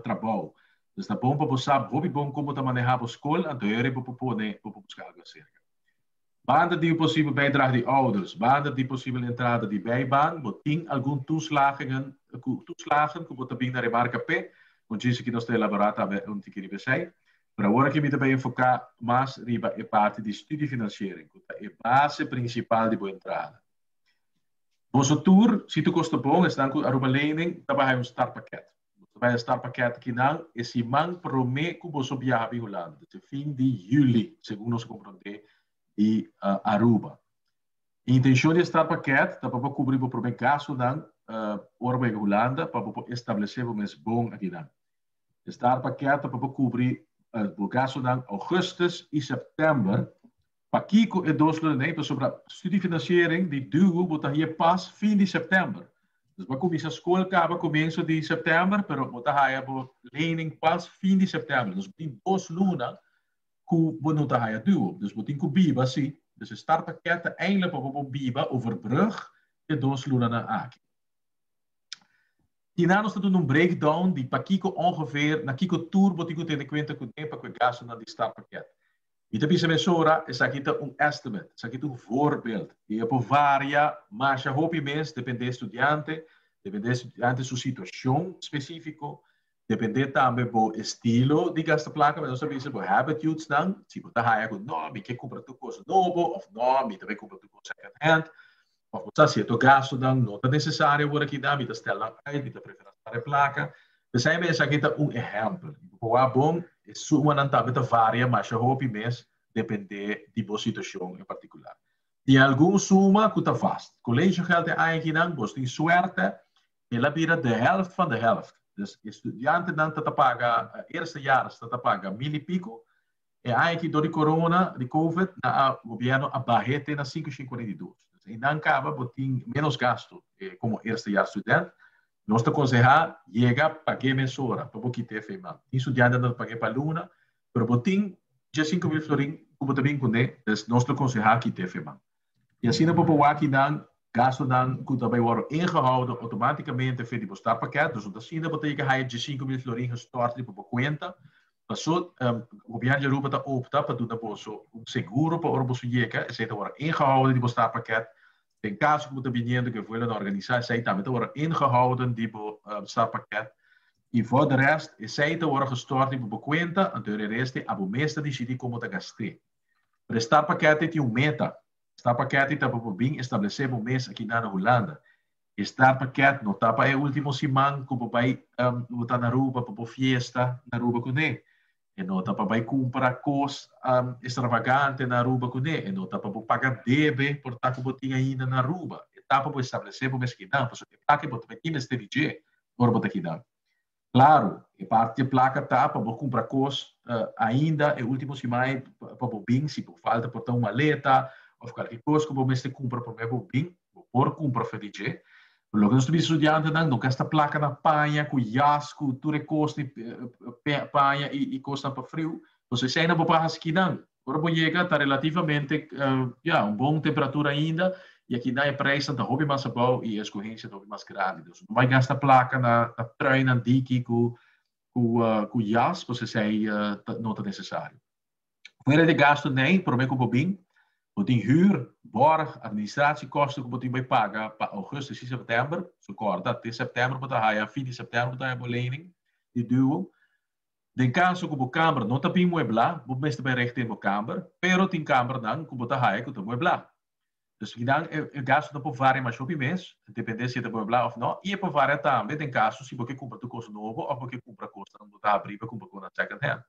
trabou. Dus ta bon pa bo sa hopi bon kon bo ta maneha bo skol, anto e ora bo por pone, bo por buska algo aserka. Banda di un posibel bijdrage di ouders, banda di posibel entrada di bijbaan, bo tin algun toeslagingen ku toeslagen ku bo ta bin na remarka p'e. Un djis aki nos ta elabora tambe un tiki riba esei. Pero awor aki mi ta bay enfoca mas riba e parti di studiefinanciering, cu ta e base principal di bo entrada. Boso tur, si tur cos ta bon, esnan cu Aruba Lening ta bay haya un startpakket. Boso ta bay haya startpakket akinan e siman prome cu boso biaha bin Hulanda, dus e fin di juli, segun nos a comprende di Aruba. E intencion di e startpakket ta pa bo cubri bo prome gastonan ora bo yega Hulanda, pa bo por establece bo mes bon akinan. E startpakket ta pa bo kubri bo gastunan augustus i sèptèmber. Pakiko e dos luna nei? Pasobra studiefinanciering di duo bo ta hia pas fin di sèptèmber. Dus bo a kuminsá skol kaba komienso di sèptèmber, pero bo ta haya bo lening pas fin di sèptèmber. Dus bo tin dos luna ku bo no ta haya duo. Dus bo tin ku biba si. Dus e startpakket ta eindelijk pa bo por biba, overbrug, e dos lunanan aki. Hierna nos ta duna un breakdown di pakiko ongeveer, na kiko tur bo tin ku tene kuenta kuné pa ku e gastunan di startpakket. Mi ta bisa mesora, esaki ta un estimate, esaki ta un voorbeeld i e por varia masha hopi mes dependé studiante, dependé studiante su situashon spesífiko, dependé tambe bo estilo di gasta plaka, nos ta bisa bo habitudesnan, si bo ta haya ku no, mi ke kumpra tur kos nobo òf no, mi ta bai kumpra tur kos second hand, Of bo sa sierto gastunan no ta nesesario awor aki nan, mi ta stel nan uit, mi ta prefera spara e plaka. P'esei mi esaki ta un ehèmpel. I bo por wak bon, e sumanan tambe ta varia masha hopi mes dependé di bo situashon en partikular. Tin algun suma ku ta vast. Collegegeld e aña akinan, bos tin suerte, el a bira de helft van de helft. Dus e studiantenan ta ta paga, eerstejaars ta ta paga mil i piko, E aña aki dor di corona, di covid, na a gobierno a bah'é te na 5,42. Dus einan caba bo tin menos gasto como eerste jaar student. Nos ta consehá yega pag'é mesora pa bo kit'é fe man. Tin studiantenan ta pag'é pa luna, pero bo tin dje 5,000 florin cu bo ta bin cuné, dus nos ta consehá kit'é fe man. Y asina bo por wak kinan gastonan cu ta bay worde ingehouden automaticamente fe di bo startpakket. Dus no ta asina bo ta yega haya dje 5,000 florin gestort riba bo cuenta. Paso gobierno di Aruba ta opta pa duna boso un seguro pa ora boso yega, esey ta worde ingehouden di bo startpakket. Den caso cu bo ta biniendo cu e vuelonan organisa, esey tambe ta worde ingehouden di bo startpakket. Y voor de rest, esey ta worde gestort riba bo cuenta, anto e rest abo mes ta dicidi con bo ta gast'e. Pero e startpakket ei tin un meta. Startpakket ei ta pa bo bin establesé bo mes akinan na Hulanda. E startpakket no ta pa e último siman ku bo bai bo ta na Aruba pa bo fiesta na Aruba kuné. E no ta pa bai kumpra kos extravagante na Aruba kuné. E no ta pa bo paga debe por ta ku bo tin ainda na Aruba. E ta pa bo establesé bo mes kinan, pasobra e plaka bo ta bai tin mester di dje ora bo ta kinan. Klaru, e parti di e plaka ta pa bo kumpra kos ainda e último siman pa bo bin, si bo falta por ta un maleta òf kualke kos ku bo mester kumpra promé bo bin, bo por kumpra for di dje. Pero loke nos ta bisa studiantenan, no gasta plaka na paña ku yas ku tur e kos di paña i kosnan pa friu, pasobra eseinan bo por hasi kinan. Ora bo yega ta relativamente ya un bon temperatura ainda y akinan e prijsnan ta hopi mas abou y e escogencia ta hopi mas grandi. Dus no bai gasta placa na na truinan diki cu cu cu jas pasobra esei no ta necesario. Fuera di e gasto nei prome cu bo bin bo tin huur, borg, administratiekosten cu bo tin bai paga pa augustus y september. So corda te september bo ta haya fin di september bo ta haya bo lening di duo. Den kaso ku bo kamber no ta bin mueblá, bo mester bai recht den bo kamber, pero tin kambernan ku bo ta haya ku ta mueblá. Dus kinan e gastu ta por varia masha hopi mes, depende si e ta mueblá òf no, i e por varia tambe den kaso si bo ke kumpra tur kos nobo òf bo ke kumpra kosnan bo ta habrí pa kumpra kosnan second hand.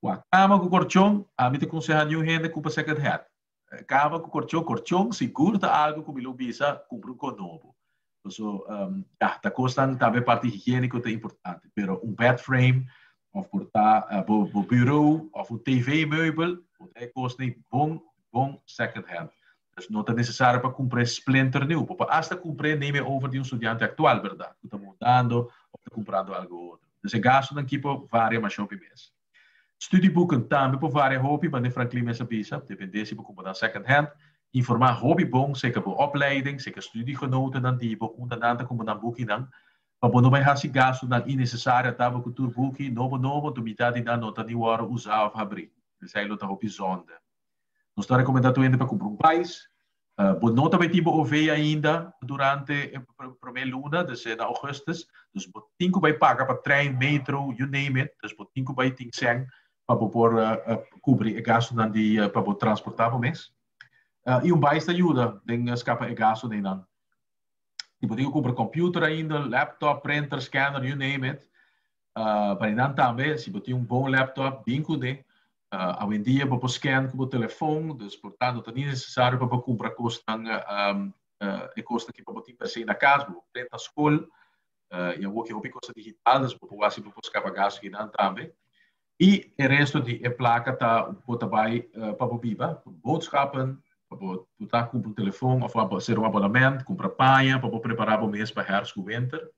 Wak, kama ku korchon, ami ta konsehá niun hende kumpra second hand. Kama ku korchon, korchon sigur ta algu ku mi lo bisa kumpra un kos nobo. Paso ya, ta kosnan tambe parti higiéniko ta importante, pero un bed frame òf por ta bo bo bureau òf un TV meubel, bo ta e kosnan bon bon second hand. Dus no ta nesesario pa kumpra e splinter nieuw. Bo por asta kumpr'é neem e over di un studiante aktual, bèrdat, ku ta mudando òf ta kumprando algu otro. Dus e gastunan ki por varia masha hopi mes. Studieboeken tambe por varia hopi, manera Franklin mes a bisa, depende si bo kumpra nan second hand. Informá hopi bon serka bo opleiding, serka studiegenotennan di bo unda nan ta kumpra nan bukinan, pa bo no bai hasi gastunan innesesario ata bo ku tur buki nobo nobo, anto mitad di nan no ta ni wòrdu usá òf habrí. Esei lo ta hopi zonde. Nos ta rekomendá tur hende pa kumpra un pais. Bo no ta bai tin bo OV ainda durante e promé luna, dus na augustus. Dus bo tin ku bai paga pa trein, metro, you name it. Dus bo tin ku bai tin sèn pa bo por kubri e gastunan di pa bo transportá bo mes. I un bais ta yuda den skapa e gastunan einan. Si bo tin ku kumpra computer ainda, laptop, printer, scanner, you name it. Pa einan tambe, si bo tin un bon laptop, bin kuné. Awendia bo por scan ku bo telefon, dus por tanto ta ni nesesario pa bo kumpra kosnan e kosnan ki pa bo tin per se na kas, bo por print na skol i awor ki hopi kos ta digital, dus bo por wak si bo por skapa gastu kinan tambe. I e resto di e plaka ta bo ta bai pa bo biba, boodschappen, pa bo ta kumpra un telefon òf hacer un abonament, kumpra paña pa bo prepara bo mes pa herfst ku winter.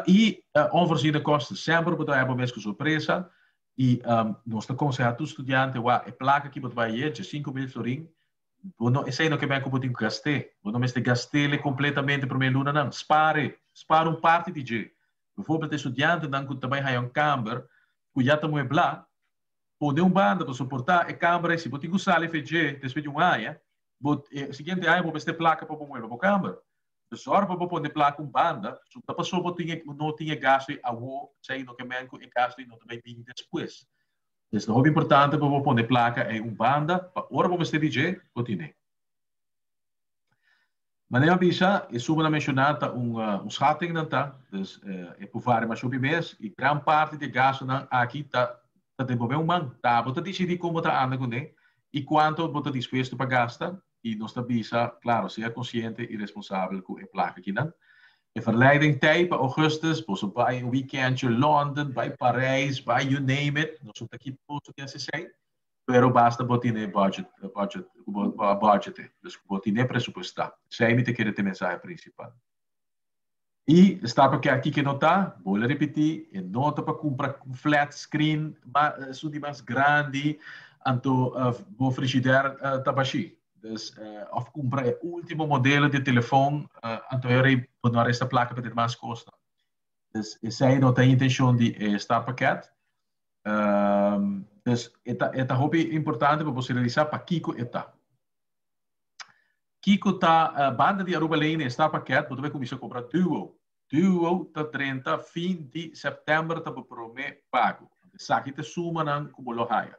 I onvoorziene kosten, semper bo ta haya bo mes ku sorpresa i nos ta konsehá tur studiante wak e plaka ki bo ta bai haye, 15.000 florin, bo no esei no ke men ku bo tin ku gast'é, bo no mester gast'é kompletamente promé lunanan, spar e, spar un parti di dje. Bijvoorbeeld e studiantenan ku ta bai haya un kamber ku ya ta mueblá, pone un banda pa soportá e kamber ei, si bo tin ku sali fe dje despues di un aña, bo e siguiente aña bo mester plaka pa bo muebla bo kamber. Zorg pa bo pone plaka un banda, su ta paso bo tin e no tin e gasto ei awo, esei no ke men ku e gasto ei no ta bai bini despues. Pues ta hopi importante pa bo pone plaka ei un banda pa ora bo mester di dje, bo tine. Manera a bisa, e sumanan menshoná ta un un schatting nan ta, dus e por varia masha hopi mes i gran parti di e gastonan aki ta ta den bo mes man. Ta abo ta disidí kon bo ta anda kuné i kuantu bo ta dispuesto pa gasta i nos ta bisa, klaro, sea konsiente i responsabel ku e plaka akinan. E verleiding tei pa augustus, boso bai un weekendje London, bai Parijs, bai you name it, nos no ta kita boso di hasi esei, pero basta bo tene budget, budget, ku bo a budgete, dus ku bo tene presupuestá. Esei mi ta kere ta e mensahe prinsipal. I stap aki aki ke no ta, bolbe ripití, e no ta pa kumpra un flat screen esun di mas grandi, anto bo frishider ta bashí. Dus òf kumpra e último modelo di telefon, anto e ora ei bo no a resta plaka pa tin mas kosnan. Dus esei no ta e intenshon di e startpakket. Dus e ta e ta hopi importante pa bo si realisá pakiko e ta. Kiko ta banda di Aruba Lane e startpakket bo ta bai kuminsá kobra Duo. Duo ta drenta fin di sèptèmber ta bo promé pago. Esaki ta e sumanan ku bo lo haya.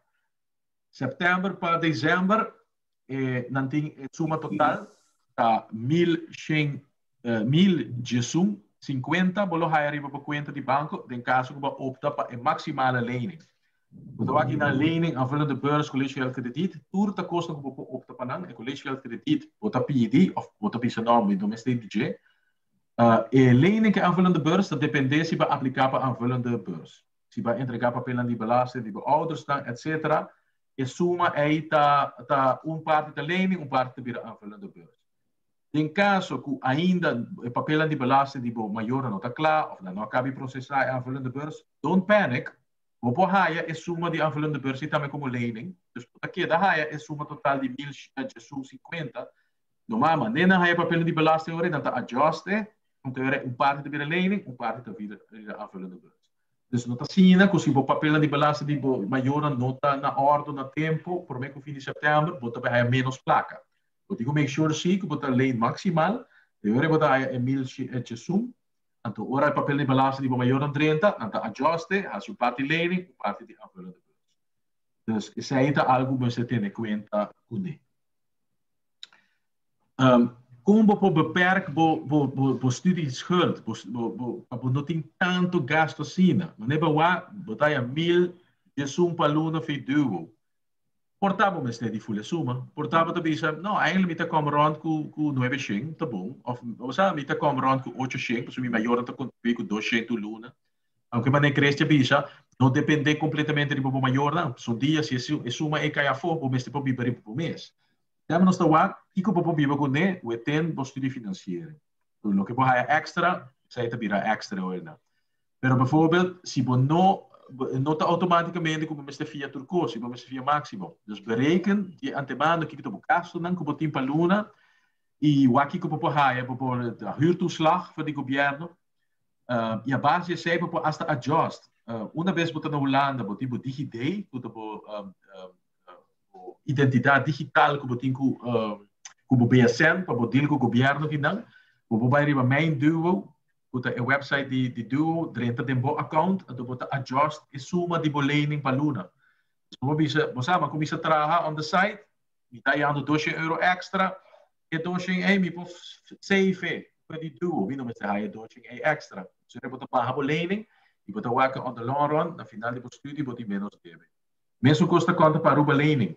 Sèptèmber pa desèmber e nan tin e suma total ta 1100 1051 bo lo haya riba bo kuenta di banko den kaso ku bo a opta pa e maksimale lening. Bo ta wak na lening, aanvullende beurs, collegegeldkrediet, tur ta kosnan ku bo por opta pa nan. E collegegeldkrediet bo ta pidi òf bo ta bisa no, mi no mester di dje. E lening ku e aanvullende beurs ta dependé si bo a apliká pa aanvullende beurs. Si bo a entregá papelnan di belasting di bo oudersnan, etsetera, e suma ei ta ta un parti ta lening, un parti ta bira aanvullende beurs. Den kaso ku ainda e papelnan di belasting di bo mayornan no ta kla òf nan no a kabi prosesá e aanvullende beurs, don't panic, bo por haya e suma di aanvullende beurs ei tambe komo lening. Dus bo ta keda haya e suma total di mil 50. Normal manera nan haya papelnan di belasting ora ei nan ta adjust e, anto ora ei un parti ta bira lening, un parti ta bira aanvullende beurs. Dus no ta asina ku si bo papelnan di belasting di bo mayornan no ta na òrdu na tempu, promé ku fin di sèptèmber, bo ta bai haya ménos plaka. Bo tin ku make sure si ku bo ta leen maksimal, e ora bo ta haya e mil chesum, anto ora e papel di belasting di bo mayornan drenta, nan ta adjust e, hasi un parti lening, un parti di aanvullende beurs. Dus esei ta algu bo mester tene kuenta kuné. Kon bo por beperk bo bo bo bo studieschuld, bo bo bo pa bo no tin tantu gasto asina? Manera bo wak, bo ta haya mil diesun pa luna fi duo. Por ta bo mester di ful e suma. Por ta bo ta bisa, no, eigenlijk mi ta kom rond ku ku nuebe shen, ta bon. Of, osea, mi ta kom rond ku ocho shen, pasobra mi mayornan ta kontribuí ku dos shen tur luna. Aunke manera Chris ta bisa, no dependé kompletamente riba bo mayornan. Pasobra un dia si e suma ei kai afó, bo mester por biba riba bo mes. Dèm nos ta wak kiko bo por biba kuné weten bo studie finansiering. Loke bo haya èkstra, esei ta bira èkstra oirnan. Pero bijvoorbeeld, si bo no, no ta automáticamente ku bo mester fia tur kos, si bo mester fia máksimo. Dus bereken di antemano kiko ta bo gastunan ku bo tin pa luna i wak kiko bo por haya, bo por huurtoeslag for di gobièrnu. I a base di esei bo por asta adjust. Una bes bo ta na Hulanda bo tin bo DigiD, ku ta bo bo identidat digital ku bo tin ku ku bo BSN pa bo deal ku gobièrnu kinan. Bo por bai riba Mijn Duo ku ta e website di di Duo, drenta den bo account, anto bo ta adjust e suma di bo lening pa luna. So bo bisa, bo sa, mi a kuminsá traha on the side, mi ta hayando doshen euro extra, e doshen ei mi por save e pa di Duo, mi no mester haya e doshen ei extra. So bo ta baha bo lening i bo ta wak on the long run, na final di bo studie bo tin menos debe. Mesun kos ta konta pa Aruba lening.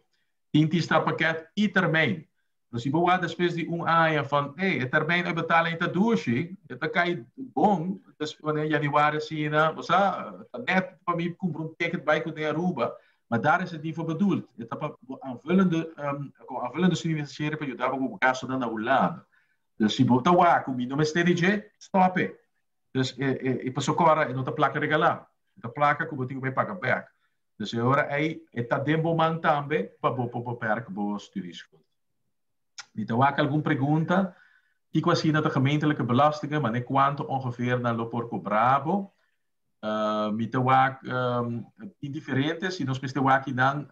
Tin tin startpakket i termijn. Pero si bo wak despues di un aña van, hey, e termijn uitbetaling ta dushi, e ta kai bon, des wanneer januari asina, bo sa, ta net pa mi kumpra un ticket bai ku den Aruba, maar daar is het niet voor bedoeld. E ta pa bo aanvullende, um, como aanvullende studie pa yuda bo ku bo gastonan na Hulanda. Dus si bo ta wak ku mi no mester di dje, stop e. Dus e, e, e paso kora e no ta plaka regalá. E ta plaka ku bo tin ku bai paga bèk. Dus e ora ei e ta den bo man tambe pa bo por beperk bo studieschuld. Mi ta wak algun pregunta. Kiko asina ta gemeentelijke belastingen, mane kuanto ongeveer nan lo por kobra bo? Mi ta wak tin diferente, si nos mester wak kinan,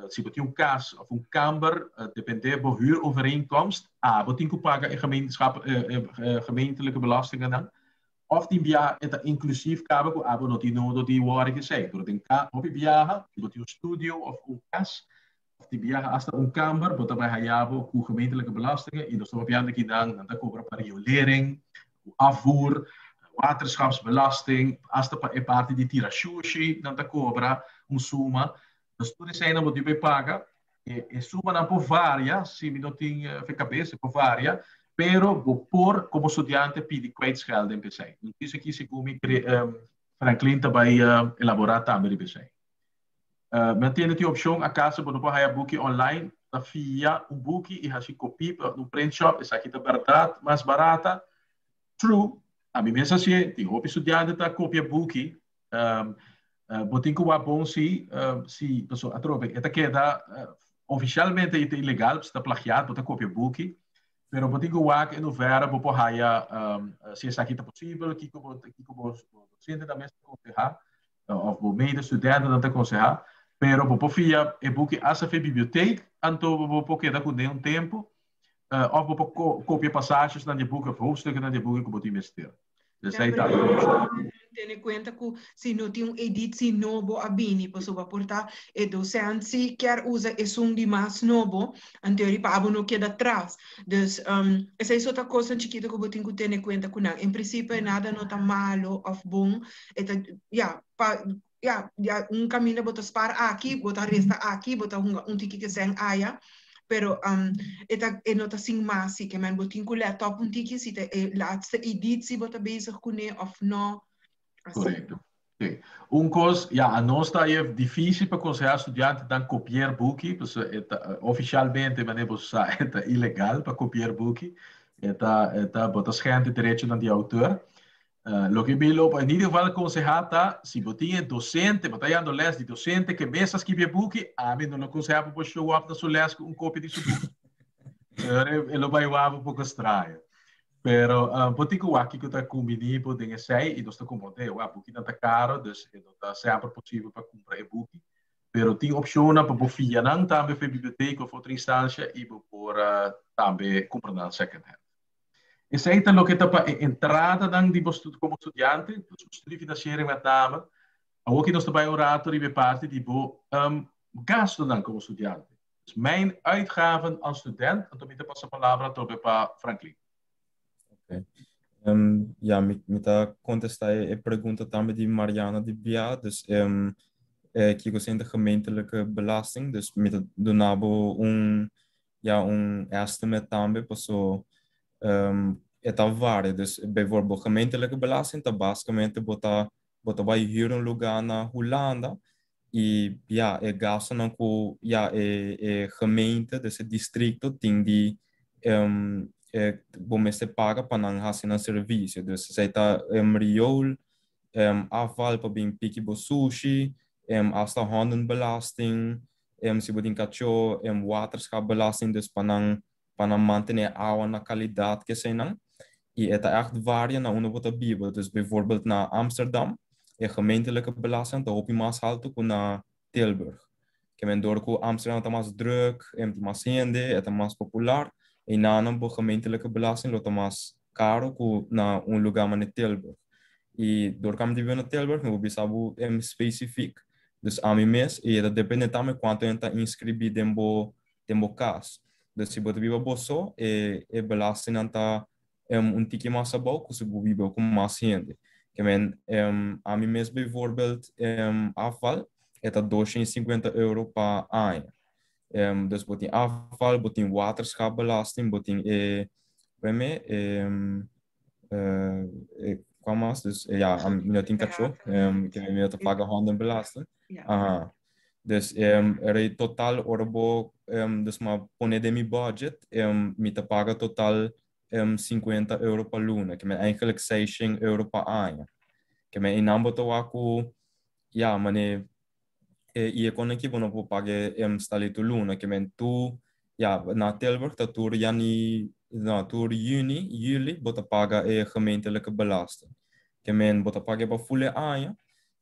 si bo tin un kas of un kamber, depende bo huurovereenkomst, abo tin ku paga e gemeenschap, e gemeentelijke belastingennan. Of tin biaha e ta inklusief kaba ku abo no tin nodo di wòrdu esei. Pero den ka hopi biaha, si bo tin un studio of un kas, of tin biaha asta un kamber, bo ta bai haya bo ku gemeentelijke belastingen i nos ta papiando kinan nan ta kobra pa riolering, ku afvoer, waterschapsbelasting, asta pa e parti di tira shushi nan ta kobra un suma. Dus tur eseinan bo tin bai paga. E sumanan por varia, si mi no tin fe kabes, e por varia, pero bo por komo studiante pidi kwijtschelding pa esei. Un kis aki segun mi Franklin ta bai elaborá tambe riba esei. Mi a tende tin opshon akaso bo no por haya buki online, ta fia un buki i hasi kopí pa un print shop, esaki ta bèrdat mas barata. True, ami mes hasié, tin hopi studiante ta kopia buki. Bo tin ku wak bon si, si, pasobra atrobe e ta keda ofishalmente e ta ilegal, pasobra ta plagiat, bo ta kopia buki, pero bo tin ku wak en hoevere bo por haya si esaki ta posibel, kiko bo kiko bo dosentenan mes ta konsehá òf bo medestudentenan ta konsehá, pero bo por fia e buki asta for e bibliotek, anto bo por keda kuné un tempu, òf bo por kopia pasashesnan di e buki òf hoofdstukkennan di e buki ku bo tin mester. Esei ta algo opshon. Tene kuenta ku si no tin un editie nobo a bini pasobra por ta e docent si kier usa esun di mas nobo anto riba abo no keda tras. Dus esei so ta kosnan chikito ku bo tin ku tene kuenta ku nan. En principio nada no ta malo of bon e ta ya pa. Ja, ja, un kaminda bo ta spar aki, bo ta resta aki, bo ta hunga un tiki kesen aya, pero e ta e no ta sin mas si, ke men bo tin ku let op un tiki si ta e laatste editie bo ta bezig kuné of no. Asina. Korekto. Sí. Un kos, ja, anos ta e difísil pa konsehá studiantenan kopier buki, pasobra e ta ofishalmente, manera bo sa, e ta ilegal pa kopier buki. E ta e ta bo ta skènt e derechonan di outor. Loke mi lo en ieder geval konsehá ta, si bo tin e dosente, bo ta yando lès di dosente ke mes a skibi e buki, ami no lo konsehá pa bo show up na su lès ku un kopia di su buki. E lo bai wak un poko straño. Pero bo tin ku wak kiko ta kumbiní bo den esei i nos ta komprondé, wak, bukinan ta karo, dus e no ta semper posibel pa kumpra e buki. Pero tin opshonnan pa bo fia nan tambe for e biblioteka òf otro instansia i bo por tambe kumpra nan second hand. Esei ta loke ta pa e entradanan di bo komo studiante, dus bo studiefinanciering met name. Awoki nos ta bai un rato riba e parti di bo gastonan komo studiante. Dus mijn uitgaven als student, anto mi ta pasa palabra atrobe pa Franklin. Oké. Ja, mi ta kontestá e pregunta tambe di Mariana di Bia. Dus kiko ta e gemeentelijke belasting? Dus mi ta duna bo un ja un estimate tambe paso e ta varia. Dus bijvoorbeeld gemeentelijke belasting ta basicamente bo ta bai huur un lugar na Hulanda i ja e gastonan ku ja e gemeente, dus e distrito tin di bo mester paga pa nan hasi nan servisio. Dus esei ta riool, afval pa bin piki bo sushi, hasta hondenbelasting, si bo tin kachó, waterschapbelasting, dus pa nan mantené awa na kalidat ke eseinan. I e ta echt varia na unda bo ta biba. Dus bijvoorbeeld na Amsterdam, e gemeentelijke belasting ta hopi mas haltu ku na Tilburg. Ke men dor ku Amsterdam ta mas druk, tin mas hende, e ta mas popular, einan bo gemeentelijke belasting lo ta mas karo ku na un lugá manera Tilburg. I dor ku ami ta biba na Tilburg, mi por bisa bo spesifik. Dus ami mes, i e ta depende tambe kuantu hende ta inskribí den bo kas. Dus si bo ta biba bo so, e belastingnan ta un tiki mas abou ku si bo biba ku mas hende. Ke men ami mes bijvoorbeeld afval, e ta €250 pa aña. Dus bo tin afval, bo tin waterschapbelasting, bo tin e, weme, kua mas? Dus ja, mi no tin kachó, ke mi no ta paga hondenbelasting. Aha. Dus er total ora bo dus m'a pone den mi budget, mi ta paga total €50 pa luna, ke men eigenlijk €600 pa aña. Ke men einan bo ta wak ku ja, mane i e kon aki bo no por paga stalito luna, ke men tu ja, na Tilburg ta tur jani, no, tur juni, juli bo ta paga e gemeentelijke belasting. Ke men bo ta paga pa ful e aña,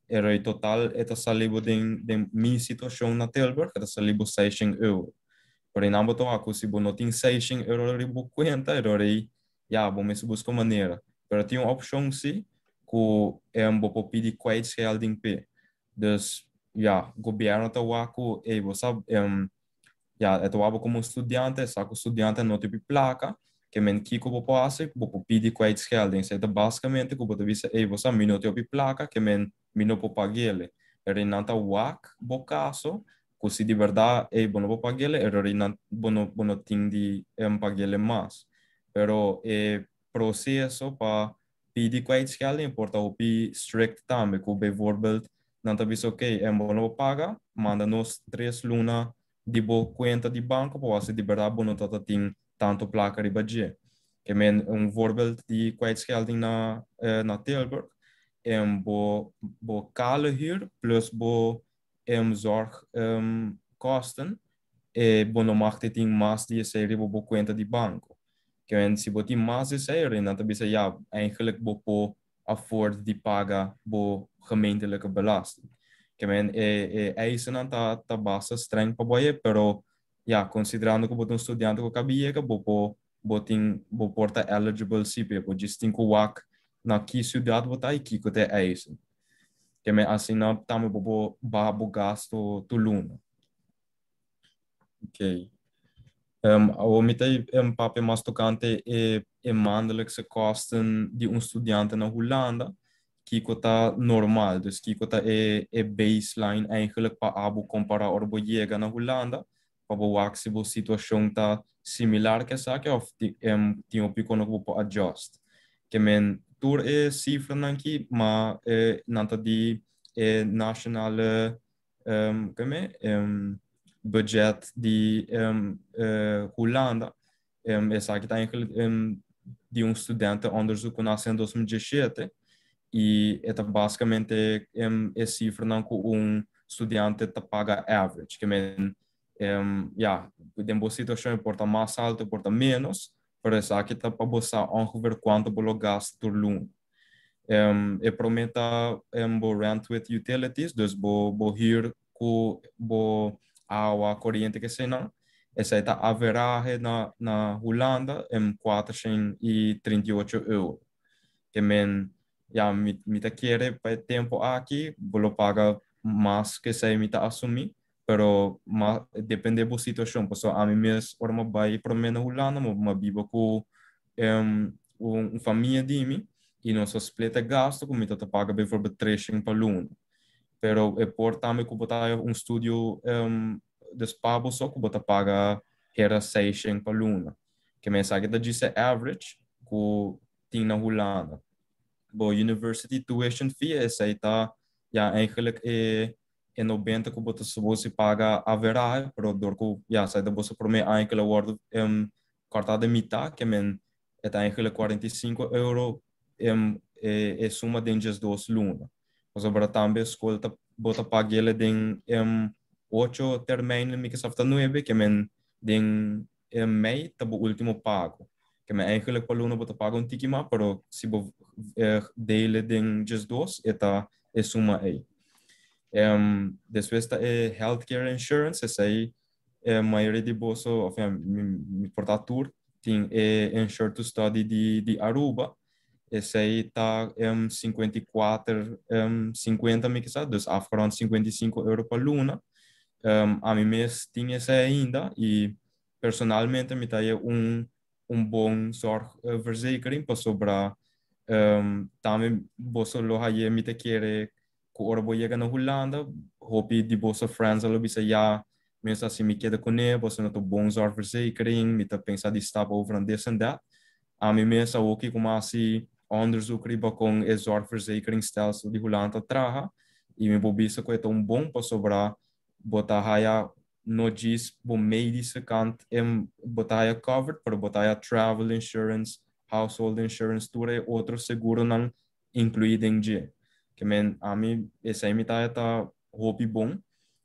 pero e total e ta sali bo den mi situashon na Tilburg, e ta sali bo €600. Pero einan bo ta wak ku si bo no tin €600 riba bo kuenta, e ora ei ja, bo mester buska manera. Pero tin un opshon si, ku bo por pidi kwijtschelding p'e. Dus ja, gobièrnu ta wak ku, ey, bo sa, ja, e ta wak bo komo studiante, sa ku studiante no tin plaka, ke men kiko bo por hasi, bo por pidi kwijtschelding. Esei ta basikamente ku bo ta bisa, ey, bo sa, mi no tin plaka, ke men mi no por pag'é. Pero nan ta wak bo kaso, ku si di bèrdat, ey, bo no por pag'é, pero nan bo no tin di pag'é mas. Pero e proseso pa pidi kwijtschelding por ta hopi strict tambe, ku bijvoorbeeld nan ta bisa, oké, bo no por paga, manda nos 3 luna di bo kuenta di banko pa wak si di bèrdat bo no ta tin tantu plaka riba dje. Ke men un voorbeeld di kwijtschelding na Tilburg, bo kale huur plus bo zorg kosten, bo no mag tin mas di esei riba bo kuenta di banko. Ke men si bo tin mas di esei, nan ta bisa, ja, eigenlijk bo por afford di paga bo gemeentelijke belasting. Ke men e eisen ta basta streng pa bo, pero ja, considerando ku bo ta un studiante ku kaba yega, bo tin bo por ta eligible si pe, bo djis tin ku wak na ki siudat bo ta i kiko ta e eisen. Ke men asina tambe bo por baha bo gasto tur luna. Oké. Awor mi ta papia mas tokante e maandelijkse kosten di un studiante na Hulanda. kiko ta normal, dus kiko ta e baseline eigenlijk pa abo compara ora bo yega na Hulanda, pa bo wak si bo situacion ta similar cu esaki of tin hopi cu no bo por adjust. Ke men tur e cifranan aki, ma nan ta di e nationale keme, budget di Hulanda. Esaki ta eigenlijk di un studentenonderzoek cu nace in 2017 y e ta basicamente e cifranan cu un studiante ta paga average. Ke men, ja, den bo situacion e por ta mas alto, e por ta menos, pero esaki ta pa bo sa ongeveer cuanto bo lo gasta tur luna. E prome ta bo rent with utilities, dus bo huur cu bo awa, coriente, kesenan. Esey ta average na Hulanda 438 euro. Ke men, ja, mi ta kere pa e tempo aki, bo lo paga mas cu esey, mi ta asumi, pero ma depende bo situacion, paso ami mes, ora mi a bay prome na Hulanda, mi a biba cu un famia di mi y nos a split e gasto cu mi ta paga bijvoorbeeld 300 pa luna. Pero e por tambe cu bo ta un studio dus pa bo so cu bo ta paga hera 600 pa luna. Ke men esaki ta djis e average cu tin na Hulanda. Bo university tuition fee, esey ta, ja, eigenlijk e 90 cu bo ta suppose paga average, pero door cu, ja, esey ta bo prome aña cu el a wordo corta di mita, ke men e ta eigenlijk 45 euro e suma den 12 luna. Pasobra tambe scol ta bo ta paga den 8 termijnen, mi ke sa ta 9, ke men den mei ta bo ultimo pago. Ke men eigenlijk pa luna bo ta paga un tiki mas, pero si bo deel den 12, e ta e suma ei. Despues ta e healthcare insurance, esey mayoria di boso, of ja, mi por ta tur, tin e Insure to Study di Aruba. Esey ta 54, 50 mi ke sa, dus afgerond 55 euro pa luna. Ami mes tin esey ainda y personalmente mi ta un bon zorgverzekering pasobra tambe boso lo haya, mi ta kere, cu ora bo yega na Hulanda, hopi di boso friends lo bisa: "Ja, mes asina mi keda cune, boso no ta bon zorgverzekering, mi ta pensa di stap over en this en that." Ami mes a ook como asina onderzoek riba con e zorgverzekeringstelsel di Hulanda traha y mi por bisa cu e ta un bon pasobra bo ta haya no djis bo medische kant bo ta haya covered, pero bo ta haya travel insurance, household insurance, tur e otro seguronan inclui den dje. Ke men ami esey mi ta ta hopi bon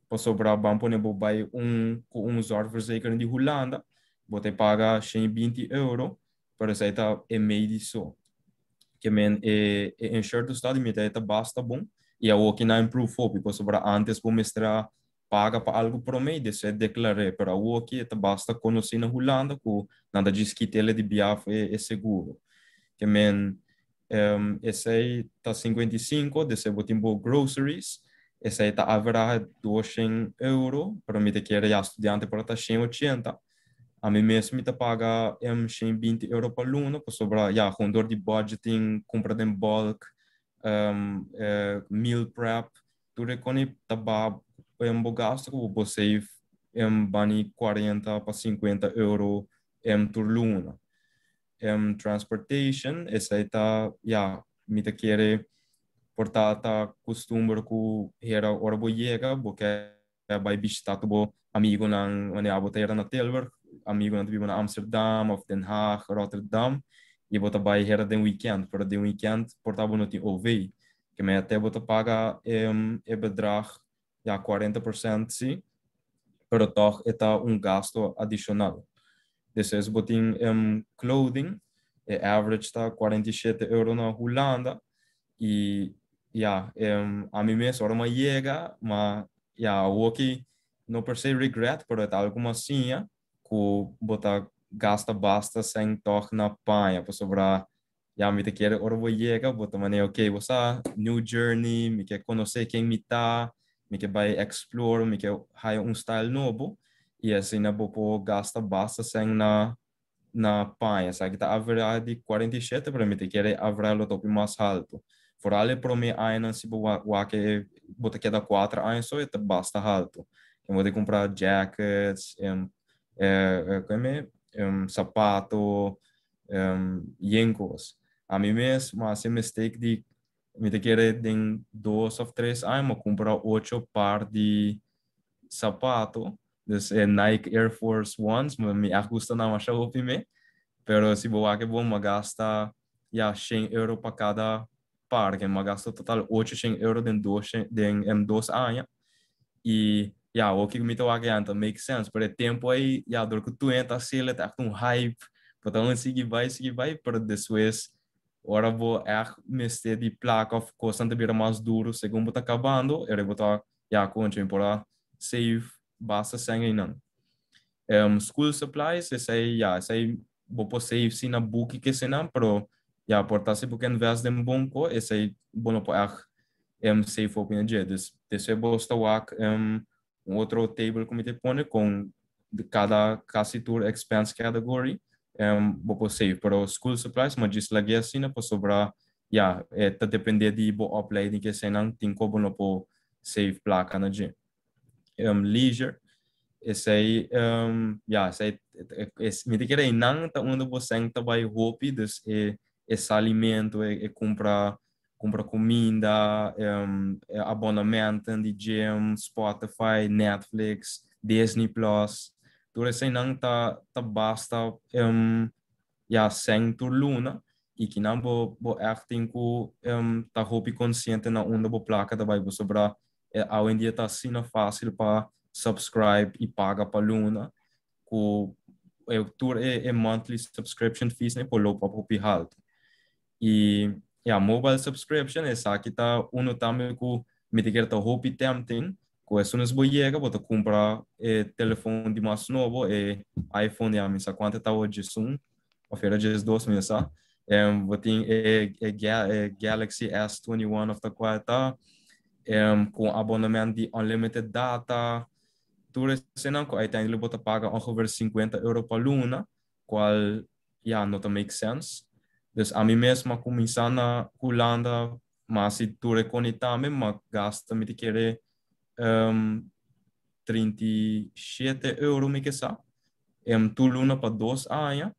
pasobra ban pone bo bay cu un zorgverzekering di Hulanda, bo ta paga 120 euro, pero esey ta e medisch so. Ke men e Insure to Study mi ta basta bon y awor cu nan a improve hopi, pasobra antes bo mester a paga pa algo prome y despues declara, pero awor aki ta basta conoci na Hulanda cu nan ta djis kit'e di biaf e seguro. Ke men esey ta 55. Despues bo tin bo groceries, esey ta average 200 euro, pero mi ta kere, ja, studiante por ta 180. Ami mes mi ta paga 120 euro pa luna, pasobra, ja, gewoon door di budgeting, compra den bulk, meal prep, tur e cos ta ba bo gasto cu bo save bani 40 pa 50 euro tur luna. Transportation, esey ta, ja, mi ta kere por ta ta custumber cu hera ora bo yega, bo ke bay bishita bo amigonan, wanneer abo ta na Tilburg, amigonan ta biba na Amsterdam of Den Haag, Rotterdam, y bo ta bay hera den weekend, pero den weekend por ta bo no tin OV. Ke men te bo ta paga e bedrag, ja, 40% si, pero toch e ta un gasto adicional. Despues bo tin clothing, e average ta 47 euro na Hulanda y, ja, ami mes ora mi a yega, ma, ja, awor no per se regret, pero ta algo asina, cu bo ta gasta basta cen toch na paña, pasobra, ja, mi ta kere ora bo yega, bo ta mane, ok, bo sa, new journey, mi ke conoce ken mi ta, mi ke bay explore, mi ke haya un style nobo, y asina bo por gasta basta cen na paña. Sabe cu ta average di 47, pero mi ta kere average lo topi mas halto. Vooral e prome añanan si bo wak e bo ta keda 4 aña so e ta basta halto. En bo ta kumpra jackets, sapato, yen kos. Ami mes mi a hasi e mistake di mi ta kere den 2 of 3 aña mi a kumpra 8 par di sapato. Dus e Nike Air Force Ones, mi a gusta nan masha hopi me. Pero si bo wak e bon, mi a gasta ya €100 pa kada par, ke mi a gasta total €800 den 2 aña. I ya, loke mi ta wak ya ta make sense, pero e tempo ei, ya, dor ku tur ta hasié, ta echt un hype, bo ta un sigui bai, sigui bai, pero despues, ora bo echt mester di plaka of kos ta bira mas duro segun bo ta kabando, e bo ta, ya, koncho, mi por a save basta sèn einan. School supplies, esei, ya, esei bo por save si na buki ke senan, pero ya, por ta si bo ke invest den bon ko, esei bo no por echt save op in dje. Dus despues bo ta wak un otro table ku mi ta pone kon di kada kasi tur expense category bo por save. Pero school supplies, mi a djis lag'é asina, pasobra, ya, ta dependé di bo opleiding ke senan, tin ko bo no por save plaka na dje. Leisure, esei, ya, esei es, mi ta kere einan ta unda bo sèn ta bai hopi, dus e salimento, e kumpra kuminda, abonnementen di gym, Spotify, Netflix, Disney Plus, tur eseinan ta basta ya, sèn tur luna, i kinan bo echt tin ku ta hopi konsiente na unda bo plaka ta bai, pasobra awendia ta asina fásil pa subscribe i paga pa luna, ku tur e monthly subscription fees ne por loop hopi haltu. I ja, mobile subscription, esaki ta uno tambe ku mi ta kere ta hopi tempting, ku as soon as bo yega, bo ta kumpra e telefòn di mas nobo, e iPhone, ya, mi sa kuantu ta 11 of era 12, mi sa. Bo tin e Galaxy S21 of ta kua ta, ku abonnement di unlimited data, tur eseinan ku uiteindelijk bo ta paga ongeveer €50 pa luna, kual, ja, no ta make sense. Dus ami mes a kuminsá na Hulanda, ma si tur e kos tambe, m'a gasta, mi ta kere, €37, mi ke sa. Tur luna pa 2 aña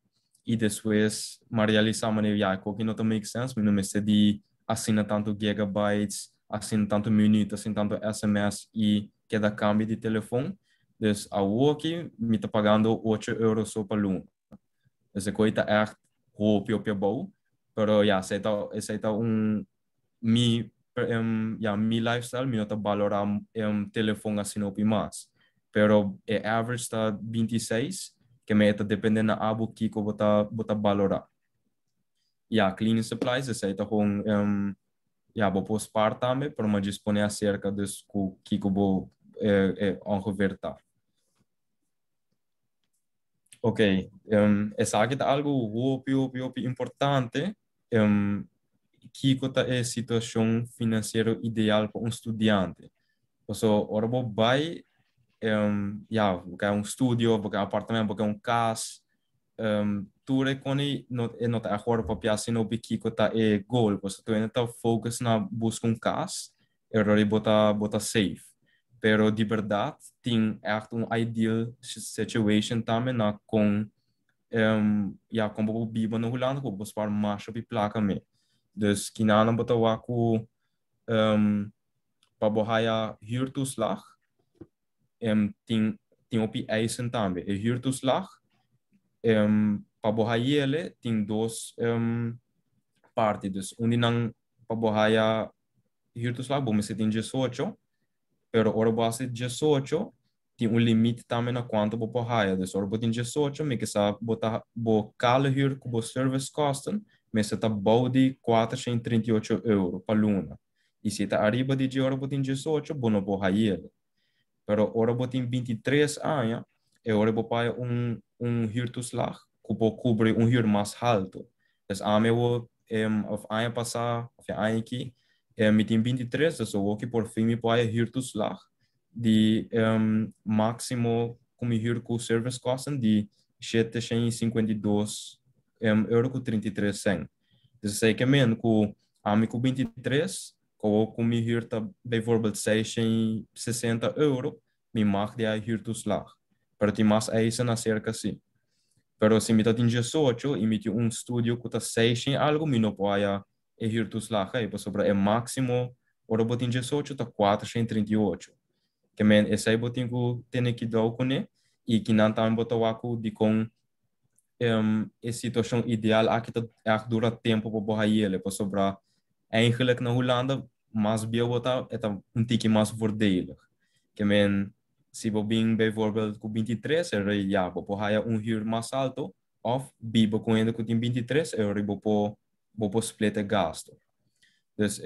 i despues m'a realisá manera, ja, ku no ta make sense, mi no mester di asina tantu gigabytes, asina tantu minuut, asina tantu SMS i keda kambio di telefòn. Dus awor mi ta pagando €8 so pa luna. Dus e kos ta echt hopi hopi abou. Pero ja, esei ta un ja, mi lifestyle, mi no ta balorá telefòn asina hopi mas. Pero e average ta 26, ke men ta dependé na abo kiko bo ta balorá. Ja, cleaning supplies, esei ta gewoon ja, bo por spaar tambe, pero m'a djis pone aserka dus ku kiko bo ongeveer ta. Ok, esaki ta algu hopi, hopi, hopi importante. Kiko ta e situashon finansiero ideal pa un studiante? So, ora bo bai, ja, bo ke un studio, bo ke apartamento, bo ke un kas, tur e kos no, no ta awor papia asina kiko ta e goal, pasobra tur hende ta focus na buska un kas, e ora bo ta safe. Pero di berdat, tin echt un ideal situation tambe na kon ja, kon bo biba na Hulanda, ku bo spaar mas hopi plaka me. Dus kinan bo ta wak ku pa bo haya huurtoeslag, tin hopi eisen tambe. E huurtoeslag, pa bo hay'é, tin dos parti. Dus un di nan, pa bo haya huurtoeslag, bo mester tin 18, pero ora bo hasi 18, tin un limite tambe na kuantu bo por haya. Dus ora bo tin 18, mi ke sa bo ta bo kale huur ku bo service kosten, mester ta bou di €438 pa luna. I si ta ariba di dje ora bo tin 18, bo no por hay'é. Pero ora bo tin 23 aña, e ora bo paga un huurtoeslag ku por kubri un huur mas haltu. Dus ami wo of aña pasá, of aña aki, mi tin 23, dus awor ku por fin mi por haya huurtoeslag di máksimo ku mi huur ku service kosten di €752 ku 33 cent. Dus esei ke men ku Ami ku 23, ku mi huur ta bijvoorbeeld €660, mi mag di e huurtoeslag. Pero tin mas eisen acerca si. Pero si mi ta tin 18 i mi tin un studio ku ta 600 algo, mi no por haya e huurtoeslag ei, pasobra e máximo ora bo tin 18 ta 438. Ke men esei bo tin ku tene kuidou kuné i kinan tambe bo ta wak ku dikon e situashon ideal aki ta echt dura tempu pa bo hayele, pasobra eigenlijk na Hulanda mas bieu bo ta, e ta un tiki mas voordelig. Ke men si bo bin bijvoorbeeld ku 23, e rei ya, bo por haya un huur mas alto, of biba ku hende ku tin 23, e rei bo por split e gasto. Dus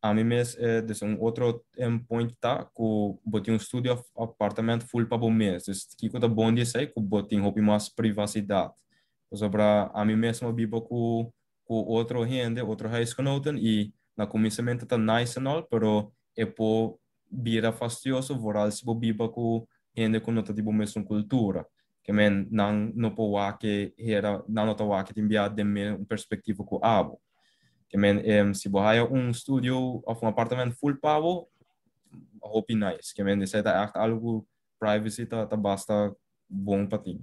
ami mes, dus un otro point ta ku bo tin un studio of appartement full pa bo mes. Dus kiko ta bon di esei? Ku bo tin hopi mas privasidat. Pasobra ami mes a biba ku otro hende, otro huisgenoten, i na kuminsamentu ta nice and all, pero e por bira fastioso, vooral si bo biba ku hende ku no ta di bo mesun kultura. Ke men nan no por wak hera, nan no ta wak tin bia den un perspektiva ku abo. Ke men si bo haya un studio of un appartement full pa bo, hopi nice. Ke men esei ta echt algo, privacy ta basta bon pa ti.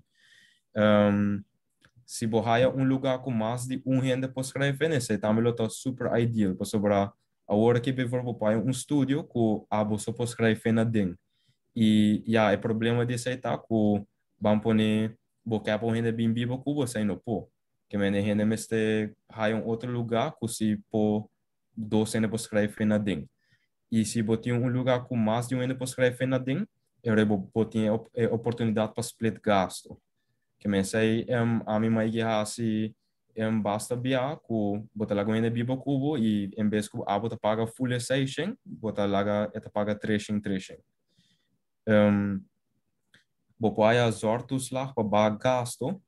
Si bo haya un lugá ku mas di un hende por schrijf, esei tambe lo ta super ideal, pasobra awor ku bijvoorbeeld bo un studio ku abo so por schrijf na den. I ja, e problema di esei ta ku ban pone bo ke pa un hende bin biba ku bo, esei no por. Ke men e hende mester haya un otro lugá ku si por dos hende por schrijf na den. I si bo tin un lugá ku mas di un hende por schrijf na den, e bo tin e oportunidat pa split gasto. Ke men esei ami m'a hasi basta bia, ku bo ta laga un hende biba ku bo i en bes ku abo ta paga full 600, bo ta laga e ta paga 300 300. Bo por haya zorgtoeslag pa baha gasto,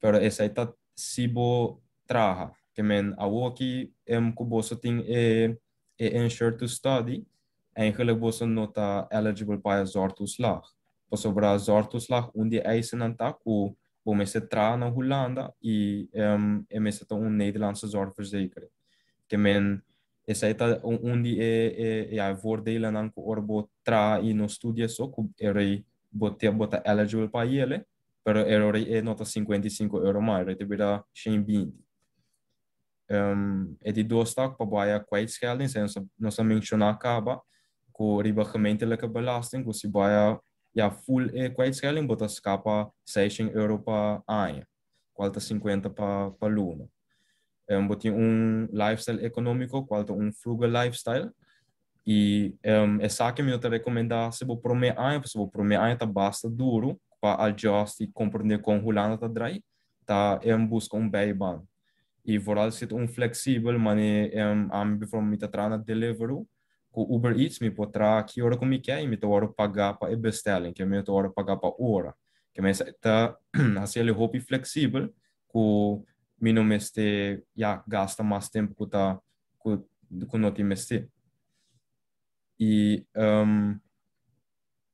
pero esei ta si bo traha. Ke men awoki ku boso tin e Insured to Study, eigenlijk boso no ta eligible pa e zorgtoeslag. Pasobra zorgtoeslag, un di e eisen ta ku bo mester traha na Hulanda i e mester ta un Nederlandse zorgverzekering. Ke men esei ta un di e, ja, voordelennan ku ora bo traha i no studia so, ku e rei bo ta eligible pa ele, pero e rei e no ta €55 mas, e ta bira 120. E di dos ta pa bo haya kwijtschelding, nos a menshoná kaba, ku riba gemeentelijke belasting, ku si bo haya, ja, full e kwijtschelding, bo ta skapa €600 pa aña, kual ta 50 pa luna. Bo tin un lifestyle ekonómiko, kual ta un frugal lifestyle, i esaki mi ta rekomendá si bo promé aña, si bo promé aña ta basta duru pa adjust i komprondé kon Hulanda ta drai, ta buska un bijbaan. I vooral si un flexibel, mane ami bijvoorbeeld, mi ta traha na Deliveroo, ku Uber Eats, mi por traha ki ora ku mi ke i mi ta wòrdu pagá pa e bestelling, ke mi ta wòrdu pagá pa ora. Ke men ta hasi hopi flexibel ku mi no mester, ja, gasta mas tempu ku ta ku no tin mester. I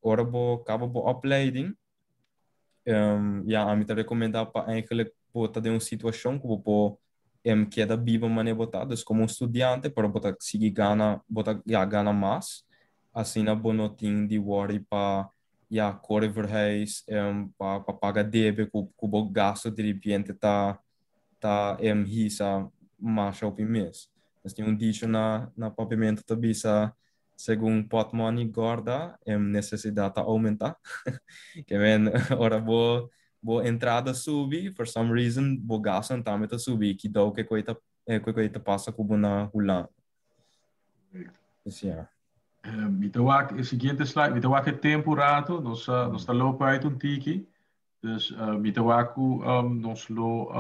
ora bo kaba bo opleiding, ja, ami ta rekomendá pa eigenlijk bo ta den un situashon ku bo por keda biba manera bo ta, dus komo un studiante, pero bo ta sigui gana, bo ta, ja, gana mas. Asina bo no tin di worry pa, ja, kore verhuis, pa paga debe ku bo gasto di repente ta hisa mas hopi mes. Dus tin un dicho na papiamentu ta bisa: segun portmoney gorda, nesesidat ta oumentá. Ke men ora bo entrada subi, for some reason bo gasto tambe ta subi, ki dou ke koi ta koi ta pasa ku bo na Hulanda. Dus ja. Mi ta wak e siguiente slide, mi ta wak e tempu rato, nos ta lopen uit un tiki. Dus mi ta wak ku nos lo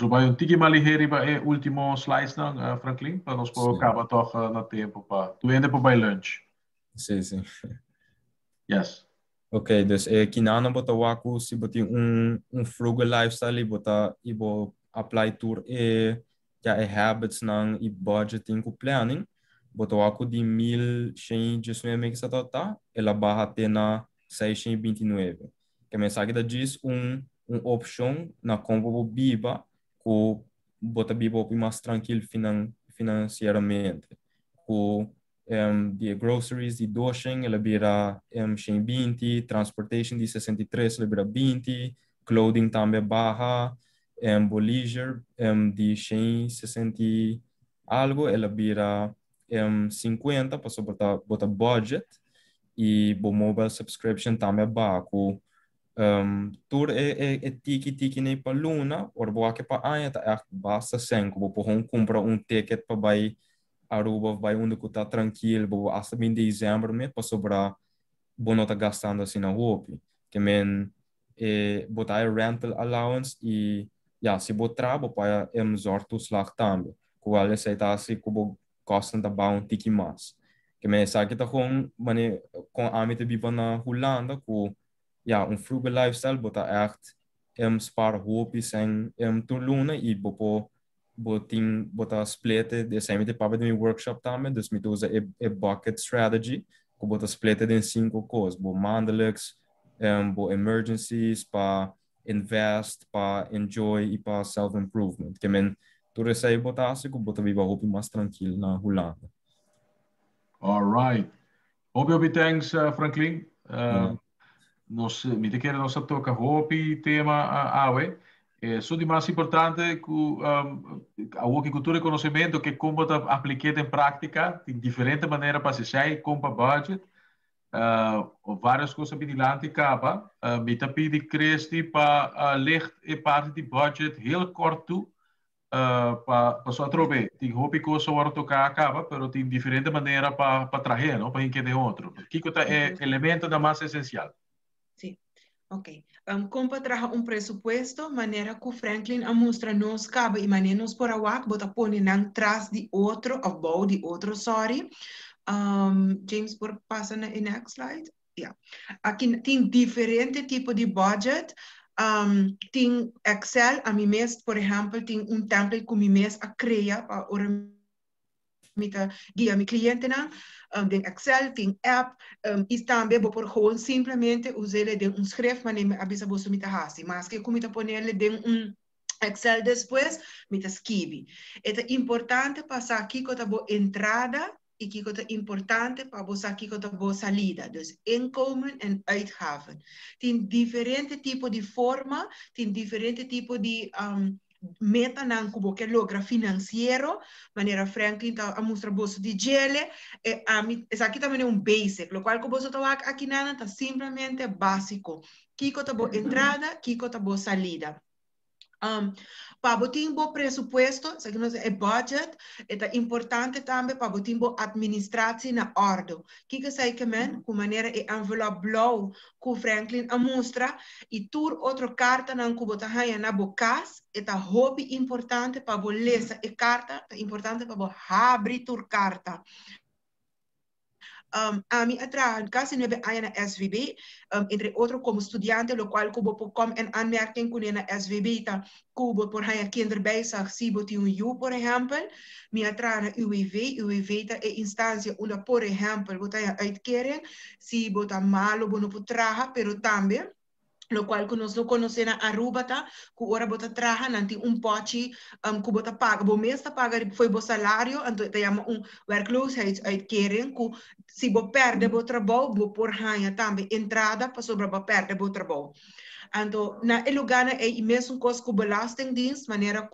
bai un tiki mas lihé riba e último slides dan, Franklin, pa nos por kaba toch na tempu pa tur hende por bai lunch. Si. Yes. Ok, dus kinana bo ta wak ku si bo tin un frugal lifestyle i bo apply tur e, ja, e habits nan i budgeting ku planning, bo ta wak ku di 1119 ku sa ta, el a baha te na 629. Ke men esaki ta djis un opshon na kon bo biba ku Bo ta biba hopi mas trankil finansieramente. Ku di e groceries di 200 el a bira 120, transportation di 63 el a bira 20, clothing tambe a baha, bo leisure di 160 algo el a bira 50 pasobra bo ta budget i bo mobile subscription tambe a baha ku tur e tiki tiki nei pa luna, ora bo wak pa aña ta echt basta sen ku bo por kumpra un ticket pa bai Aruba of bai unda ku ta trankil, bo hasta bin december mes pasobra bo no ta gastando asina hopi. Ke men bo ta e rental allowance i ja, si bo traha bo paga zorgtoeslag tambe. Kual esei ta hasi ku bo kosten ta baha un tiki mas. Ke men esaki ta gewoon mane kon ami ta biba na Hulanda ku ja, un frugal lifestyle, bo ta echt spaar hopi sen tur luna i bo por bo tin bo ta split esei mi ta papia den mi workshop tambe, dus mi ta usa e bucket strategy ku bo ta split den cinco kos: bo maandelijks, bo emergencies, pa invest, pa enjoy i pa self improvement. Ke men tur esei bo ta hasi ku bo ta biba hopi mas trankil na Hulanda. All right. Hopi hopi thanks, Franklin. Nos mi ta kere nos a toka hopi tema awe. So di mas importante ku awor ku tur e konosementu ke kon bo ta aplik'é den práktika, tin diferente manera pa hasi esei, kon pa budget. Varios kos a bin dilanti kaba. Mi ta pidi Christy pa licht e parti di budget heel kort toe. Pa so atrobe, tin hopi kos a wòrdu toká kaba, pero tin diferente manera pa trah'é, no? Pa hink'é den otro. Kiko ta e elementonan mas esensial? Sí, ok. Kon pa traha un presupuesto, manera ku Franklin a mustra nos kaba i manera nos por a wak, bo ta pone nan tras di otro, òf bou di otro, sorry. James por pasa na e next slide? Ja. Aki tin diferente tipo di budget. Tin Excel, ami mes, por ehèmpel, tin un template ku mi mes a krea pa ora mi ta guia mi klientenan. Den Excel, tin app, i tambe bo por gewoon simplemente us'é den un schrift, manera mi a bisa boso mi ta hasi. Maske ku mi ta ponele den un Excel despues, mi ta skibi. E ta importante pa sa kiko ta bo entrada i kiko ta importante pa bo sa kiko ta bo salida. Dus inkomen en uitgaven. Tin diferente tipo di forma, tin diferente tipo di metanan ku bo ke logra finansiero, manera Franklin ta a mustra boso di djele, e ami, esaki ta manera un basic, lokual ku boso ta wak akinanan ta simplemente básiko. Kiko ta bo entrada, kiko ta bo salida. Pa bo tin bo presupuesto, esaki nos e budget, e ta importante tambe pa bo tin bo administratie na orde. Kiko esei ke men? Ku manera e envelop blou ku Franklin a mustra i tur otro kartanan ku bo ta haña na bo kas, e ta hopi importante pa bo lesa e karta, ta importante pa bo habri tur karta. Ami a traha kasi 9 aña na SVB, entre otro komo studiante, lokual ku bo por kom en aanmerking kuné na SVB ta ku bo por haña kinderbijslag si bo tin un yu, por ehèmpel. Mi a traha na UWV. UWV ta e instansia unda, por ehèmpel, bo ta haña uitkering si bo ta malo, bo no por traha, pero tambe lokual ku nos no konosé na Aruba ta ku ora bo ta traha nan tin un pòchi ku bo ta paga, bo mes ta paga fo'i bo salario, anto e ta yama un werkloosheidsuitkering ku si bo pèrdè bo trabou bo por haña tambe entrada pasobra bo a pèrdè bo trabou. Anto na e lugánan ei i mesun kos ku Belastingdienst, manera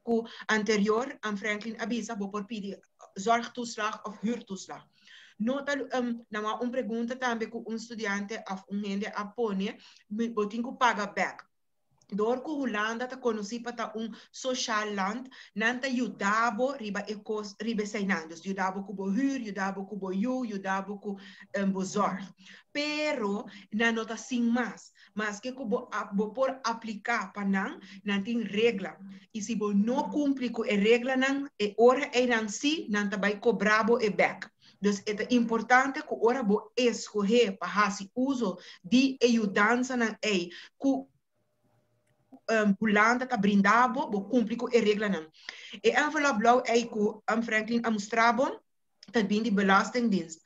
ku anterior Franklin a bisa, bo por pidi zorgtoeslag òf huurtoeslag. No ta nan un pregunta tambe ku un studiante òf un hende a pone, bo tin ku paga bèk. Dor ku Hulanda ta konosí pa ta un sociaal land, nan ta yuda bo riba e kos, riba eseinan. Dus yuda bo ku bo huur, yuda bo ku bo yu, yuda bo ku bo zorg. Pero nan no ta sin mas. Maske ku bo por apliká pa nan, nan tin regla. I si bo no kumpli ku e reglanan, e ora einan sí nan ta bai kobra bo e bèk. Dus e ta importante ku ora bo eskohé pa hasi uso di e yudansanan ei ku Hulanda ta brinda bo, bo kumpli ku e reglanan. E envelop blou ei ku Franklin a mustra bo ta bin di Belastingdienst.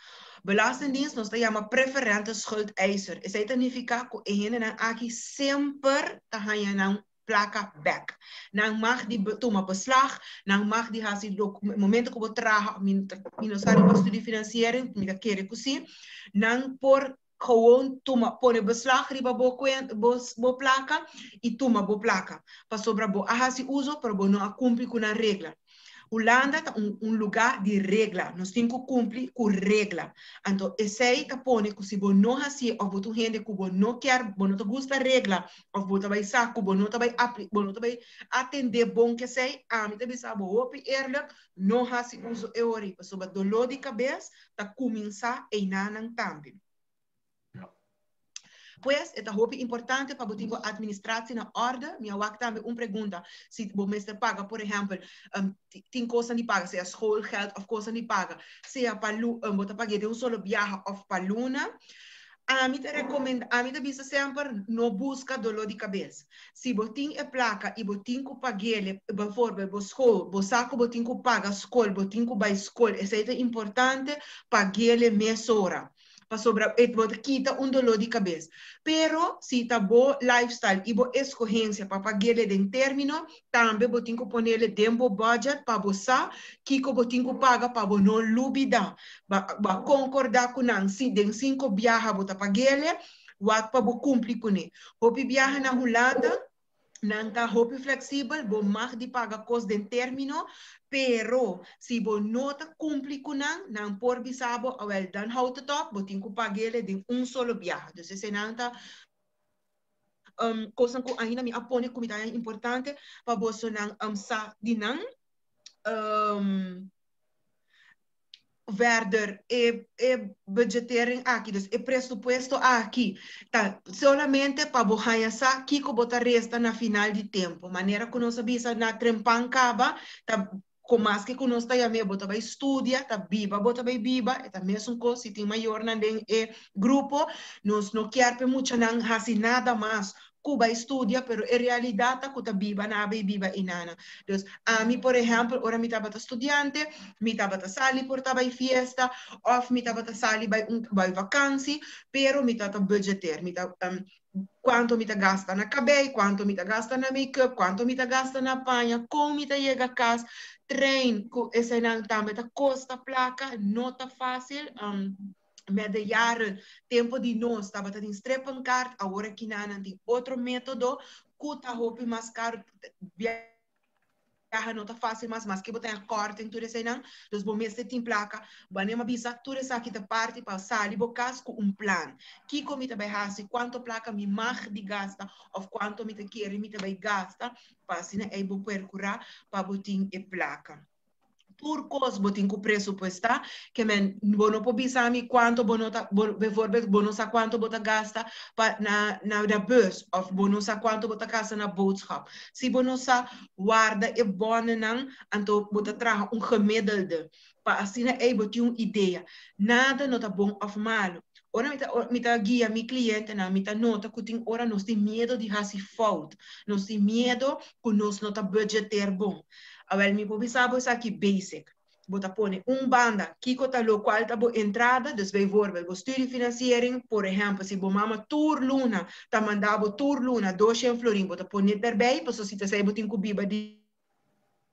Belastingdienst nos ta yama preferente schuldeiser. Esei ta nifiká ku e hendenan aki semper ta haña nan. plaka bèk. Nan mag di tuma beslag, nan mag di hasi momento ku bo traha, mi mi no sa riba studiefinanciering, mi ta kere ku si, nan por gewoon tuma pone beslag riba bo bo bo plaka i tuma bo plaka, pasobra bo a hasi uso pero bo no a kumpli ku nan regla. Hulanda ta un un lugá di regla. Nos tin ku kumpli ku regla. Anto esei ta pone ku si bo no hasié òf bo ta un hende ku bo no kier, bo no ta gusta regla òf bo ta bai sa ku bo no ta bai apli, bo no ta bai atendé bon ku esei, ami ta bisa bo hopi eerlijk, no hasi uso e ora ei pasobra doló di kabes ta kuminsá einanan tambe. Pues, e ta hopi importante pa bo tin bo administratie na orde. Mi a wak tambe un pregunta, si bo mester paga, por ehempel, tin kosnan di paga, sea schoolgeld of kosnan di paga, sea pa lu, bo ta pag'é den un solo biaha of pa luna. Ami ta rekomenda, ami ta bisa semper, no buska doló di kabes. Si bo tin e plaka i bo tin ku pag'é, bijvoorbeeld bo school, bo sa ku bo tin ku paga skol, bo tin ku bai skol, esei ta importante, pag'é mesora. Pasobra e bo ta kita un doló di kabes. Pero si ta bo lifestyle i bo eskohensia pa pag'ele den término, tambe bo tin ku ponele den bo budget pa bo sa kiko bo tin ku paga pa bo no lubidá. Ba ba konkordá ku nan si den sinku biaha bo ta pag'ele, wak pa bo kumpli kuné. Hopi biaha na Hulanda. Nan ta hopi flexibel, bo mag di paga kos den término, pero si bo no ta kumpli ku nan, nan por bisa bo, awel, dan houdt het op, bo tin ku pag'ele den un solo biaha. Dus eseinan ta kosnan ku ainda mi a pone ku mi ta haña importante pa bosonan sa di nan. Verder e e budgetering aki, dus e presupuesto aki ta solamente pa bo haña sa kiko bo ta resta na final di tempu. Manera ku nos a bisa na trempan kaba, ta ku maske ku nos ta yam'é bo ta bai studia, ta biba bo ta bai biba, e ta mesun kos si tin mayornan den e grupo, nos no kier pa e muchanan hasi nada mas ku bai studia pero e realidat ta ku ta biba na bai biba inana. Dus ami por ehèmpel ora mi tabata studiante mi tabata sali por ta bai fiesta òf mi tabata sali bai un bai vakansi pero mi tabata budgeteer mi ta kuantu mi ta gasta na kabei, kuantu mi ta gasta na make-up, kuantu mi ta gasta na paña, kon mi ta yega kas, trein ku eseinan tambe ta kosta plaka no ta fásil. Met de jaren, tempo di nos tabata tin strippenkaart, awor aki nan tin otro metodo ku ta hopi mas karu, biaha no ta fácil mas, maske bo ta haña korting tur eseinan, dus bo mester tin plaka, wanneer mi a bisa tur esaki ta parti pa sali bo kas ku un plan, kiko mi ta bai hasi, kuantu plaka mi mag di gasta òf kuantu mi ta kere mi ta bai gasta, pa asina ei bo perkurá pa bo tin e plaka. Tur kos bo tin ku presupuestá, ke men bo no por bisa mi kuantu bo no ta, bo bijvoorbeeld bo no sa kuantu bo ta gasta pa na na na bus òf bo no sa kuantu bo ta gasta na boodschap. Si bo no sa warda e bònennan, anto bo ta traha un gemiddelde pa asina ei bo tin un idea. Nada no ta bon òf malu. Ora mi ta mi ta guia mi klientenan mi ta nota ku tin ora nos tin miedu di hasi fout, nos tin miedu ku nos no ta budgeteer bon. Awel mi por bisa bo esaki basic. Bo ta pone un banda kiko ta lokual ta bo entrada, dus bijvoorbeeld bo studiefinanciering, por ehempel si bo mama tur luna ta manda bo tur luna doshen florin bo ta pone derbij pasobra si ta esei bo tin ku biba di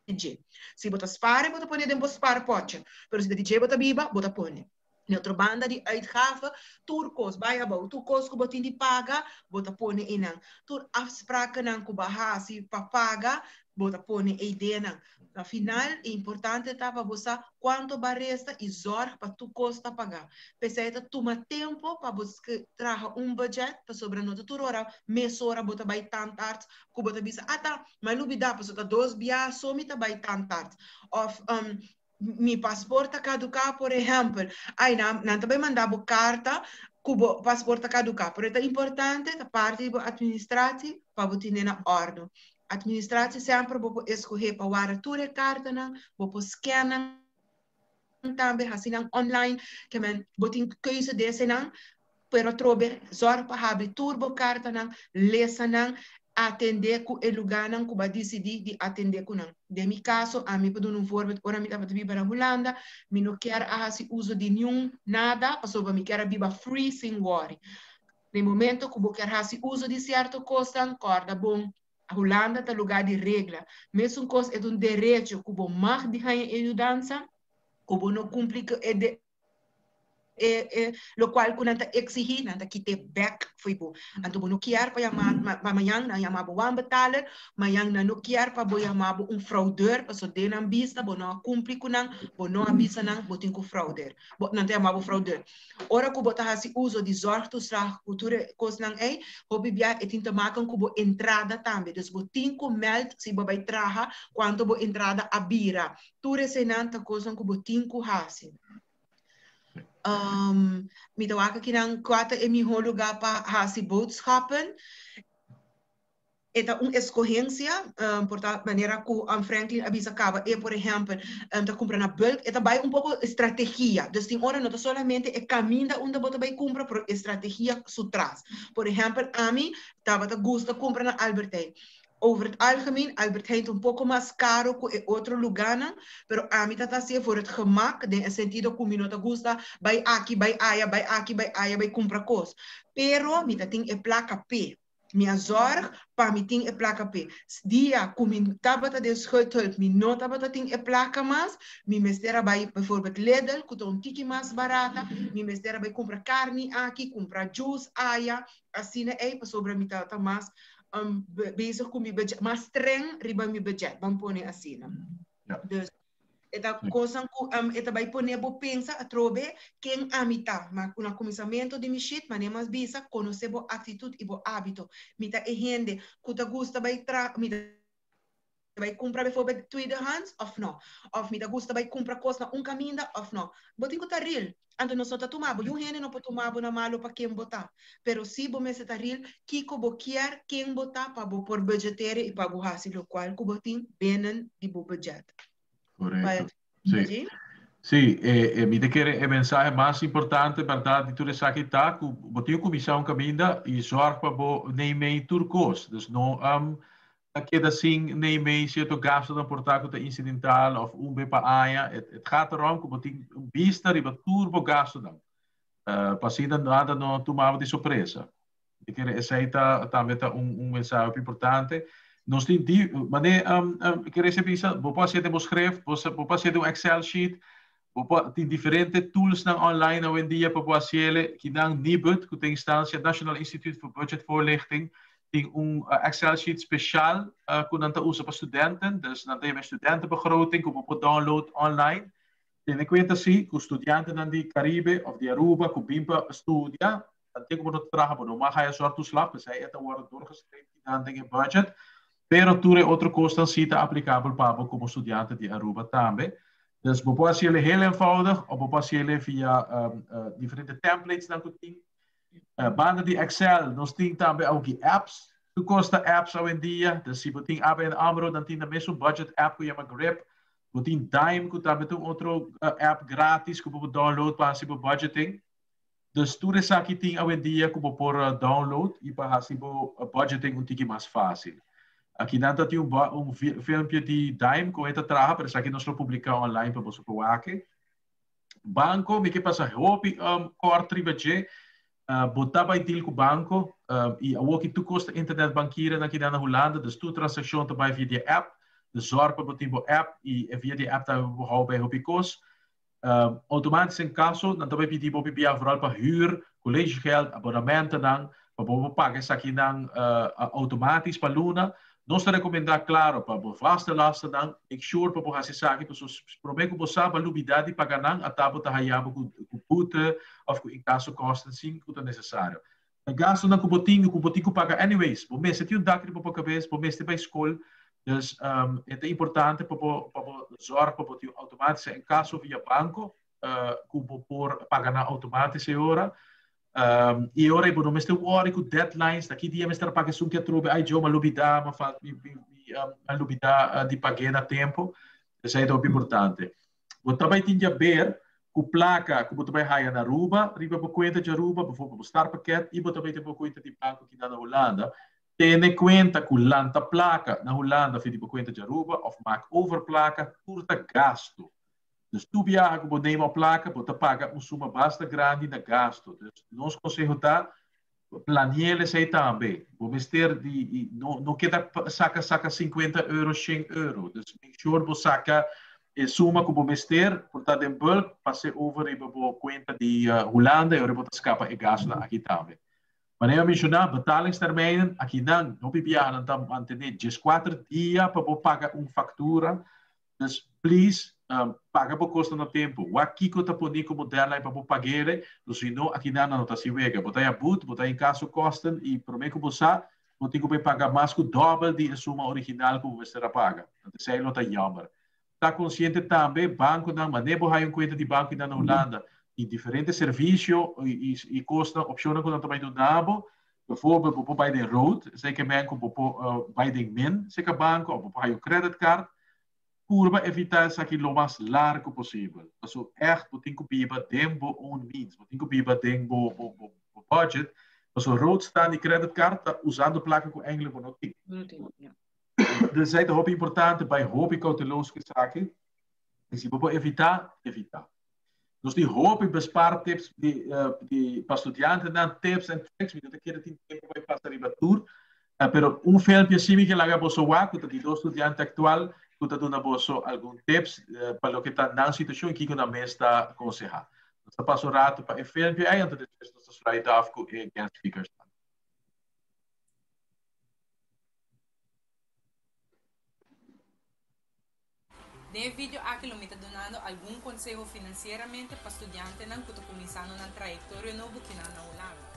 dje. Si bo ta spar bo ta pone den bo spaarpotje, pero si ta di dje bo ta biba bo ta pone. Di otro banda di uitgave, tur kos, bai abou, tur kos ku bo tin di paga, bo ta pone einan. Tur afsprakennan ku bo a hasi pa paga, bo ta pone ei denan. Na final, e importante ta pa bo sa kuantu bo a resta i zòrg pa tur kos ta pagá. P'esei ta tuma tempu pa bo traha un budget, pasobra no ta tur ora mesora bo ta bai tandarts ku bo ta bisa, Ata, mi a lubidá, pasobra ta dos biaha so mi ta bai tandarts. Òf, mi paspoort ta caduca por ehempel, ay nan nan ta bay manda bo carta cu bo paspoort ta caduca, pero e ta importante ta parti di bo administratie pa bo tene na ordo. Administratie semper bo por escoge pa warda tur e cartanan, bo por scan nan tambe, haci nan online, ke men bo tin keuze di esenan, Pero atrobe, zòrg pa habri tur bo kartanan, lesa nan, atendé ku e lugánan ku bo a disidí di atendé ku nan. Den mi kaso, ami por duna un voorbeeld, ora mi tabata biba na Hulanda, mi no kier a hasi uso di niun nada pasobra mi kier a biba free sin wòri. Na e momento ku bo kier hasi uso di sierto kosnan, kòrda bon. Hulanda ta lugá di regla. Mesun kos e ta un derecho ku bo mag di haña e yudansa, ku bo no kumpli ku e de e e lokual ku nan ta eksigí, nan ta kit'é bèk fo'i bo. Anto bo no kier pa yama pa mañan nan yama bo wanbetaler, mañan nan no kier pa bo yama bo un fraudeur, pasobra den nan bista bo no a kumpli ku nan, bo no a bisa nan bo tin ku frauder. Bo nan ta yama bo fraudeur. Ora ku bo ta hasi uso di zorgtoeslag ku tur e kosnan ei, hopi bia e tin te maken ku bo entrada tambe. Dus bo tin ku mèld si bo bai traha kuantu bo entrada a bira. Tur eseinan ta kosnan ku bo tin ku hasi. Um, mi ta wak akinan kua ta e mihó lugá pa hasi boodschappen. E ta un eskohensia, um, por ta manera ku um, Franklin a bisa kaba, e por ehèmpel um, ta kumpra na bulk, e ta bai un poko strategia. Dus tin ora no ta solamente e kaminda unda bo ta bai kumpra, pero e strategia su tras. Por ehèmpel, ami tabata gusta kumpra na Albert Heijn. Over het algemeen, Albert Heijn ta un poko mas karo ku e otro lugánan, pero ami ta ta hasié voor het gemak, den e sentido ku mi no ta gusta bai aki, bai aya, bai aki, bai aya, bai kumpra kos. Pero mi ta tin e plaka p'e. Mi a zòrg pa mi tin e plaka p'e. Dia ku mi tabata den schuldhulp, mi no tabata tin e plaka mas, mi mester a bai bijvoorbeeld Lidl, ku ta un tiki mas barata, mi mester a bai kumpra karni aki, kumpra juice aya, asina ei, pasobra mi tabata mas um, bezig ku mi budget, mas streng riba mi budget, ban pone asina. Ja. Dus, e ta kosan ku um, e ta bai pone bo pensa atrobe ken ami ta. Ma na kuminsamentu di mi sheet, mane mas bisa, konosé bo aktitut i bo hábito. Mi ta e hende ku ta gusta bai tra, mi ta bai kumpra bijvoorbeeld tweedehands of no? Of mi ta gusta bai kumpra kos na un kaminda of no? Bo tin ku ta real. Anto nos no ta tuma bo. Yun hende no por tuma bo na malo pa ken bo ta. Pero si bo mester ta real kiko bo kier, ken bo ta pa bo por budgetere i pa bo hasi lokual ku bo tin binnen di bo budget. Correcto. Sí. Sí, eh, eh, mi te kere e mensahe mas importante, berdad, di tur esaki ta ku bo tin ku kuminsá un kaminda i zorg pa bo neem tur kos. Dus no um, ta keda sin neem cierto gastonan por ta ku ta incidental of un be pa aña. Het, het gaat erom ku bo tin un bista riba tur bo gastonan. Uh, pa asina nada no tuma bo di sorpresa. Mi kere esei ta tambe ta un, un mensahe hopi importante. Nos tin di, mane um, um, kere se bisa, bo por hasié den bo schrift, bo, bo por hasié den un Excel sheet, bo por tin diferente toolsnan online awendia pa bo hasiele, kinan Nibud, ku ta instansia National Institute for Budget Voorlichting, tin un uh, Excel sheet speciaal uh, ku nan ta usa pa studenten, dus nan ta yama studentenbegroting ku bo por download online. Tene kuenta si ku studiantenan di Caribe of di Aruba ku bin pa studia, dan tin ku bo no ta traha, bo no mag haya zorgtoeslag, p'esei e ta wòrdu doorgestreept kinan den e budget. Pero tur e otro kosnan si ta aplikabel pa bo komo studiante di Aruba tambe. Dus bo por hasiel heel eenvoudig of bo por hasiel via um, uh, diferente templatesnan ku tin. Uh, banda di Excel, nos tin tambe awki apps. Tur kos ta apps awendia. Dus si bo tin ABN AMRO, dan tin de mesun budget app ku yama Grip. Bo tin Dime, ku tambe ta un otro uh, app gratis ku bo por download pa hasi bo budgeting. Dus tur esaki tin awendia ku bo por uh, download i pa hasi bo uh, budgeting un tiki mas fácil. Aki nan ta tin un, un filmpje di Dime ku e ta traha, pero esaki nos lo publiká online pa boso por wak. Banko, mi ke pasa hopi um, kort riba dje. Uh, bo ta bai deal ku banko uh, i awor ki tur kos ta internet bankieren aki na Hulanda, dus tur transakshon ta bai via di app. Dus zorg pa bo tin bo app i via di app ta bo hou bij hopi kos. Uh, automatisch incasso, nan ta bai pidi bo bia vooral pa huur, collegegeld, abonnementennan, pa bo paga esakinan uh, automatisch pa luna. Nos ta recomenda claro pa bo vaste lastennan, make sure pa bo hasi esaki, paso prome ku bo sa ba lubida di paga nan, ata bo ta haya bo ku, ku boete of ku incasso kosten sin ku ta necesario. E gastonan ku bo tin, ku bo tin ku paga anyways. Bo mester tin un dak riba bo kabes, bo mester bai skol. Dus um, e ta importante pa bo, pa bo zorg pa bo tin automatisch incasso via banco, uh, ku bo por paga nan automatisch e ora. Um, e ora bo no mester worry ku deadlines, daki dia mester paga esun ke atrobe, ai jo, m'a lubida, m'a fal, mi, mi, mi, um, m'a lubida uh, di pag'é na tempo. Esei ta hopi importante. Bo ta bai tin djaber ku plaka ku bo ta bai haya na Aruba riba bo kuenta di Aruba, bijvoorbeeld bo startpakket, i bo ta bai tin bo kuenta di banko kinan na Hulanda. Tene kuenta ku lanta plaka na Hulanda via di bo kuenta di Aruba òf mak over plaka, tur ta gastu. Dus tur biaha ku bo neem op plaka, bo ta paga un suma basta grandi na gastu. Dus nos konseho ta. Planiel esei tambe. Bo mester di no no keda saka saka 50 euro, 100 euro. Dus make sure bo saka e suma ku bo mester por ta den bulk pase over riba bo kuenta di Hulanda i ora bo ta skapa e gastunan aki tambe. Manera mi a menshoná, betalingstermijnen akinan hopi biaha nan ta mantené 14 dia pa bo paga un faktura. Dus please paga bo kosnan na tempu. Wak kiko ta poni komo deadline pa bo pag'ele, dus si no akinan nan no ta hasi wega. Bo ta haña but, bo ta haña inkaso kosten i promé ku bo sa bo tin ku bai paga mas ku dòbel di e suma original ku bo mester a paga. Anto esei lo ta yòmber. Ta konsiente tambe bankonan, manera bo haña un kuenta di banko akinan na Hulanda, tin diferente servisio i kosnan, opshonnan ku nan ta bai duna bo. Bijvoorbeeld bo por bai den rood, esei ke men ku bo por bai den min seka banko of bo por haña un credit card. Purba evitá esaki lo mas largu posibel. Paso ègt bo tin ku biba den bo own means, bo tin ku biba den bo bo bo bo budget. Paso rood staan di credit card ta usando plaka ku eigenlijk bo no tin. Bo no tin, ja. Dus esei ta hopi importante, bai hopi kouteloos ku esaki. I si bo por evitá, evitá. Nos tin hopi bespaartips di, di pa studiantenan, tips en tricks. Mi no ta kere tin tempo pa pasa riba tur. Pero un filmpje si mi ke laga boso wak, ku ta di dos studiante aktual, ku ta duna boso algun tips pa loke ta nan situashon i kiko nan mes ta konsehá. Nos ta pasa un ratu pa e filmpje ei, anto despues nos ta sluit af ku e guest speakersnan. Den e video aki lo mi ta dunando algun konseho finansieramente pa studiantenan ku ta kuminsando nan trayektorio nobo kinan na Hulanda.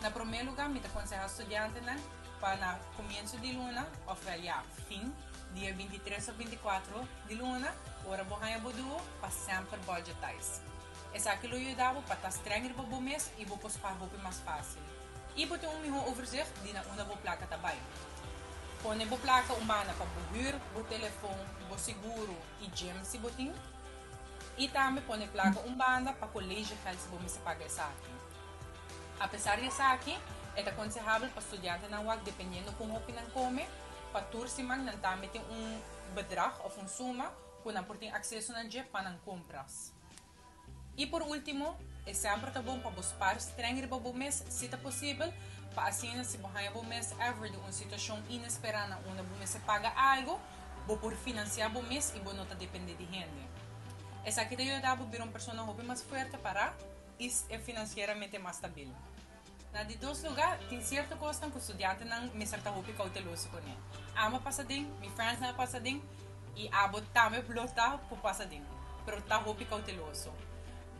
Na promé lugá mi ta konsehá studiantenan pa na komienso di luna òf wèl ya, fin dia 23 òf 24 di luna, ora bo haña bo duo, pa semper budgetize. Esaki lo yuda bo pa ta streng riba bo mes i bo por spar hopi mas fásil. I bo tin un mihó overzicht di na unda bo plaka ta bai. Pone bo plaka un banda pa bo hür, bo telefon, bo seguro i gym si bo tin. I tambe pone plaka un banda pa collegegeld si bo mester paga esaki. Apesar di esaki, e ta konsehabel pa studiantenan wak dependiendo kon hopi nan kome, pa tur siman nan tambe tin un bedrag òf un suma ku nan por tin akseso na dje pa nan kompras. I por último, e semper ta bon pa bo spar streng riba bo mes, si ta posibel, pa asina si bo haña bo mes ever den un situashon inesperá na unda bo mester paga algu, bo por finansiá bo mes i bo no ta dependé di hende. Esaki ta yuda bo bira un persona hopi mas fuerte pará i finansieramente mas stabil. Na di dos lugá, tin sierto kosnan ku studiantenan mester ta hopi kouteloso kuné. Amo a pasa den, mi friendsnan a pasa den i abo tambe lo ta por pasa den, pero ta hopi kouteloso.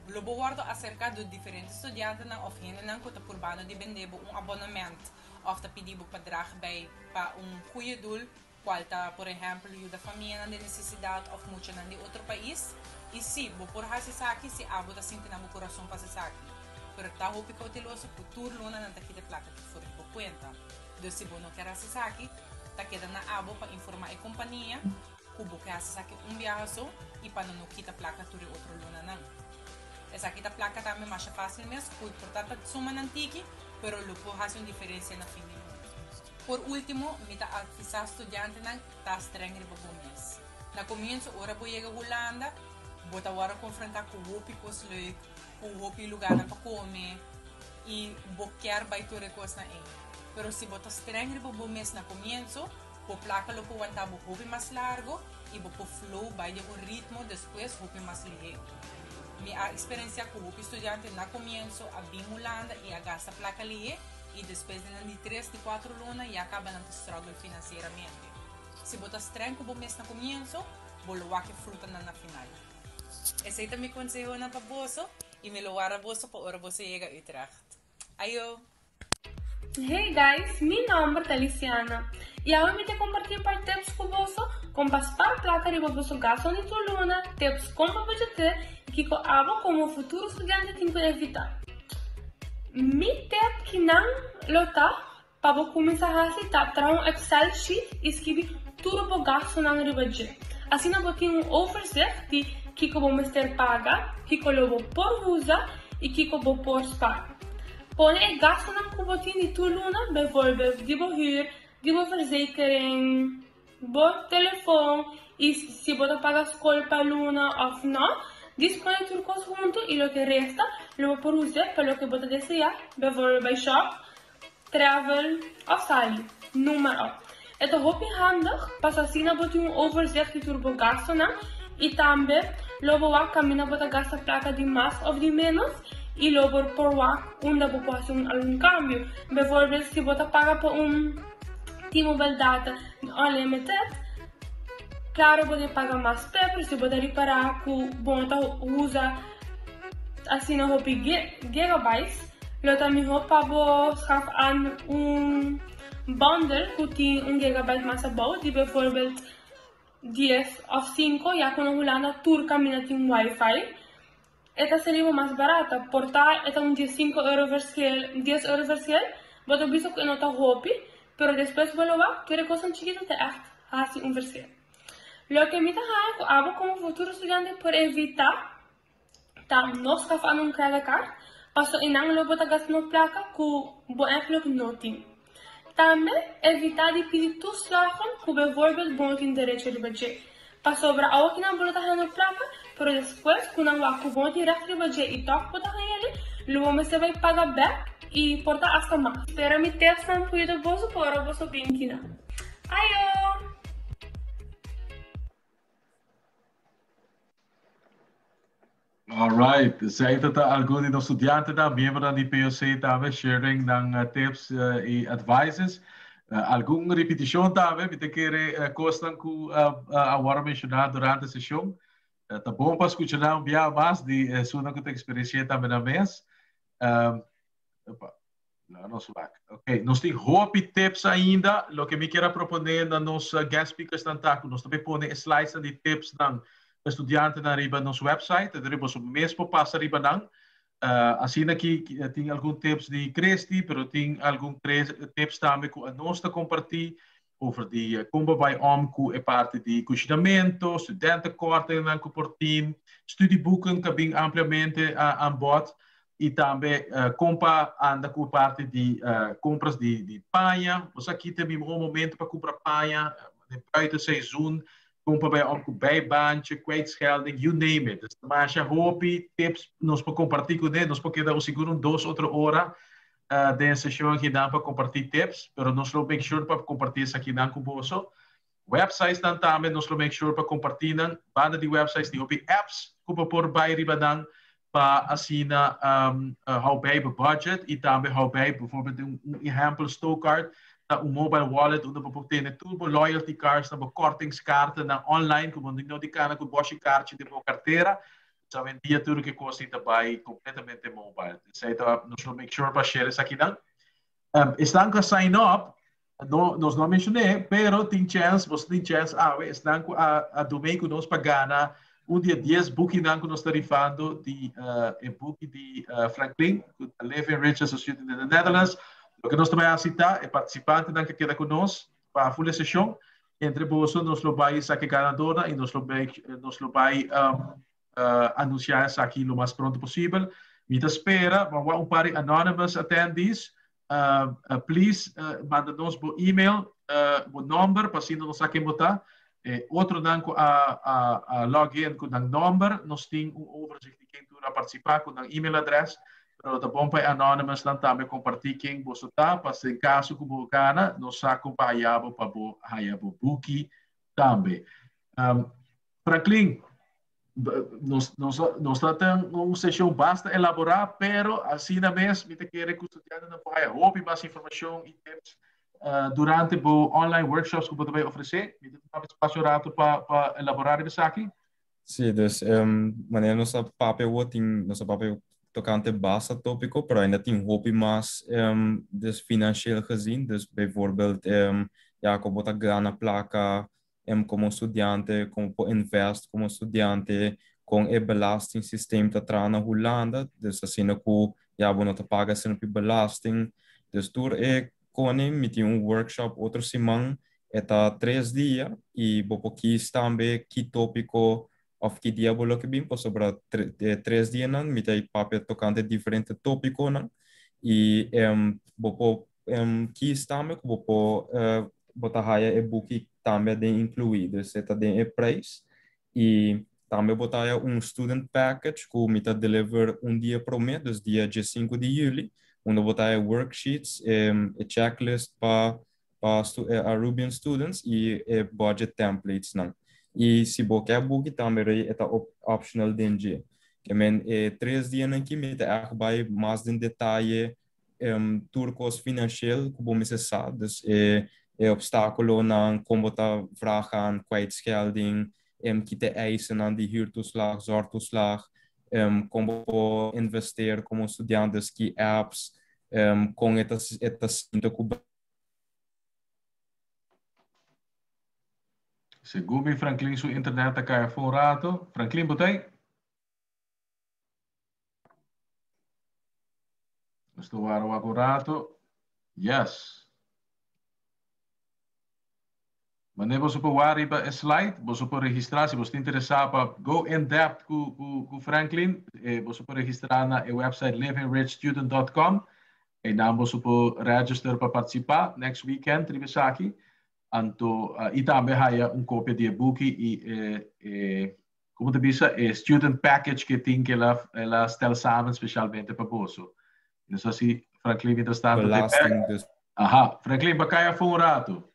Lo bo wòrdu aserká dor diferente studiantenan òf hendenan ku ta purbando di bende bo un abonament òf ta pidi bo pa drag bei pa un goeie doel Cual ta, por ehempel, yuda famianan den necesidad of muchanan di otro pais. Y sí, bo por haci esaki si abo ta sinti na bo curason pa haci esaki. Pero ta hopi cauteloso cu tur luna nan ta kita e placa aki for di bo cuenta. Dus si bo no kier haci esaki, ta keda na abo pa informa e compania cu bo ke haci esaki un biaha so y pa nan no kita placa tur e otro lunanan. Esaki ta placa tambe masha facil mes cu por ta ta sumanan tiki, pero lo por haci un diferencia na fin di luna. Por último, mi ta atvisá studiantenan ta streng riba bo mes. Na komienso ora bo yega Hulanda, bo ta wòrdu konfrontá ku hopi kos leuk, ku hopi lugánan pa kome i bo kier bai tur e kosnan ei. Pero si bo ta streng riba bo mes na komienso, bo plaka lo por wantá bo hopi mas largu i bo por flow bai den un ritmo despues hopi mas lihé. Mi a eksperensiá ku hopi studiante na komienso a bin Hulanda i a gasta plaka lihé, i despues di nan di tres, di kuatro luna ya kaba nan ta struggle finansieramente. Si bo ta streng ku bo mes na komienso, bo lo wak e frutanan na final. Esei ta mi konsehonan pa boso i mi lo warda boso pa ora boso yega Utrecht. Ayo! Hey guys, mi nomber ta Lisiana y awe mi ta comparti un par tips cu boso con pa spar placa riba boso gasto di tur luna, tips con pa budgeteer y kico abo como futuro studiante tin cu evita. Mi tip kinan lo ta pa bo kuminsá hasi ta traha un Excel sheet i skibi tur bo gastunan riba dje. Asina bo tin un overzicht di kiko bo mester paga, kiko lo bo por usa i kiko bo por spar. Pone e gastunan ku bo tin di tur luna, bijvoorbeeld di bo huur, di bo verzekering, bo telefon y si bo ta paga skol pa luna of no, dispone tur kos huntu y loke resta lo bo por usa pa loke bo ta desea, bijvoorbeeld bay shop. travel òf sali, noem maar op. E ta hopi handig paso asina bo tin un overzicht di tur bo gastonan i tambe lo bo wak kaminda bo ta gasta plaka di mas òf di ménos i lo bo por wak unda bo por hasi un algun kambio. Bijvoorbeeld si bo ta paga pa un T-Mobile data unlimited, klaro bo debe paga mas p'e, pero si bo ta ripará ku bo no ta usa asina hopi gigabytes, lo ta mihó pa bo schaf aan un bundle ku tin un gigabyte mas abou, di bijvoorbeeld dies òf sinku, ya ku na Hulanda tur kaminda tin wifi. E ta sali bo mas barata. Por ta e ta un diesinco euro verschil, dies euro verschil, bo ta bisa ku e no ta hopi, pero despues bo lo wak, tur e kosnan chikito ta ègt hasi un verschil. Loke mi ta haña ku abo komo futuro studiante por evitá ta no skafa un creditcard, paso einan lo bo ta gasta no plaka ku bo èigenlijk no tin. Tambe evitá di pidi toeslagen ku bijvoorbeeld bo no tin derecho riba dje. Pasobra awo ki nan bo lo ta haña plaka, pero despues ku nan wak ku bo no tin règt riba dje i tòg bo ta haña el'e, lo bo mester bai paga bèk i por ta asta mas. Spera mi tipsnan por yuda boso pa ora boso bin kinan. Ayo! All right, esei ta ta algun di nos studiantenan, miembronan di POC tambe sharing nan tips i advices. Algun ripitishon tambe, mi ta kere kosnan ku a wòrdu menshoná durante seshon. Ta bon pa skucha nan un biaha mas di esunnan ku ta eksperensi'é tambe nan mes. Opa, laga nos wak. Ok, nos tin hopi tips ainda. Loke mi kier a proponé na nos guest speakersnan ta ku nos ta bay pone e slidesnan di tipsnan pa studiantenan riba nos website. Entonces boso mes por pasa riba nan. Asina ki tin algun tips di Christy, pero tin algun tips tambe ku anos ta kompartí over di kon bo bai om ku e parti di kushinamentu, studentenkortingnan ku por tin, studieboeken ku a bin ampliamente aan bod i tambe kon pa anda ku e parti di kompras di paña. Bo sa ki ta e mihó momento pa kumpra paña den buitenseizoen, kon pa bai om ku bijbaantje, kwijtschelding, you name it. Dus ta masha hopi tips nos por kompartí kuné, nos por keda sigur un dos otro ora den e seshon akinan pa kompartí tips, pero nos lo make sure pa kompartí esakinan ku boso. Websitesnan tambe nos lo make sure pa kompartí nan. Banda di websites tin hopi apps ku bo por bai riba nan pa asina hou bij bo budget i tambe hou bij bijvoorbeeld un ehèmpel Stocard ta un mobile wallet unda bo por tene tur bo loyalty cards nan, bo kortingskaartennan online ku bo no di kana ku bòshi karchi den bo kartera. Awendia tur ke kos ei ta bai kompletamente mobile. Esei ta nos lo make sure pa share esakinan. Esnan ku a sign up, no, nos no a menshoné, pero tin chèns, boso tin chèns awe, esnan ku a a donate ku nos pa gana un di e dies bukinan ku nos ta rifando di e buki di Franklin, ku ta Living Rich as a Student in the Netherlands. Loke nos ta bai hasi ta, e partisipantenan ku a keda ku nos pa ful e seshon, entre boso nos lo bai saka e ganadornan i nos lo bai nos lo bai anuncia esaki lo mas pronto posibel. Mi ta spera, ma wak un par di anonymous attendees, please manda nos bo email, bo nomber, pa asina nos sa ken bo ta. E otronan ku a a log in ku nan nomber, nos tin un overzicht di ken tur a participa ku nan email adres, pero ta bon pa e anonymous nan tambe comparti ken boso ta, pa den caso ku bo gana, nos sa kon pa haya bo pa bo haya bo buki tambe. Franklin, nos, nos, nos ta ten un sesión basta elaborá, pero asina mes mi ta kere ku studiantenan por haya hopi mas informashon i tips durante bo online workshops ku bo ta bai ofresé. Mi ta tuma espacio rato pa pa elaborá riba esaki. Sí, dus manera nos a papia awor tin nos a papia tokante basta tópiko, pero ainda tin hopi mas dus financieel gezien. Dus bijvoorbeeld ja, kon bo ta gana plaka komo studiante, kon bo por invest komo studiante, kon e belastingsysteem ta traha na Hulanda, dus asina ku ya bo no ta paga asina hopi belasting. Dus tur e kone mi tin un workshop otro siman, e ta tres dia i bo por kis tambe ki topiko òf ki dia bo lo ke bin pasobra e tres dianan mi ta papia tokante diferente topikonan i bo por kis tambe ku bo por bo ta haya e buki tambe aden inkluí, dus e ta den e prijs i. Tambe bo ta haya un student package ku mi ta deliver un dia promé, dus dia 15 di juli, unda bo ta haya worksheets, e checklist pa Arubian students i e budget templates nan. I si bo ke buki tambe rei e ta optional den dje. Ke men e 3 dianan aki mi ta echt bai mas den detaye tur kos financieel ku bo mester sa. Dus e obstáculonan, kon bo ta vraag aan kwijtschelding, ki ta e eisennan di huurtoeslag, zorgtoeslag, kon bo por investeer komo studiante, dus ki apps, kon e ta sinta ku Segun mi, Franklin su internet a kai afó un rato. Franklin, bo t'ei? Nos ta wara wak un rato. Yes. Wanneer boso por wak riba e slide, boso por registrá si boso ta interesá pa go in depth ku Franklin, boso por registrá na e website livingrichstudent.com. Einan boso por register pa partisipá next weekend riba esaki. Anto i tambe haya un kopia di e buki i e, komo ta bisa, e student package ku e tin ku el a stel samen spesialmente pa boso. No sa si Franklin mientras tanto te Belasting dus. Aha, Franklin, bo a kai afó un rato.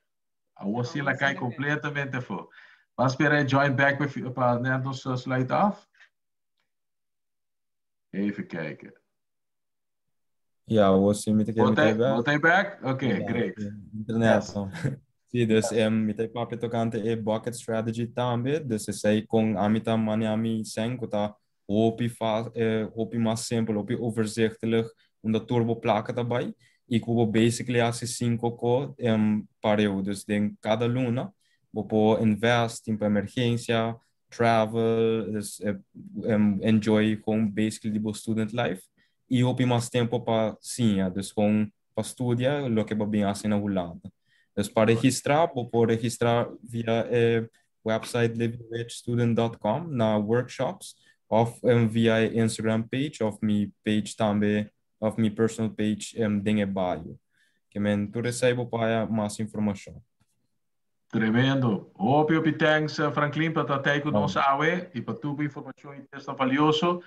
Awor sí el a kai kompletamente afó. Ban spera e join back pa net nos sluit af. Even kijken. Ja, awor sí mi ta kere mi ta back. Bo ta back? Ok, great. Internet. Sí, dus mi ta papia tokante e bucket strategy tambe. Dus esei kon ami ta maneha mi sèn ku ta hopi fa hopi mas simpel, hopi overzichtelijk unda tur bo plaka ta bai i ku bo basically hasi sinku ko pareu. Dus den kada luna bo por invest, tin pa emergensia, travel, dus enjoy gewoon basically di bo student life i hopi mas tempo pa siña, dus gewoon pa studia loke bo bin hasi na Hulanda. Dus pa registrá bo por registrá via e website livingrichstudent.com na workshops of via e Instagram page of mi page tambe of mi personal page den e bio. Ke men tur esei bo por haya mas informashon. Tremendo. Hopi hopi thanks, Franklin, pa ta tei ku nos awe i pa tur bo informashon i testnan valioso.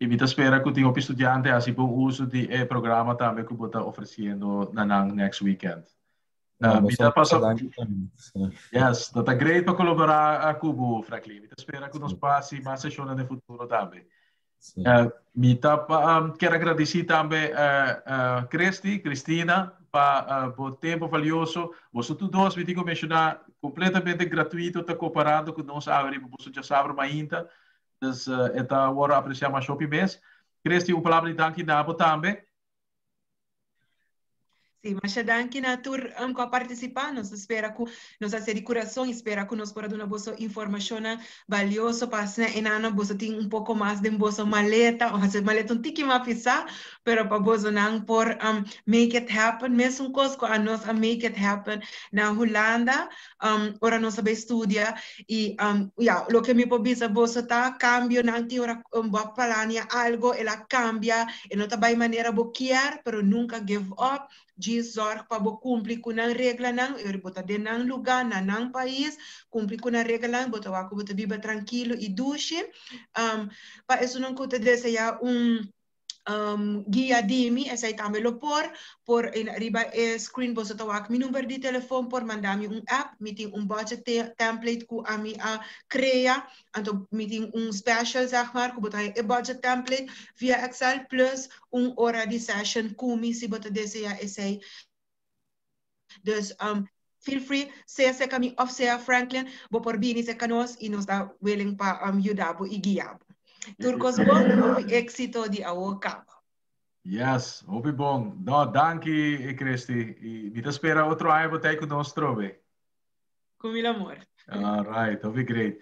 I mi ta spera ku tin hopi studiante hasi bon uso di e programa tambe ku bo ta ofresiendo na nan next weekend. No, Mi ta boso pasa danki tambe. Sí. Yes, ta ta great pa kolaborá ku bo, Franklin. Mi ta spera ku nos Sí. por hasi mas seshonnan den futuro tambe. Sí. Mi ta kier agradesí tambe Christy, Christina, pa bo tempo valioso. Boso tur dos, mi tin ku menshoná, kompletamente gratuito ta koperando ku nos awe riba boso djasabra mainta. Dus e ta wòrdu apresiá masha hopi mes. Christy, un palabra di danki na bo tambe. Sí, masha danki na tur ku a partisipá. Nos ta spera ku nos a hasié di kurason i spera ku nos por a duna boso informashonnan balioso pa asina e nano boso tin un poko mas den boso maleta, o hasi maleta un tiki mas pisá, pero pa bosonan por make it happen. Mesun kos ku anos a make it happen na Hulanda ora nos a bai studia. I ya, loke mi por bisa boso ta kambionan tin ora bo a plania algo, el a kambia, e no ta bai manera bo kier, pero nunka give up. Djis zorg pa bo kumpli ku nan reglanan, i ora bo ta den nan lugá, na nan pais, kumpli ku nan reglanan, bo ta wak ku bo ta biba trankilo i dushi. Pa esunnan ku ta deseá un guia di mi, esei tambe lo por, por riba e screen boso ta wak mi number di telefon, por manda mi un app, mi tin un budget template ku ami a krea, anto mi tin un special zeg maar, ku bo ta haña e budget template via Excel plus un ora di session ku mi si bo ta desea esei. Dus feel free, sea serka mi of sea Franklin, bo por bini serka nos i nos ta willing pa yuda bo i guia bo. Tur kos bon, hopi éxito di awo kaba. Yes, hopi bon. No, danki Christy. I mi ta spera otro aña bo ta ei ku nos trobe. Ku mil amor. All right, hopi great.